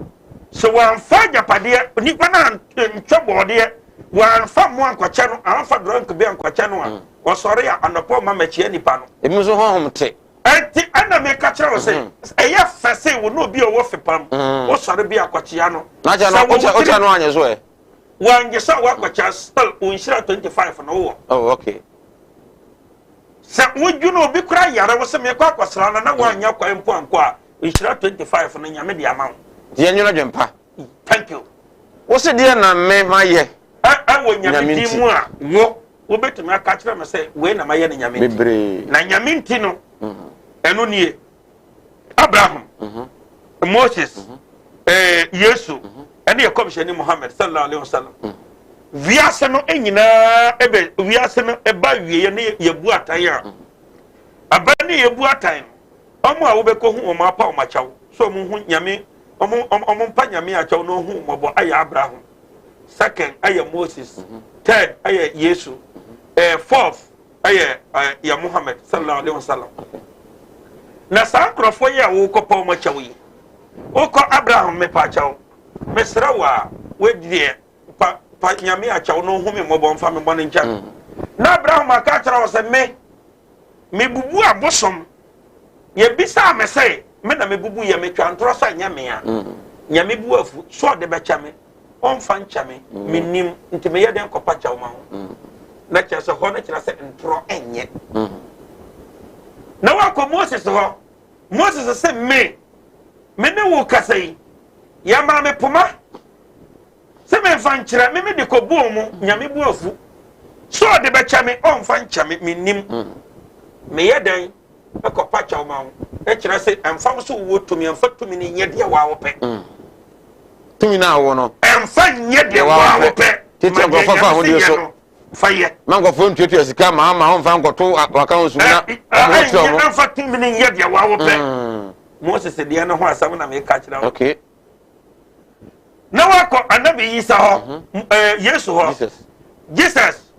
Sɛ wɔamfa agyapadeɛ, nipa no antwa bɔɔdeɛ, wɔamfa mmoa ankɔkyɛ no, amfa drunk bi ankɔkyɛ no a, mm. ɔsɔre a anɔpa ɔma mɛkyia nipa no. Ebi nso honhom te. Enti ɛna meka kyerɛ wo sɛ mhm. ɛyɛ fɛ sɛ wo ne obi a ɔwɔ fepam mhm. wosɔre bi akɔkyea no. Sɛ wo wokyɛ no anyɛ so ɛ. Wanyɛ sɛ woakɔkyea still wo nhyira 25 no wowɔ. Oh, okay. Sɛ wodwene obi kora yare wo sɛ mekɔ akɔsra no na woanyɛ kwan mpo ankɔ a nhyira 25 no Nyame de ama wo. Nti yɛnwene adwempa. Thank you. Wo se deɛ na me mayɛ. Ɛwɔ Nyame din mu a wo Wobɛtumi aka akyerɛ me sɛ wei na mayɛ no Nyame nti. Bebree. Na Nyame nti no, ɛno nie. Abraham, Moses, eh, Yesu, ɛne yɛ kɔmhyɛni Muhammad sallallahu alaihi wasallam. Wiase no nyinaa ɛbɛ wiase no ɛba wieɛ ne yɛbu atan a. Aba ne yɛbu atan no, ɔmo a wobɛkɔ hu wɔn apa wɔn akyɛw sɛ ɔmo hu Nyame, ɔmo ɔmo mpa Nyame akyɛw na ɔhu mmɔbɔ ayɛ Abraham. Second ɛyɛ Moses, third ɛyɛ Yesu, ɛɛ fourth ɛyɛ ɛɛ yɛ Muhammad sallallahu alaihi wasallam. Na saa nkurɔfoɔ yi a wokɔ pa wɔn akyɛw yi, wokɔ Abraham mepa akyɛw, mesrɛ wo a wadiɛ pa pa nyame akyɛw no hu me mmɔbɔ mfa me bɔne nkyɛ me. Na Abraham aka akyerɛ wo sɛ me Mebubu abosom. Yɛbisaa me sɛ me na mebubu yɛ metwa ntorɔ sɛ ɛnyɛ me a. Mm. Nyame bu afu so ɔde bɛkyɛ me ɔmfa nkyɛ me mm. menim nti meyɛ dɛn kɔpa kyɛw ma ho mm. na kyerɛ sɛ hɔ no kyerɛ sɛ ntorɔ ɛnyɛ na wakɔ Moses hɔ. Moses sɛ me me ne wo kasa yi yɛmaa me poma Sɛ memfa nkyerɛ me mede kɔbuo mu Nyame bo afu sɛ ɔde bɛkyɛ me ɔmfa nkyɛ me mennim meyɛ dɛn kɔpa kyɛw ma wo ɛkyerɛ sɛ ɛmfa wo sɛ wowɔ tumi ɛmfa tumi no nyɛ deɛ waa wopɛ tumi no a wowɔ no ɛmfa nyɛ deɛ waa wopɛ tete nkurɔfoɔ fa ahodeɛ so fa yɛ ma nkurɔfoɔ ntuatua sika ma ama wɔmfa nkɔto waka ho sum na ɔmo kyerɛ ɔmo ɛmfa tumi no nyɛ deɛ waa wopɛ Moses deɛ no ho asɛm na meka kyerɛ wo. Okay. Na wakɔ anabi Isa hɔ, mm -hmm. Yesu hɔ. Jesus,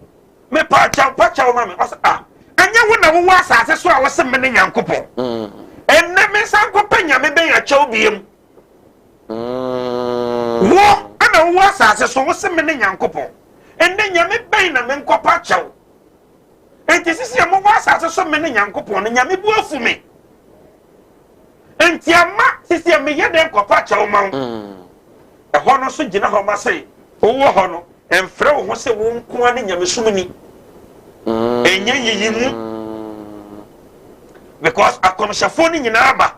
mepa kyɛw, pa kyɛw ma me. Ɔsɛ ah, ɛnyɛ wo na wowɔ asase so a wɔsɛ me ne Nyankopɔn. Mm. Ɛnnɛ mensan nkɔpɛ nyame bɛn akyɛw biem? Wo ɛna wowɔ asase so, wo se me ne Nyankopɔn. Ɛnnɛ nyame bɛn na menkɔpɛ akyɛw? Enti sisi a mowɔ asase so me ne Nyankopɔn no, nyame bu afu me. Enti ama sisi a meyɛ dɛn kɔpɛ akyɛw ma wo? Ɛhɔ no nso gyina hɔ ma sɛ wowɔ hɔ no, mfrɛ wo ho sɛ wo nko ara ne nyamesom ni. Ɛnyɛ nyiyimu. Because akɔmhyɛfoɔ no nyinaa ba.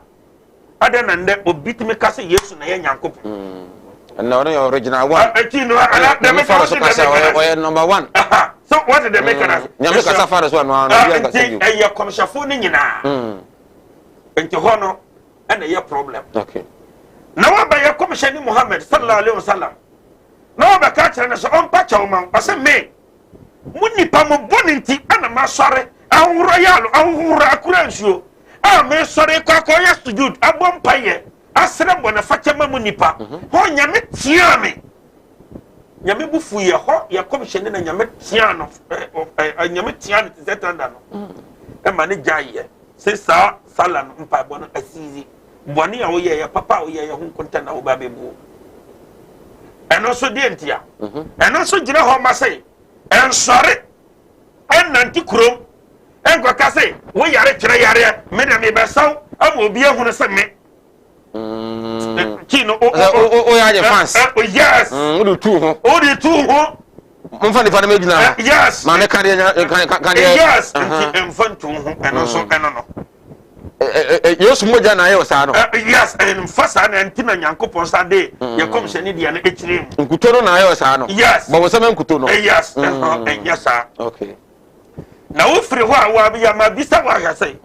Adɛn na ndɛ obi tumi ka sɛ Yesu na ɛyɛ Nyankopɔn? Ɛnna ɔno yɛ original one. Eti no ana dɛm ka so kasa ɔyɛ ɔyɛ number one. So what did they make us? Nyame kasa fa no so ɛno ano obi ankasa bio. Nti ɛyɛ kɔmhyɛfoɔ no nyinaa. Nti hɔ no ɛna ɛyɛ problem. Okay. Na wabɛyɛ kɔmhyɛni Muhammad sallallahu alaihi wasallam. Na wabɛka kyerɛ no sɛ ɔmpa kyɛw ma wo. Ɔsɛ me mo nipa mo bɔne nti ɛna masɔre ahohoro yɛ alo ahohoro akura nsuo a mesɔre kɔ akɔyɛ sujud abɔ mpaeɛ asrɛ bɔnefakyɛ ma mo nipa mhm. Hɔ Nyame tea me, Nyame bu fu yɛ hɔ yɛ kɔmhyɛni na Nyame tea no, Nyame tea no te sɛ tanda no mhm. Ɛma ne gya yɛ sɛ saa sala no mpaebɔ no asizi bɔne a woyɛ yɛ papa a woyɛ yɛ ho nkonta na woba bɛbuo. Ɛno nso deɛ ntia mhm. Ɛno nso gyina hɔ ma sɛ ɛnsɔre ɛnnante kurom ɛnkɔka sɛ wo yare kyerɛ yareɛ, me na mebɛsaw ama obi ahunu sɛ me kyi no. O yɛ agye fans. Yes. O de tu ho. O de tu ho. Momfa nipa no mɛgyina ha. Yes. Maame ka deɛ ka deɛ. Yes. Nti mfa ntu ho ɛno nso ɛno no. Yesu mogya na ayɛ wɔ saa no. Yes, mfa saa na nti na Nyankopɔn sa de yɛ kɔmhyɛ ne deɛ no akyire mu. Nkuto no na ayɛ wɔ saa no. Yes. Bɔ wosɛm nkuto no. Yes, ɛnyɛ saa. Okay. Na wofiri hɔ a wɔayɛ bisa wɔahwɛ sɛ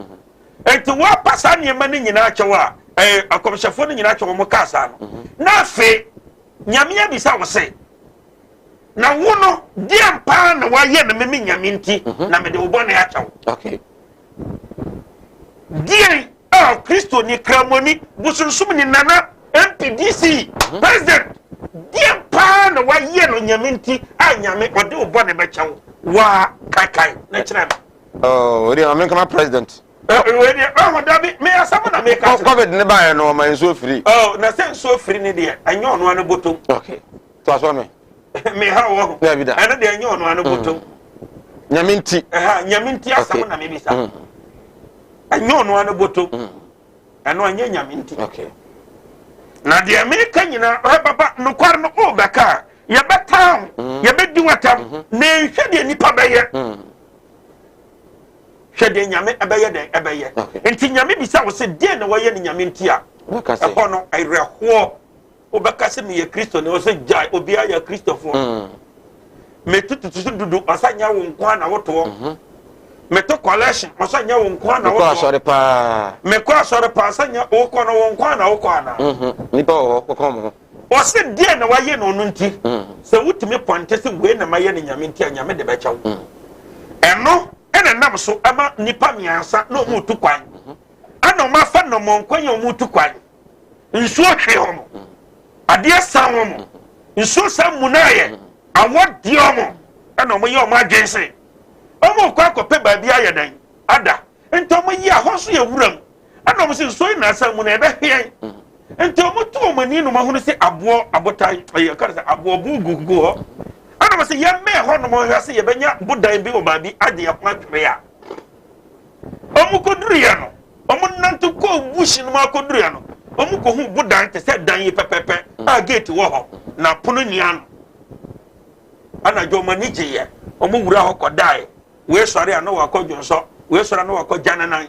nti wɔapa saa nneɛma no nyinaa kyɛw a ɛɛ akɔmhyɛfoɔ no nyinaa kyɛw wɔn kaa saa no. Na afei Nyame abisa wo sɛ na wo no deɛ paa na wayɛ no meme Nyame nti na mede wo bɔne akyɛ wo. Okay. Deɛn a Kristoni, Kramoni, bosonsomni, nana, MP, DC, president, deɛn paa na wayɛ no Nyame nti a Nyame ɔde wo bɔne bɛkyɛ wo? Waa kaekae na kyerɛ me. Oh, wei deɛ maame nkama president. Wei deɛ ɔho dabi, me asɛm na meka kyerɛ. Covid ne baeɛ no ɔma nsuo firi. Oh, na sɛ nsuo firi ne deɛ, ɛnyɛ ɔno ano bɔtɔm. Okay. To aso me. Me ha wɔ ho. Dabi da. Ɛno deɛ ɛnyɛ ɔno ano bɔtɔm. Nyame nti. Ɛha Nyame nti asɛm na mebisa. Ɛnyɛ ɔno ano bɔtɔm. Ɛno ɛnyɛ Nyame nti. Okay. Na deɛ meka nyinaa ɔyɛ papa nokware no o bɛka a yɛbɛtaa ho yɛbɛdi watam na nhwɛ deɛ nipa bɛyɛ. Hwɛ deɛ Nyame ɛbɛyɛ dɛn ɛbɛyɛ. Nti Nyame bisa wo sɛ deɛ na wɔyɛ no Nyame nti a ɛhɔ no ɛwerɛhoɔ. Wobɛka sɛ meyɛ Kristoni, ɔsɛ gyae, obiara yɛ Kristofoɔ. Mm. Meto tutusu dudu, ɔsɛ nyɛ wo nko na wotoɔ. Mhm. Meto collection, ɔsɛ nyɛ wo nko na wotoɔ. Mekɔ asɔre paa. Mekɔ asɔre paa, sɛ nyɛ wokɔ no wo nko na wokɔ anaa. Mhm. Nipa wɔ hɔ, kɔkɔ mo ho. Ɔsɛ deɛ na wayɛ no ɔno nti, mm. sɛ wotumi pɔnte sɛ wei na mayɛ no Nyame nti a, Nyame de bɛkyɛ wo. Mm. Ɛno ɛna nam so ɛma nipa mmiɛnsa na ɔmo tu kwan. Mhm. Ɛna ɔmo afa nnɔmɔnkwan yɛ ɔmo tu kwan. Nsuo hwe wɔn, adeɛ san wɔn, nsuo san munaeɛ, awɔ deɛ wɔn, ɛna wɔn yɛ wɔn adwene se wɔn rekɔ akɔpɛ baabi ayɛ dɛn ada. Nti wɔn yi a hɔ nso yɛ wuram, ɛna wɔn se nsuo yi na asan mu na ɛbɛhwe yɛn. Nti wɔn to wɔn ani na wɔn ahunu se aboɔ abotan ɛyɛ ka sɛ aboɔ bu gugu hɔ, ɛna wɔn se yɛn mmɛn hɔ nom hwɛ se yɛbɛnya bodan bi wɔ baabi agye yɛn ho atwere a. Wɔn kɔduruiɛ no, wɔnante kɔɔ bush no mu akɔduruiɛ no, wɔkɔhuu bodan te sɛ dan yi pɛpɛpɛ a gate wɔ hɔ na pono nni ano. Anadwo wɔn ani gyeeɛ, wɔn wura hɔ kɔdaeɛ. Wei sɔre a na wakɔ dwonsɔ, wei sɔre a na wakɔ gya ne nan.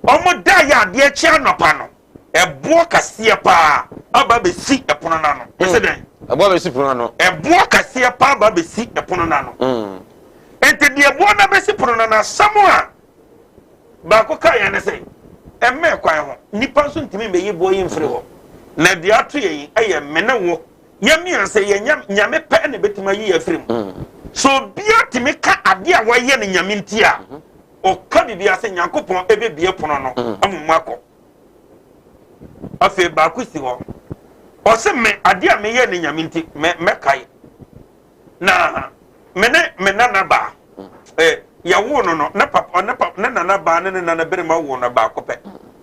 Wɔn daeɛ adeɛ kye anɔpa no, ɛboɔ kɛseɛ paa aba bɛsi ɛpono no ano. Ɛsɛ dɛn? Ɛboɔ bɛsi pono ano. Ɛboɔ kɛseɛ paa aba bɛsi ɛpono no ano. Nti deɛ ɛboɔ no abɛsi pono no ano, asɛm a baako kaa yɛn ne sɛ, ɛmmɛn kwan ho, nnipa nso ntumi mmɛyi boɔ yi mfiri hɔ. Na deɛ ato yɛn yi yɛ me ne wo, yɛn mmiɛnsa yɛ Nyame pɛ na ɛbɛtumi ayi yɛn afiri mu. Sɛ obiara tumi ka adeɛ a wayɛ no Nyame nti a, ɔka biribiara sɛ Nyankopɔn ɛbɛbue pono no ama mu akɔ. Afei baako si hɔ, ɔse me adeɛ a meyɛ no Nyame nti mɛkae. Na me ne me nana baa eh, yɛwoo no no ne papa ne papa ne nana baa ne ne nana berima woo no baako pɛ.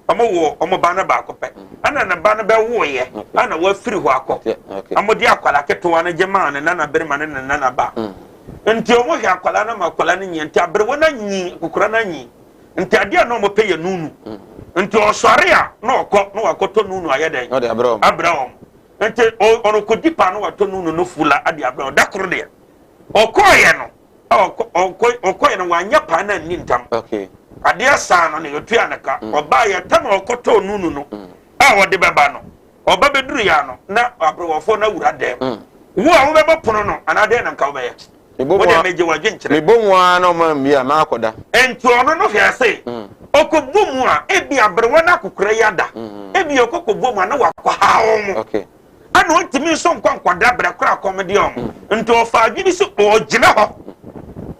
Ɔmo wɔ ɔmo ba no baako pɛ. Ɛna ne ba no bɛwoeɛ ɛna wafiri hɔ akɔ. Ɔmo de akwadaa ketewa no gye maa ne nana berima ne ne nana ba. Nti ɔmo hwɛ akwadaa no ma akwadaa no nyi nti aberewa no anyi akokora no anyi nti adeɛ a na ɔmo pɛ yɛ nunu. Nti ɔsɔre a na ɔkɔ na wakɔtɔ nunu ayɛ dɛn abrɛ wɔn. Nti ɔrekɔdi paa na watɔ nunu no fula ade abrɛ wɔn. Da koro deɛ ɔkɔɔyɛ no ɔkɔɛ no wanyɛ paa na anni ntam adeɛ saa no na yɛtua ne ka mm. ɔbaa yɛ tam a ɔkɔtɔɔ nunu no mm. a ɔde bɛba no ɔba bɛduru yɛ ano na aberɛwɔfoɔ no awura dɛm mm. wo a wobɛbɔ pono no anaa dɛn na nka wobɛyɛ wode megye wadwe nkyerɛ mebɔ mu ara na ɔma mmie a maakɔda nti ɔno no hwɛ se ɔkɔbɔ mu a ebi aberewa no akokora yi ada ebi ɔkɔkɔbɔ mu a na wakɔha wɔn mo Ɛna ɔntumi nso nkɔ nkɔda berɛ korɔ a kɔm de wɔn. Nti ɔfaa adwene sɛ ɔregyina hɔ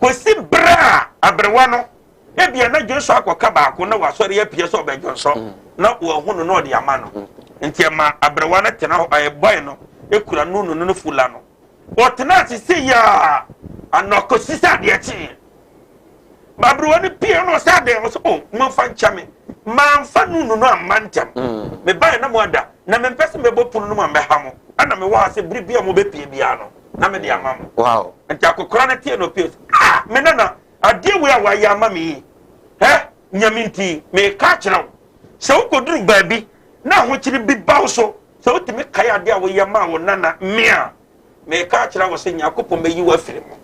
kɔsi berɛ a aberewa no ebia na dwonsɔ akɔka baako na wasɔre apue sɛ ɔbɛdwonsɔ na wahu no na ɔde ama no. Nti ɛma aberewa no tena hɔ, ɛɛ bɔe no kura nunu no ne fula no. Ɔtena ase sei a ana kɔsi sɛ adeɛ kyeeɛ. Ma aberewa no pie na ɔsɛ adɛn ɔsɛ o oh, momfa nkyɛ me mamfa nunu no amma ntɛm mm. mebaeɛ na mo ada na mempɛ sɛ mɛbɔ pono no mu a mɛha mo ɛna mewɔ ha sɛ bere bi a mobɛpie biara no na mede ama mo wow. nti akokora no teɛ na ɔpie sɛ ah me nana adeɛ wei a wayɛ ama me yi hɛ nyame nti meka akyerɛ wo sɛ wokɔduru baabi na ahokyere bi ba wo so sɛ wotumi kae adeɛ a woyɛ maa wo nana me a Mereka akyerɛ wo sɛ Nyankopɔn bɛyi wo afiri mu.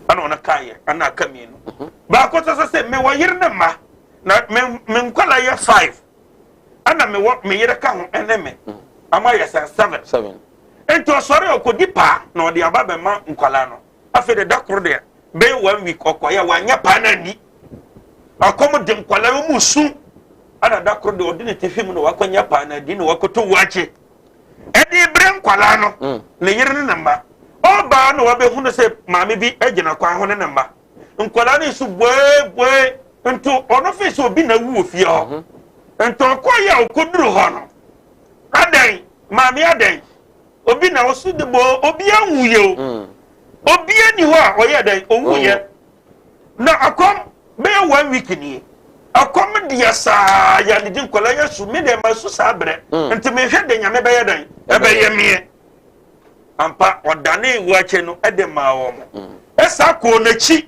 Ɛna ɔno kaeɛ, ɛna aka mmienu. Mhm. Baako nso sɛ sɛ mewɔ yere ne mma, na me me nkwadaa yɛ five, ɛna mewɔ me yere ka ho ɛne me, mhm. ama yɛ sɛ seven. Seven. Nti ɔsɔre ɔkɔdi paa na ɔde aba bɛma nkwadaa no. Afei de da koro deɛ bɛyɛ one week ɔkɔyɛ wanyɛ paa no anni. Akɔm de nkwadaa yi mu su. Ɛna da koro deɛ ɔde ne ti hwim na wakɔnya paa no adi na wakɔtɔ wuakye. ɛde brɛ nkwadaa no mm. ne yere ne ne mma ɔbaa na wabɛhunu sɛ maame bi gyina kwan ho ne ne mma nkwadaa no nso buebue nti ɔno fi sɛ obi na awu wɔ fie hɔ mhm. nti ɔkɔ yɛ a ɔkɔduru hɔ no adɛn maame adɛn obi na ɔso de bɔ obi anwuyɛ o mm. obi ani hɔ a ɔyɛ dɛn owuyɛ Na akɔm bɛyɛ one week nie. Akɔm deɛ saa yɛ anigye nkwadaa yɛ su me deɛ ma su saa brɛ. Mm. Nti mehwɛ de nyame bɛyɛ dɛn ɛbɛyɛ meɛ. Ampa ɔdane wakyɛ no ɛde maa wɔn. Mm. Ɛsa kɔɔ n'akyi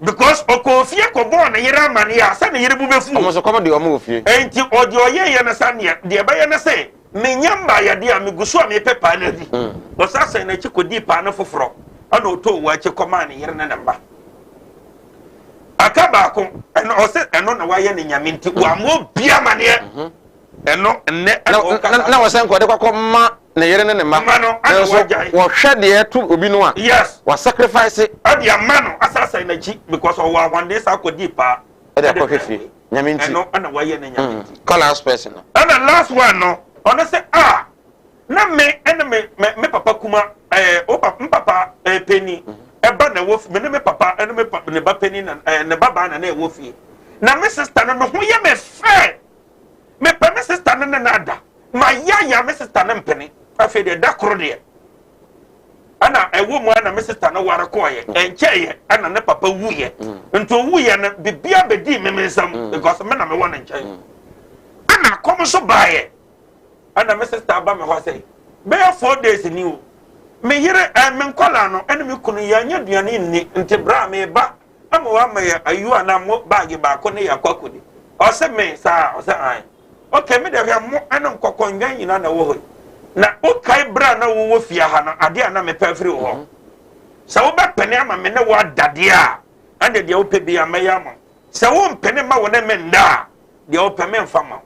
because ɔkɔɔ fie kɔbɔɔ ne yere amaneɛ a sɛ ne yere bu bɛfu. Ɔmo nso kɔm de ɔmo wɔ fie. Nti ɔde ɔyɛ yɛ no sa neɛ deɛ ɛbɛyɛ ne sɛ Menya mmaeɛ deɛ a, megu so a merepɛ paa no adi. Ɔsan san n'akyi kɔdii paa no foforɔ, ɛna ɔtɔɔ waakye kɔmaa ne yere ne ne mma. Aka baako, ɛno ɔsɛ ɛno na wayɛ ne nyame nti, wamma obi amaneɛ. Mhm. Ɛno nnɛ ɛna ɔka saa. Na wɔsɛ nkɔde kɔkɔ ma ne yere ne ne mma. Mma no, ɛna wagyae. Wɔhwɛ deɛ ɛto obi no a. Yes. Wa sacrifice. Ɛde ama no, asan san n'akyi because ɔwɔ ahoɔden saa kɔdii paa. Ɛde akɔhwɛ fie. Nyame nti. Ɛno ɛna wayɛ ne nyame mm. nti. Kɔ last person no. Ɛna last one no, ɔno sɛ a na me ɛne me me me papa kuma ɛɛ o papa papa ɛɛ panyin mhm. ɛba na ɛwɔ me ne me papa ɛne me papa ne ba panyin na ɛɛ ne ba baa na na ɛwɔ fie na me sista no ne ho yɛ me fɛ mepɛ me sista no ne na ada ma ya ya me sista no mpene afei deɛ da koro deɛ ɛna ɛwɔ mu a na me sista no ware kɔɔyɛ mm. ɛnkyɛɛyɛ ɛna ne papa wuyɛ mm. nti owuyɛ no bibia bɛdii me me nsam mm. because me na mewɔ ne nkyɛn ɛna akɔm nso baayɛ ɛna me sista aba me hɔ sɛ bɛyɛ 4 days ni o me yere ɛɛ me nkɔla no ɛne me kunu yɛnyɛ aduane nni nti bra a meba ama wama yɛ ayu anaa mo baage baako ne yɛ akɔ akɔdi ɔsɛ me saa ɔsɛ an Okay, me deɛ hwɛ mo ne nkɔkɔndwan nyinaa na ɛwɔ hɔ yi. Na wokae berɛ a na wowɔ fie ha no, adeɛ a na mepɛ afiri wo hɔ. Mhm. Sɛ wobɛpene ama me ne wo ada deɛ a, ɛnde deɛ wopɛ biara mɛyɛ ama wo. Sɛ wompene ma wo ne me nda a, deɛ wopɛ memfa ma wo.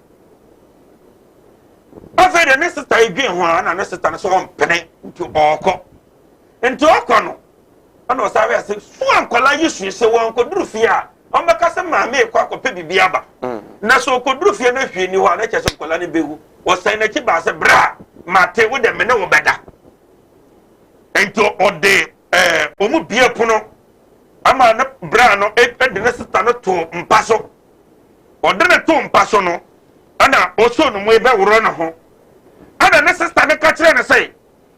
Afei deɛ ne sista yi dwen ho a, na ne sista no sɛ ɔmpene nti ɔrekɔ. Nti ɔkɔ no, ɛna ɔsan hwɛ sɛ su a nkwadaa yi sui sɛ wɔnkɔduru fie a wɔbɛka sɛ maame rekɔ akɔpɛ biribi aba mm. na sɛ ɔkɔduru fie no hwee ni hɔ a na kyerɛ sɛ nkwadaa no bɛwu ɔsan n'akyi baa sɛ bra mate wo dɛ me ne wo bɛda nti ɔde ɛɛ wɔn bie pono ama ne bra no ɛde ne sista no to mpa so ɔde ne to mpa so no ɛna ɔsɔ ne mu ɛbɛworɔ ne ho ɛna ne sista no ka kyerɛ ne sɛ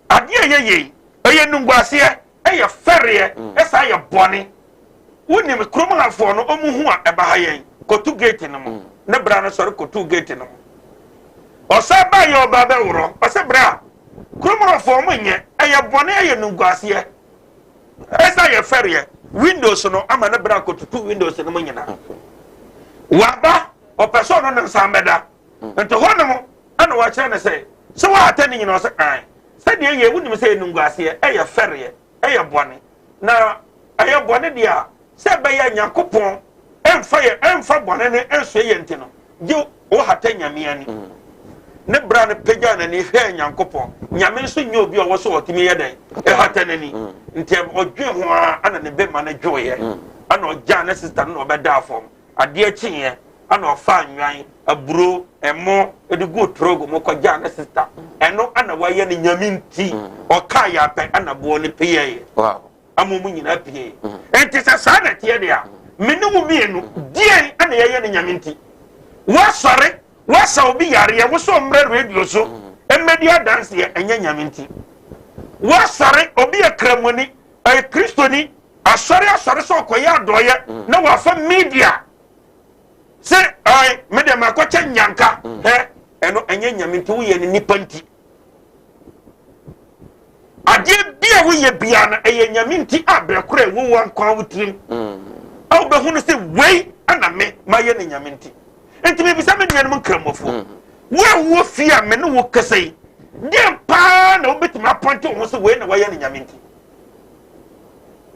Adeɛ a ɛyɛ yei, ɛyɛ animguaseɛ, ɛyɛ fɛreɛ, ɛsan yɛ bɔne. Wonim, kurom hafoɔ no, wɔn hu a, ɛba ha yɛn, kɔto gate no mu. Ne bra no sɔre kɔtoo gate no ho. Ɔsan baeɛ ɔbaa bɛworɔ. Ɔsɛ bra, kurom hɔfoɔ ɔmo nyɛ, ɛyɛ bɔne ɛyɛ nunguaseɛ. Ɛsɛ yɛ fɛreɛ. Windows no ama ne bra kɔtutu windows no mu nyinaa. Waba, ɔpɛ sɛ ɔno ne nsa mmɛda. Nti hɔ nom ɛna wɔakyerɛ no sɛ, sɛ woahata ne nyina ɔsɛ ae. Sɛdeɛ ɛyɛ wonim sɛ ɛyɛ nunguaseɛ, ɛyɛ fɛreɛ, ɛyɛ bɔne. Na ɛyɛ bɔne deɛ a, sɛ ɛbɛyɛ a Nyankopɔn ɛmfa yɛ ɛmfa bɔne no ɛnsoɛ yɛ nti no, gye wo hata Nyame ani. Ne bra no pagyaa n'ani hwɛɛ Nyankopɔn. Nyame nso nyɛ obi a ɔwɔ sɛ ɔtumi yɛ dɛn ɛhata n'ani. Nti ɔdwen ho ara ana ne bɛma no dwoeɛ. Ana ɔgyaa ne sista no na ɔbɛdaa fam. Adeɛ kyeeɛ ana ɔfaa nnwan, aburo, ɛmo de guu trogo mu kɔgyaa ne sista. Ɛno ana wayɛ no Nyame nti. Ɔkaa yɛ apɛ ana boɔ no peyɛeɛ. Ama ɔmo nyinaa pie. Enti sɛ saa na ɛteɛ deɛ a, me ne wo mmienu, deɛn ana yɛyɛ no Nyame nti? Woasɔre, woasa obi yareɛ, wo sɛ ɔmmra radio so mmɛdi adanseɛ, ɛnyɛ Nyame nti. Woasɔre, obi yɛ Kramoni, ɛyɛ Kristoni, Asɔre asɔre sɛ ɔkɔyɛ adɔeɛ mm. na wafa media sɛ ɛn me deɛ makɔkyɛ nyanka mm. hɛ ɛno ɛnyɛ nyame nti woyɛ no nipa nti adeɛ bi a woyɛ biara no ɛyɛ nyame nti a berɛ korɔ ɛwɔ wo nkwa wo tirim mm. a wobɛhu no sɛ wei ana me mayɛ no nyame nti nti mebisa me nuanom nkramofoɔ wo a wowɔ fie a me ne wo kasa yi deɛ paa na wobɛtumi apɔnte wo ho sɛ wei na wayɛ no nyame nti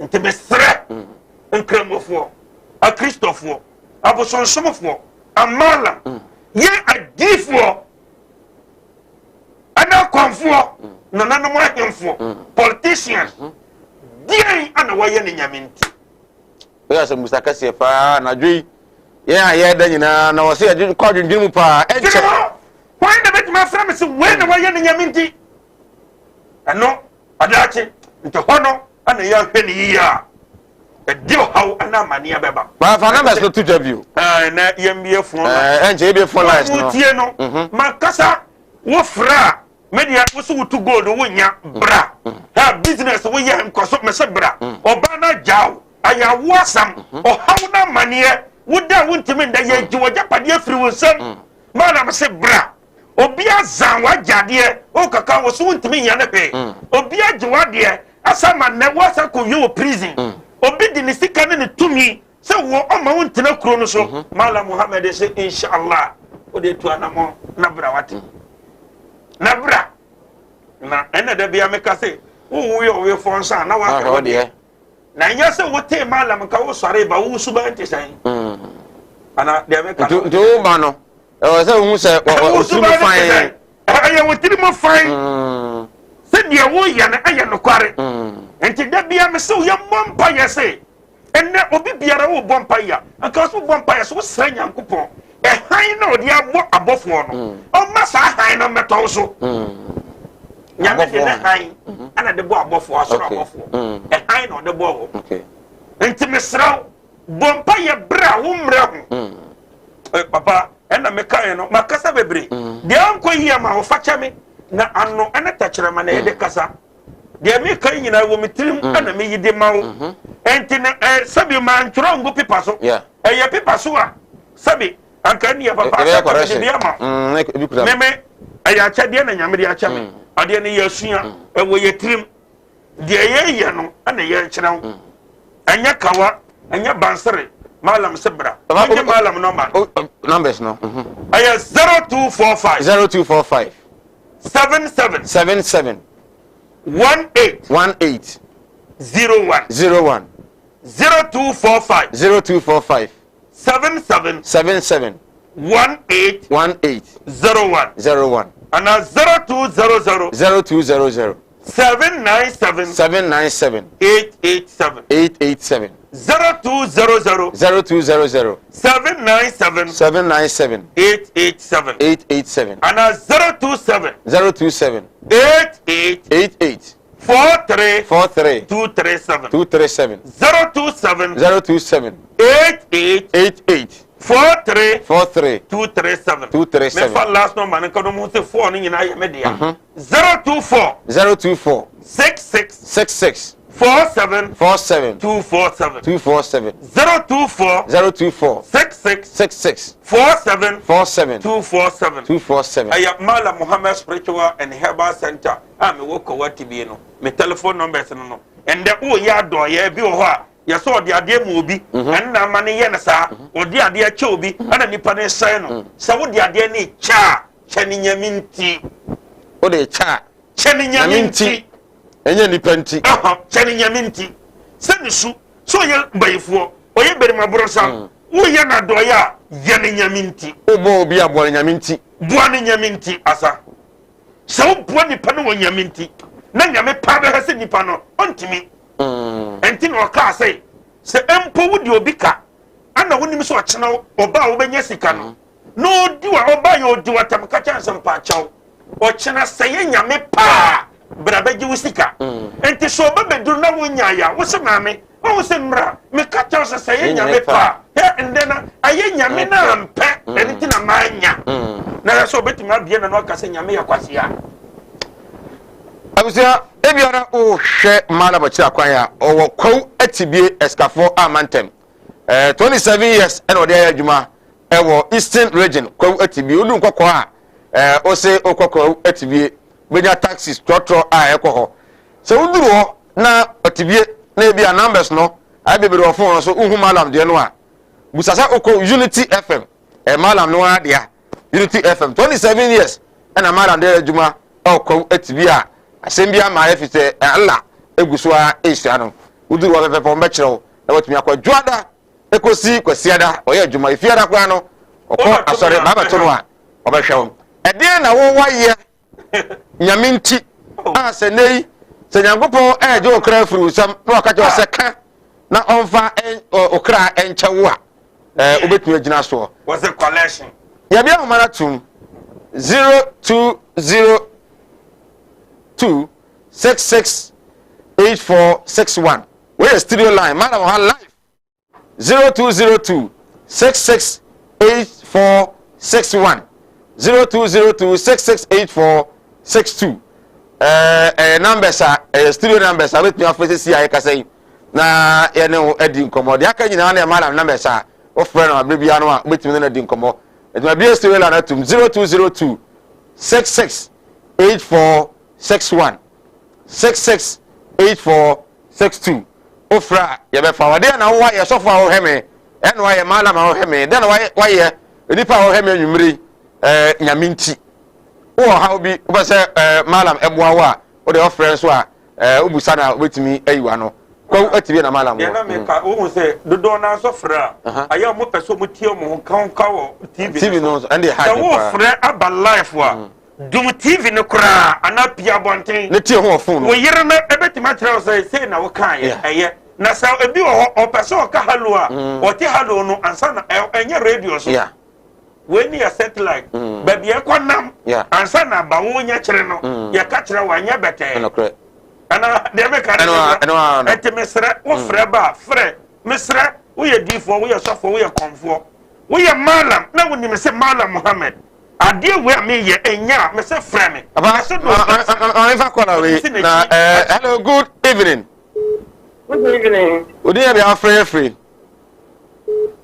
Nti mesrɛ Nkramofoɔ, Akristofoɔ, abosonsomfoɔ, amala, yɛn adiifoɔ, ɛne akɔmfoɔ, nananom ahemfoɔ, politicians, deɛn ana wɔyɛ ne Nyame nti? Woyɛ asɛmbusa kɛseɛ paa anadwo yi. Yɛn a yɛreda nyinaa na wɔsɛ yɛde kɔ adwendwene mu paa. Ɛnkyɛ. Hwan na bɛtumi afrɛ me sɛ wei na wɔyɛ ne Nyame nti? Ɛno Ɔdaakye, nti hɔ no na yɛahwɛ no yiye a, ɛde ɔhaw ne amaneɛ bɛba. Fa fa numbers no to dwa bio. Ɛɛ na yɛmbie phone lines. Ɛɛ ɛnkyɛ yɛbie phone lines no. Wɔn tie no. Mhm. Mankasa wofrɛ a me deɛ wosi wotu gold wonya bra. Ha business woyɛ nkɔso mese bra. Ɔbaa no agyaa wo. Ayɛ awo asɛm. Ɔhaw no amaneɛ. Woda a wontumi nda yɛgye w'agyapadeɛ afiri wo nsam. Maa na mese bra. Obi azan w'agyadeɛ o kaka wo so wontumi nyɛ no hwee. Mm. Obi agye w'adeɛ asa ma nnɛ woasa kɔwie wɔ prison. Mm. Obi de ne sika ne ne tumi sɛ wɔ ɔma wo ntena kuro no so. Mm-hmm. Malam Muhammad sɛ inshallah wode tu anamɔ na bra wate. Mm. Na bra. Na ɛnna da bia meka sɛ wowoyɛ ɔwefoɔ nsa na waka wo deɛ. Na ɛnyɛ sɛ wotee Malam nka wosɔre ba wo suban te sɛn. Mm. Ana deɛ meka no. Nti wo ba no ɛwɔ sɛ wohu sɛ wo tiri mu fan. Ɛyɛ wo tiri mu fan. Mm. Sɛ deɛ woyɛ no ɛyɛ nokware. Mm. Nti da bia me sɛ yɛmmɔ mpa yɛ se ɛnɛ obi biara wobɔ mpa yɛ a nka so wobɔ mpa yɛ so wosrɛ Nyankopɔn ɛhan na ɔde abɔ abɔfoɔ no mm. ɔma saa han no mmɛtɔ wo so. Nyame de ne han ɛna de bɔ abɔfoɔ asoro abɔfoɔ ɛhan na ɔde bɔ wɔ. Nti mesrɛ wo bɔ mpa yɛ berɛ a wo mmerɛ ho. Eh, papa ɛna mekaeɛ no makasa bebree mm. deɛ ankɔ yie ma wɔfa kyɛ me na ano ɛne tɛkyerɛma na yɛde mm. kasa deɛ meka yi nyinaa wɔ me tirim mm. ɛna meyi de ma wo mm-hmm. ɛnti no eh, sɛbi mantwerɛ ngu pepa so ɛyɛ pepa so a sɛbi anka ɛne yɛ papa sɛ kɔmede bi ama meme ɛyɛ akyɛdeɛ na nyame de akyɛ me adeɛ no yɛasua ɛwɔ yɛ tirim Deɛ yɛyɛ no na yɛrekyerɛ wo. Ɛnyɛ kawa, ɛnyɛ bansere. Malam se bra. Mɛgye malam nɔmba no. Numbers no. Ɛyɛ 0245. 0245. 77. 77. 18. 18. 01. 01. 0245. 0245. 77. 77. 18. 18. 01. 01. Ana 0200. 0200. 797. 797. 887. 887. 0200. 0200. 797. 797. 887. 887. Ana 027. 027. 88. 88. 43. 43. 237. 237. 027. 027. 88. 88. 43. 43. 237. 237. Mefa last number no nka no mu sɛ 4 no nyinaa yɛ me dea. 024. 024. 66. 66. 47 47 247. 247. 024 024 66 66 47 47 247. 247. Ɛyɛ Malam Muhammad Spiritual and Herbal Center a mewɔ Kɔwa TV no. Me telephone numbers no no. Ɛndɛ woyɛ adɔeɛ bi wɔ hɔ a yɛsɛ ɔde adeɛ ma obi ɛno na ama no yɛ no saa. Ɔde adeɛ kyɛ obi ɛna nipa no sɛe no. Sɛ wode adeɛ no kyɛ a, kyɛ ne Nyame nti. Wode kyɛ a, Kyɛ ne Nyame nti. Ɛnyɛ nipa nti. Kyɛ ne Nyame nti. Sɛ ne su, sɛ ɔyɛ bayifoɔ, ɔyɛ barima borɔsam, woyɛ no adɔeɛ a, yɛ ne Nyame nti. Wobɔ obi a, boa ne Nyame nti. Boa ne Nyame nti, asa. Sɛ woboa nipa no wɔ Nyame nti, na Nyame paa bɛhwɛ sɛ nipa no, ɔntumi. Ɛnti na ɔkaa sɛ, sɛ mpo wode obi ka, ana wonim sɛ ɔkyena ɔba a wobɛnya sika no, na ɔdi wa, ɔba yɛ ɔdi watam ka kyerɛ sɛ mpaakyɛw, ɔkyena sɛ yɛ Nyame paa, bra bɛgye wo sika. Nti sɛ ɔba bɛduru na wonyaeɛ a, wo sɛ maame, wahu sɛ mmra, meka kyerɛ sɛ sɛ yɛ Nyame paa, hɛ ndɛ na ayɛ Nyame na ampɛ, ɛno nti na manya. Na yɛ sɛ ɔbɛtumi abie na no aka sɛ Nyame yɛ kwasea. Abusua, ebiara wohwɛ Malam Akyiri Akwan a, ɔwɔ Kwawu Atibie Asikafoɔ Amantam. 27 years ɛna ɔde ayɛ adwuma ɛwɔ Eastern Region, Kwawu Atibie. Wodu Nkɔkɔɔ a, wose wokɔ Kwawu Atibie, bɛnya taxis trɔtrɔ a ɛkɔ hɔ. Sɛ woduru hɔ na Atibie na ebi a numbers no ayɛ bebree wɔ phone no so, wohu Malam deɛ no a, busa sɛ wokɔ Unity FM, Malam no ara dea, Unity FM. 27 years ɛna Malam de ayɛ adwuma ɛwɔ Kwawu Atibie a asɛm bi ama ayɛ fi sɛ Allah egu so ara resua no. Woduru hɔ pɛpɛpɛ, wɔbɛkyerɛ wo na watumi akɔ. Dwoada ekosi Kwasiada ɔyɛ adwuma, Efiada koraa no ɔkɔ asɔre, baabɛto no a ɔbɛhwɛ wo. Ɛdeɛn na wo wayɛ Nyame nti a sɛ nnɛ yi sɛ Nyankopɔn ɛregye wo kra afiri wo nsam na waka kyerɛ wo sɛ ka na ɔmfa wo kra nkyɛ wo a, wobɛtumi agyina soɔ? Wɔsɛ collection. Yɛbi ahoma no atom 0202 66 8461. Wei yɛ studio line, Madam wɔ ha live. 0202 66 8461 0202 66 8462. Ɛyɛ numbers a ɛyɛ studio numbers a wobɛtumi afrɛ sɛsi a yɛkasa yi na yɛne wo adi nkɔmmɔ. Deɛ aka nyinaa no yɛ madam numbers a wofrɛ no aberɛ biara no a wobɛtumi ne no adi nkɔmmɔ. Ɛtumi abie studio line atum 0202 66 8461 66 8462. Wofrɛ a yɛbɛfa wo. Ɛdeɛn na woayɛ sɔfo a wohwɛ me? Ɛna woayɛ malam a wohwɛ me? Dɛn na woayɛ nipa a wohwɛ me anwummere yi? Ɛɛ Nyame nti. Wowɔ ɔhaw bi wopɛ sɛ ɛɛ malam ɛboa wo a, wode ɔfrɛ nso a ɛɛ wobusa no a wobɛtumi ayi w'ano. Kwawu atibie na malam wɔ. Deɛ na meka wohu sɛ dodoɔ no ara frɛ a ayɛ a wɔpɛ sɛ wɔtie wɔn ho ka wɔ TV no so. Ɛnde ha Sɛ wofrɛ aba live a, dum TV no koraa anaa pie abɔnten. Ne tie ho wɔ phone no. Wo yere no ebetumi akyerɛ wo sɛ sei na wokaeɛ ɛyɛ. Na sɛ ebi wɔ hɔ ɔpɛ sɛ ɔka hallo a, ɔte hallo no ansa na ɛnyɛ radio so. Wei ne yɛ satellite. Baabi a ɛkɔ nam ansa na aba wo nyɛ kyerɛ no, yɛka kyerɛ wo ɛnyɛ bɛtɛɛ. Ɛna deɛ meka no ɛnti mesrɛ wo frɛ ba a frɛ mesrɛ woyɛ diifoɔ woyɛ sɔfoɔ woyɛ kɔmfoɔ woyɛ malam na wonim sɛ Malam Muhammad adeɛ wei a meyɛ ɛnyɛ a mesɛ frɛ me. Papa, maame fa kɔla wei na hello, good evening. Good evening. Odi yɛ bi afrɛ yɛ firi.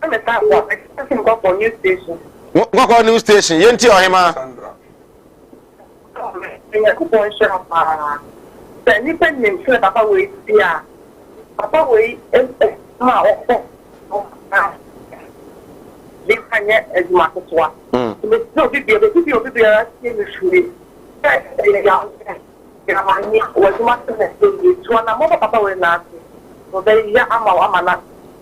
Ɛna ta akɔ ɛsɛ Nkɔkɔ new station. Nkɔkɔ new station yɛn ti ɔhema. Nyankopɔn nhyira paa. Sɛ nipa nim sɛ papa wei ti a, papa wei ma ɔkɔ de anyɛ adwuma ketewa. Mesrɛ obi bia, baabi bia obi biara tie me firi sɛ ɛyɛ yaw amanneɛ wɔ adwuma sɛ na ɛsɛ yie. Tu anammɔn ba papa wei nan ase na ɔbɛyɛ ama wo ama no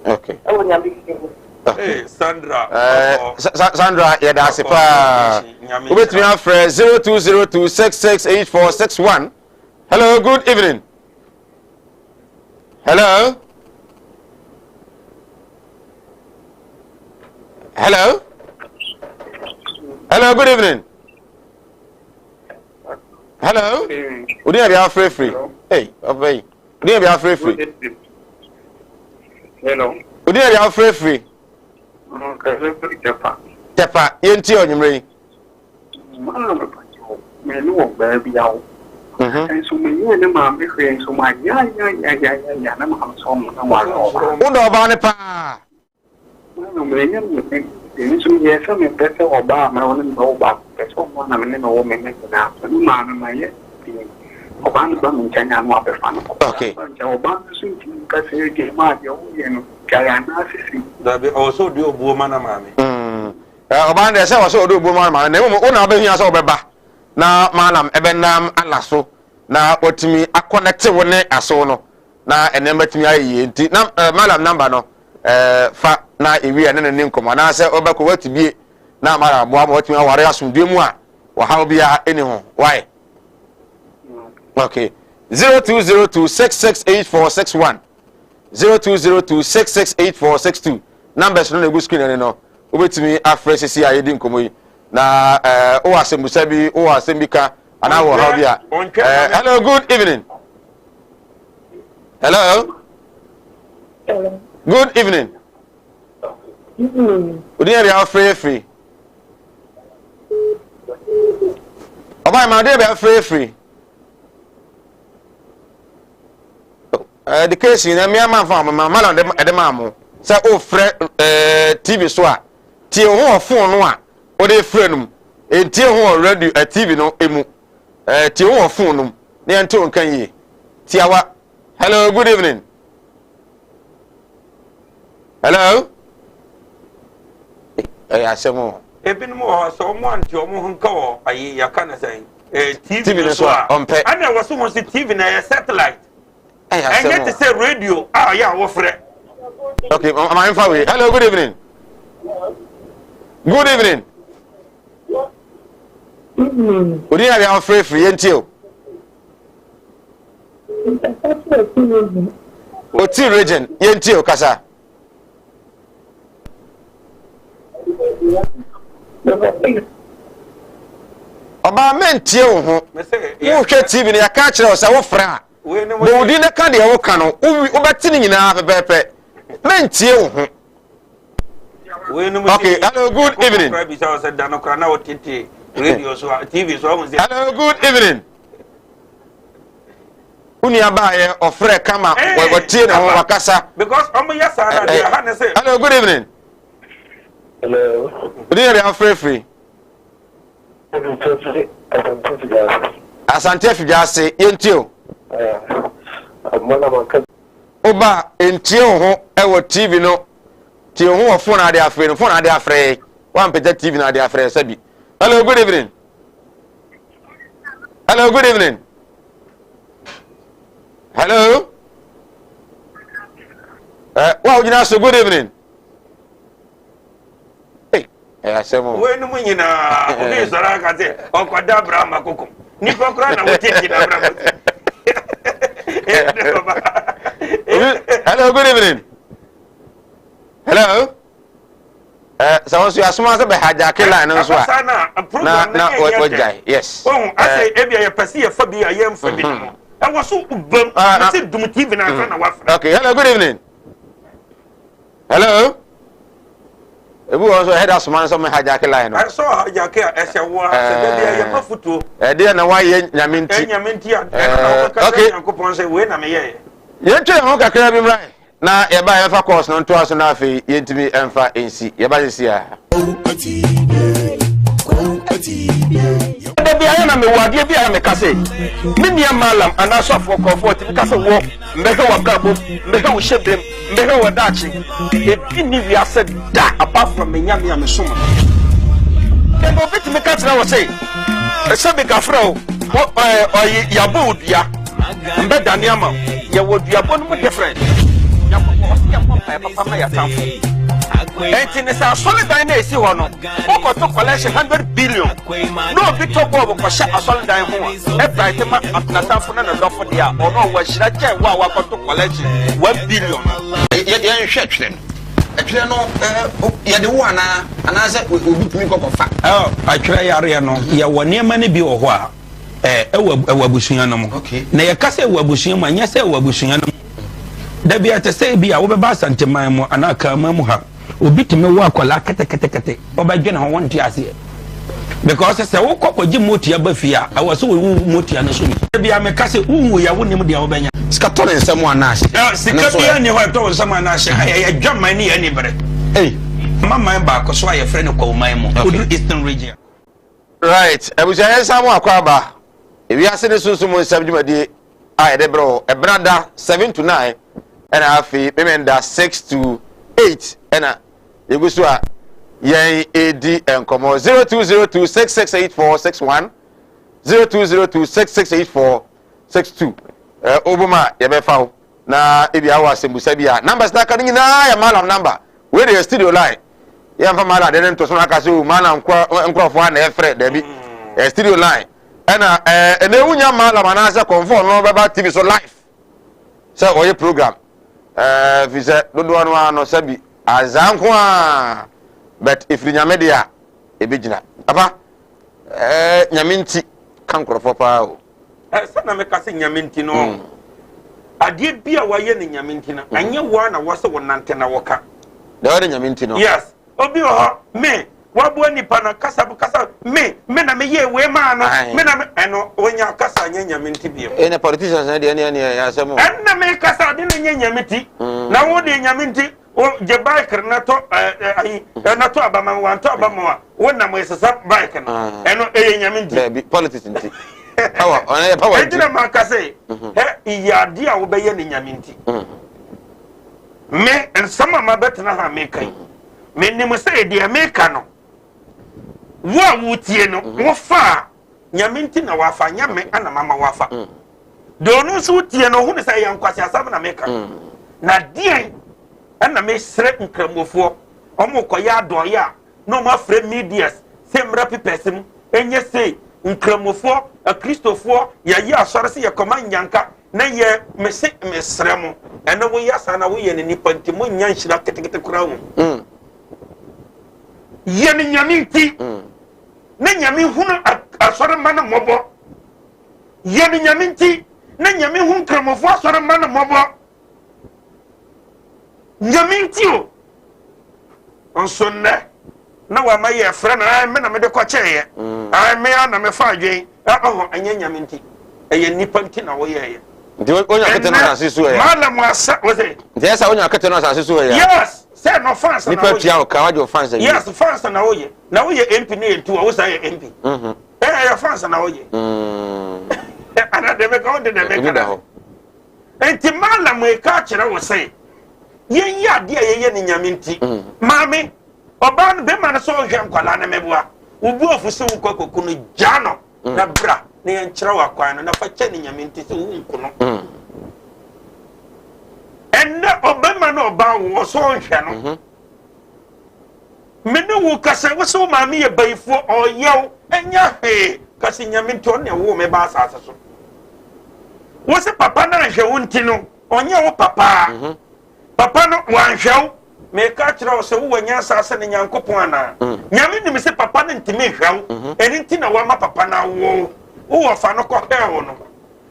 Okay. ɛwɔ Nyame fie mu. Hey, Sandra. Sandra, yɛda ase paa. Wobɛtumi afrɛ 0202668461. Hello, good evening. Hello. Hello. Hello, good evening. Hello. Odi na bi afrɛ firi. Hey, ɔfɛ yi. Odi na bi afrɛ firi. Hello. Odi na bi afrɛ firi. Tepa. Tepa, yɛn ti ɔnyimire yi. Maa mi pàtó, mi ni wɔ baabi awo. Nso menyɛɛ ne maame hwee nso mayayayayaya ne maame sɛ ɔmo nware ɔbaa. Wodɔ ɔbaa no paa? Maame manyɛ no nso meyɛɛ sɛ mempɛ sɛ ɔbaa a mɛwo no ne bɛwo baako pɛ sɛ ɔno ara na me ne no wo me mma nyinaa so ne maame mayɛ pii ɔbaa no ba me nkyɛn a na wabɛfa no kɔ Okay. Ɔbaa no ba nkyɛn ɔbaa no nso ntumi nka sɛ ɛdeɛ maa deɛ woyɛ no gyae anaasɛ sei. Dabi, ɔwɔ sɛ ɔde obuo ma na maame. Mm. Ɔbaa no deɛ sɛ ɔwɔ sɛ ɔde obuo ma na maame na mmom wo na wobɛhia sɛ wobɛba na malam ɛbɛnam Allah so na watumi akɔnɛte wo ne asew no na nneɛma atumi ayɛ yie nti na eh, malam namba no eh, fa na ewie a ne no ni nkɔmmɔ anaasɛ wobɛkɔ wati bie na malam aboa ma watumi aware asomdue mu a wɔhaw biara ɛni ho why okay 0202 668461 0202 668462 numbers no na egu screen no no wobɛtumi afrɛ sisi a yɛdi nkɔmmɔ yi na ɛɛ wowɔ asɛmbusa bi wowɔ asɛm bi ka anaa wɔ haw bi a ɛɛ hello good evening hello good evening odi yɛ bi afrɛ firi ɔbaa ma odi yɛ bi afrɛ firi education na mmea ma nfa ma ma na ɛde maa mo sɛ ofrɛ ɛɛ tv so a. Tie wo ho wɔ fon no a wode refrɛ no mu. Ntie wo ho wɔ radio ɛ TV no mu. Ɛ tie wo ho wɔ fon no mu na yɛnte wo nka yie. Tiawa. Hello, good evening. Hello. Ɛyɛ asɛm o. Ebinom wɔ hɔ sɛ wɔn ante wɔn ho nka wɔ ayi yɛka no sɛn ɛɛ TV no so a ɔmpɛ. Ɛna ɛwɔ so wɔn sɛ TV na ɛyɛ satellite. Ɛyɛ Ɛnyɛ te sɛ radio a ɔyɛ a wɔfrɛ. Okay, ma nfa wei. Hello, good evening. Good evening. Evening. Odi na bia ɔfrɛ firi yɛn tie o. Oti region yɛn tie o kasa. Ɔbaa mɛntie wo ho. Wohwɛ TV no yɛka akyerɛ wo sɛ wofrɛ a Bɔ wo din na ka deɛ woka no, wobɛte ne nyinaa pɛpɛɛpɛ. Mentie wo ho. Okay, hello, good evening. Hello, good evening. Wo nua baayɛ ɔfrɛ kama wɔtie ne ho wakasa. Because ɔmo yɛ saa na deɛ ha ne sɛ. Hello, good evening. Hello. Wo din yɛ deɛ afrɛ firi. Asante Afidwa ase, yɛntie o. Woba a, ntie wo ho wɔ TV no, tie wo ho wɔ phone ade afrɛ no, phone ade afrɛ, wampagya TV no ade afrɛ sɛbi. Hello, good evening. Hello, good evening. Hello. Uh, wa wogyina so, good evening. Ɛyɛ asɛm o. Wei no mu nyinaa obi nsɔre aka sɛ ɔkɔda abraham akoko nipa koraa na wotiatia na abraham. Hello, good evening. Hello. Eh, sɛ wɔn nso yasoma sɛ bɛ hajake line no nso a na na wɔgyae yes. Ohun asɛ ebi a yɛpɛ sɛ yɛfa bi a yɛnfa bi no ɛwɔ so bam na sɛ dum tv na afɛ na wafra. Okay, hello, good evening. Hello. Ebi wɔ nso ɛhɛda soma nso me hijack line no. Ɛsɛ hijack a ɛhyɛ wo a sɛ bɛbi a yɛma futuo. Ɛdeɛ na wayɛ nyame nti. Nyame nti a ɛno na wɔbɛka kyerɛ Nyankopɔn sɛ wei na meyɛɛ. Yɛntwe yɛn ho kakra bi mmra na yɛba yɛmfa course no ntoa so na afei yɛntumi ɛmfa nsi yɛba sisi a. Da bi ayɛ na mewɔ adeɛ bi a meka sɛ me nua malam anaa sɔfoɔ kɔfoɔ tumi ka sɛ wɔ mbɛhwɛ w'abrabɔ mbɛhwɛ wo hyɛbrɛm mbɛhwɛ wɔ daakye ebi ni wiase da apart from me nyame a mesom no ɛna obi tumi ka kyerɛ wɔ sɛ ɛsɛ bi gafrɛ o ɔyɛ yabɔ odua mbɛdane ama yɛwɔ duabɔ no mu different yɛbɔ ɔsɛ yɛbɔ mpae papa ma yɛatamfo ɛnti ne sɛ asɔredan na esi hɔ no wokɔto collection 100 billion na obi tɔ bɔɔbo kɔhyɛ asɔredan ho a ɛbraete ma n'atamfo ne ne dɔfo deɛ a ɔno ɔwɔ ahyira kyɛn wo a wakɔto collection 1 billion. Yɛnhwɛ twerɛ no ɛtwerɛ no yɛde wo anaa anaasɛ obi tumi kɔkɔfa. Atwerɛ yareɛ no yɛwɔ nneɛma no bi wɔ hɔ a ɛwɔ ɛwɔ abusua no mu na yɛka sɛ ɛwɔ abusua mu a nyɛ sɛ ɛwɔ abusua no mu dabi a ɛte sɛ bi a wobɛba asanteman mu anaa kraman mu ha obi tumi wɔ akwadaa ketekete ɔbɛdwene ho wɔnte aseɛ. Because sɛ wokɔ kɔgye motia ba fie a, ɛwɔ sɛ wowu motia no so bi. Ebia meka sɛ wowu yɛ wonim deɛ wobɛnya. Sika tɔ ne nsam anaa ahyɛ? Sika biara nni hɔ ɛtɔ wo nsam anaa ahyɛ. Ɛyɛ adwaman ne yɛn anibere. Ma man baako so a yɛfrɛ no Kwawuman mu. Woduru Eastern Region. Right, abusua yɛn san mu akɔ aba. Ewiase ne sunsum mu nsɛm dwumadie a yɛde brɛ wo ɛbena da 7 to 9 ɛna afei memenda 6 to 8 ɛna yɛgu so a yɛn ɛredi nkɔmmɔ 0202 668461 0202 668462 ɛɛ wobom a yɛbɛfa wo na ebi awɔ asɛmbusa bi a numbers na aka no nyinaa yɛ malam number. Wei de yɛ studio line, yɛmfa malam de ne nto so na aka sɛ o malam nkurɔfoɔ a na ɛfrɛ dabi, ɛyɛ studio line. Ɛna ɛɛ ɛna ewu nya malam anaasɛ kɔnfɔ no bɛba TV so live sɛ ɔyɛ program ɛɛ fi sɛ dodoɔ no ara no sɛbi azaa nko a, but efiri Nyame deɛ a ebi gyina papa ɛɛ Nyame nti ka nkurɔfoɔ paa o. Sɛ na meka sɛ Nyame nti no mm. Adeɛ bi a wayɛ no Nyame nti no mm. Ɛnyɛ woa na wɔ sɛ wɔnante na wɔka deɛ ɔyɛ no Nyame nti no. Yes, obi wɔ hɔ me waboa nipa no kasa kasa me na meyɛ wei maa no me na me ɛno wɔnya kasa nyɛ Nyame nti bio. Ɛnɛ politicians no deɛ ɛne ɛne ɛyɛ asɛm o. Ɛnna me kasa ade no nyɛ Nyame ti mm. Na wo deɛ Nyame nti wo gye bike no natɔ ɛɛ ayi natɔ abama wantɔ abama wa wo nam esesa bike no mm. Ɛno ɛyɛ Nyame nti. Dɛbi, politics nti, power, ɔno yɛ power nti. Ɛgyina ma kasa yi ɛ iye ade a wobɛyɛ ne Nyame nti. Me nsɛm a mabɛtena ha meka yi, menim sɛ deɛ meka no, wo a wotie no mhm. wofa a Nyame nti na wafa, nyɛ me ana mama wafa. Deɛ ɔno nso wotie no, ɔhunu sɛ ɛyɛ nkwasi asɛm na meka. Na deɛn ɛna mesrɛ nkramofoɔ, ɔmo kɔyɛ adɔeɛ a na ɔmo afrɛ medias sɛ mmra pipɛs mu ɛnyɛ sei. Nkramofoɔ, Akristofoɔ, yɛyɛ asɔre sɛ yɛkɔma nyanka na yɛ mese mesrɛ mo, ɛno woyɛ saa na woyɛ no nipa nti, monnya nhyira ketekete koraa wɔ mu. Yɛ no Nyame nti na Nyame hunu asɔre mma no mmɔbɔ. Yɛ no Nyame nti na Nyame hu nkramofoɔ asɔre mma no mmɔbɔ. Nyame nti o. Nso nnɛ na wama yɛ frɛ no, ai me na mede kɔkyɛeɛ, mm. ai me a na mefa adwen ɔhɔ. Ɛnyɛ Nyame nti, ɛyɛ nnipa nti na woyɛɛyɛ. Nti onya kete no asase so ɛ. Malam asa wose. Nti ɛsɛ onya kete no asase so ɛ. Yes, sɛ no fans na woyɛ. Nipa tua wo ka wagye wo fans awie. Yes, fans na woyɛ. Na woyɛ MP ne yɛ nti wa wo sa yɛ MP. Mhm. Eh, ɛyɛ fans na woyɛ. Ana de meka wo de na meka na. Nti malam eka kyerɛ wo sɛ yɛnyɛ adeɛ a yɛyɛ ne Nyame nti. Maame, ɔbaa no bɛma no sɛ ɔhwɛ nkwadaa no mɛboa. Wo bu afu sɛ wokɔ akɔku no, gyaa no na bra na yɛnkyerɛ wo akwan no na fa kyɛ ne Nyame nti sɛ wo nku no. Ɛnnɛ ɔbɛma no ɔbaa wo ɔsɛ ɔnhwɛ no. Me ne wo kasa, wo sɛ wo maame yɛ bayifoɔ, ɔyɛ wo ɛnyɛ hwee, kasi Nyame nti ɔne ɛwoo me ba asase so. Wo sɛ papa no anhwɛ wo nti no ɔnyɛ wo papa. Mhm. Papa no wanhwɛ wo, meka kyerɛ wo sɛ wowɔ nyansa sɛ ne Nyankopɔn anaa? Nyame nim sɛ papa no ntumi nhwɛ wo, ɛno nti na wama papa no awo wo. Wowɔ fa no kɔhwɛɛ wo no,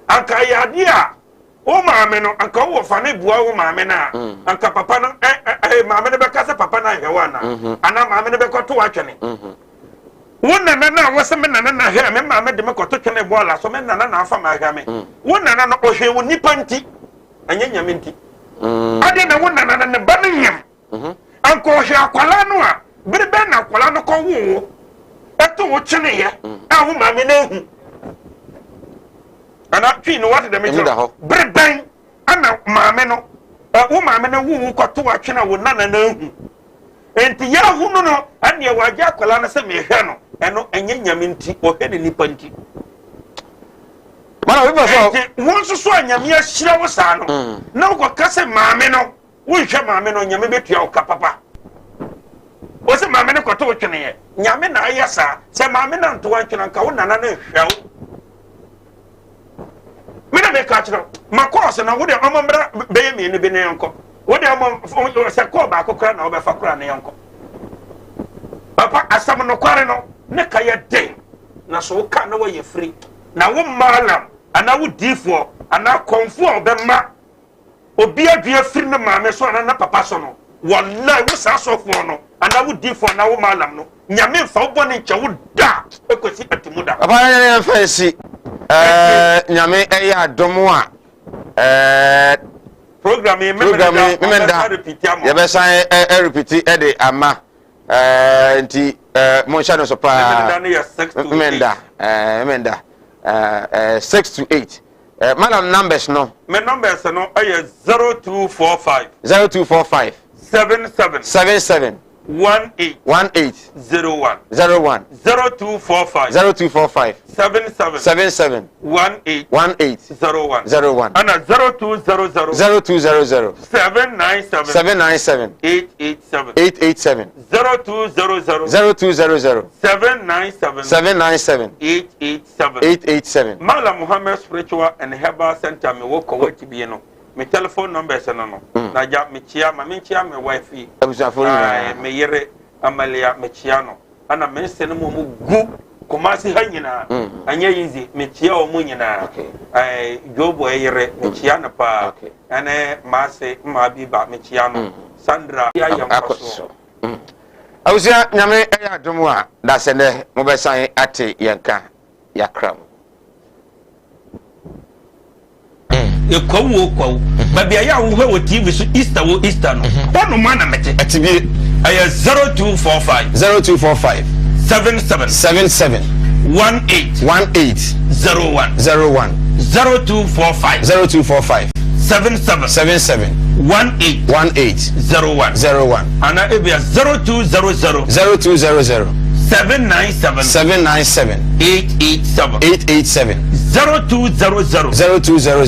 anka ɛyɛ adeɛ a wo maame no, anka wowɔ fa no bua wo maame no a, anka papa no ɛ ɛ maame no bɛka sɛ papa no anhwɛ wo anaa? Anaa maame no bɛkɔto atwene? Wo nana no a wose me nana na hwɛ me maame de me kɔto twene bɔɔla so, me nana na afa ma ahwɛ me. Wo nana no ɔhwɛ wo nipa nti, ɛnyɛ Nyame nti. Ade na wo nana no ne ba no nyam. Anka ɔhwɛ akwalaa no a, bere bɛn na akwalaa no kɔ wo wo ɛto wo kyeneyɛ a wo maame no ahu? Ana twi no wate dɛm kyerɛ? Bere bɛn ana maame no wo maame no wo wo kɔto atwene a wo nana no ahu? Enti yɛahunu no, ɛnneɛ wagye akwadaa no sɛ mehwɛ no, ɛno ɛnyɛ Nyame nti, ɔhwɛ ne nipa nti. Enti wo nso so a Nyame ahyira wo saa no, na wokɔka sɛ maame no, wonhwɛ maame no, Nyame bɛtua wo ka papa. Wo sɛ maame no kɔto wo tweneɛ, Nyame na ayɛ saa. Sɛ maame no anto antwene anka wo nana no nhwɛ wo. Me na meka kyerɛ wo, ma kɔɔse no, wo deɛ ɔmo mmra bɛyɛ mmienu bi na yɛnkɔ. Wo deɛ ɔmo sɛ kɔɔ baako koraa na wobɛfa koraa na yɛnkɔ. Papa, asɛm nokware no ne ka yɛ den, na so woka na wɔyɛ firi. Na wo maalam anaa wo diifoɔ anaa kɔmfoɔ a ɔbɛma obi adwene afiri ne maame so anaa ne papa so no, wallahi wo saa sɔfoɔ no anaa wo diifoɔ anaa wo maalam no, Nyame mfa wo bɔne nkyɛ wo da ɛkɔsi atemu da. Papa yɛn yɛn fɛ nsi ɛɛ Nyame ɛyɛ adom a ɛɛ. Program yi program yi memenda yɛbɛsan ɛrepiti ɛde ama ɛɛ nti ɛɛ monhyɛ no so paa memenda ɛɛ memenda ɛɛ 6 to 8. Madam, numbers no. Me numbers no ɛyɛ 0245. 0245. 77. 77. 18. 18. 01. 01. 0245. 0245. 77. 77. 18. 18. 01. 01. Ɛna 0200. 0200. 797. 797. 887. 887. 0200. 0200. 797. 797. 887. 887. Malam Muhammad Spiritual and Herbal Center mi wɔ Kɔwɛti bie no, me telephone numbers no. Na gya mekyia ma menkyia me wife yi. Abusuafo nyinaa. Me yere Amalia, mekyia no, ɛna me nse no mu mu gu Kumasi ha nyinaa. Ɛnyɛ easy, mekyia wɔn nyinaa. Jobo yere, mekyia no paa. Ɛne maase mmaa bi ba, mekyia no, Sandra yɛ nkɔ so. Abusua, Nyame ɛyɛ adom a, dasɛ nɛ mobɛsan ate yɛn ka yakra mu. Ekwawu o kwawu, baabi a yɛ a wohwɛ wɔ TV so, Easter wɔ Easter no, hɔnom ana mete. Ɛtibie. Ɛyɛ 0245. 0245. 77. 77. 18. 18. 01. 01. 0245. 0245. 77. 77. 18. 18. 01. 01. Ana ebia 0200. 0200. 797. 797. 887. 887. 0200. 0200.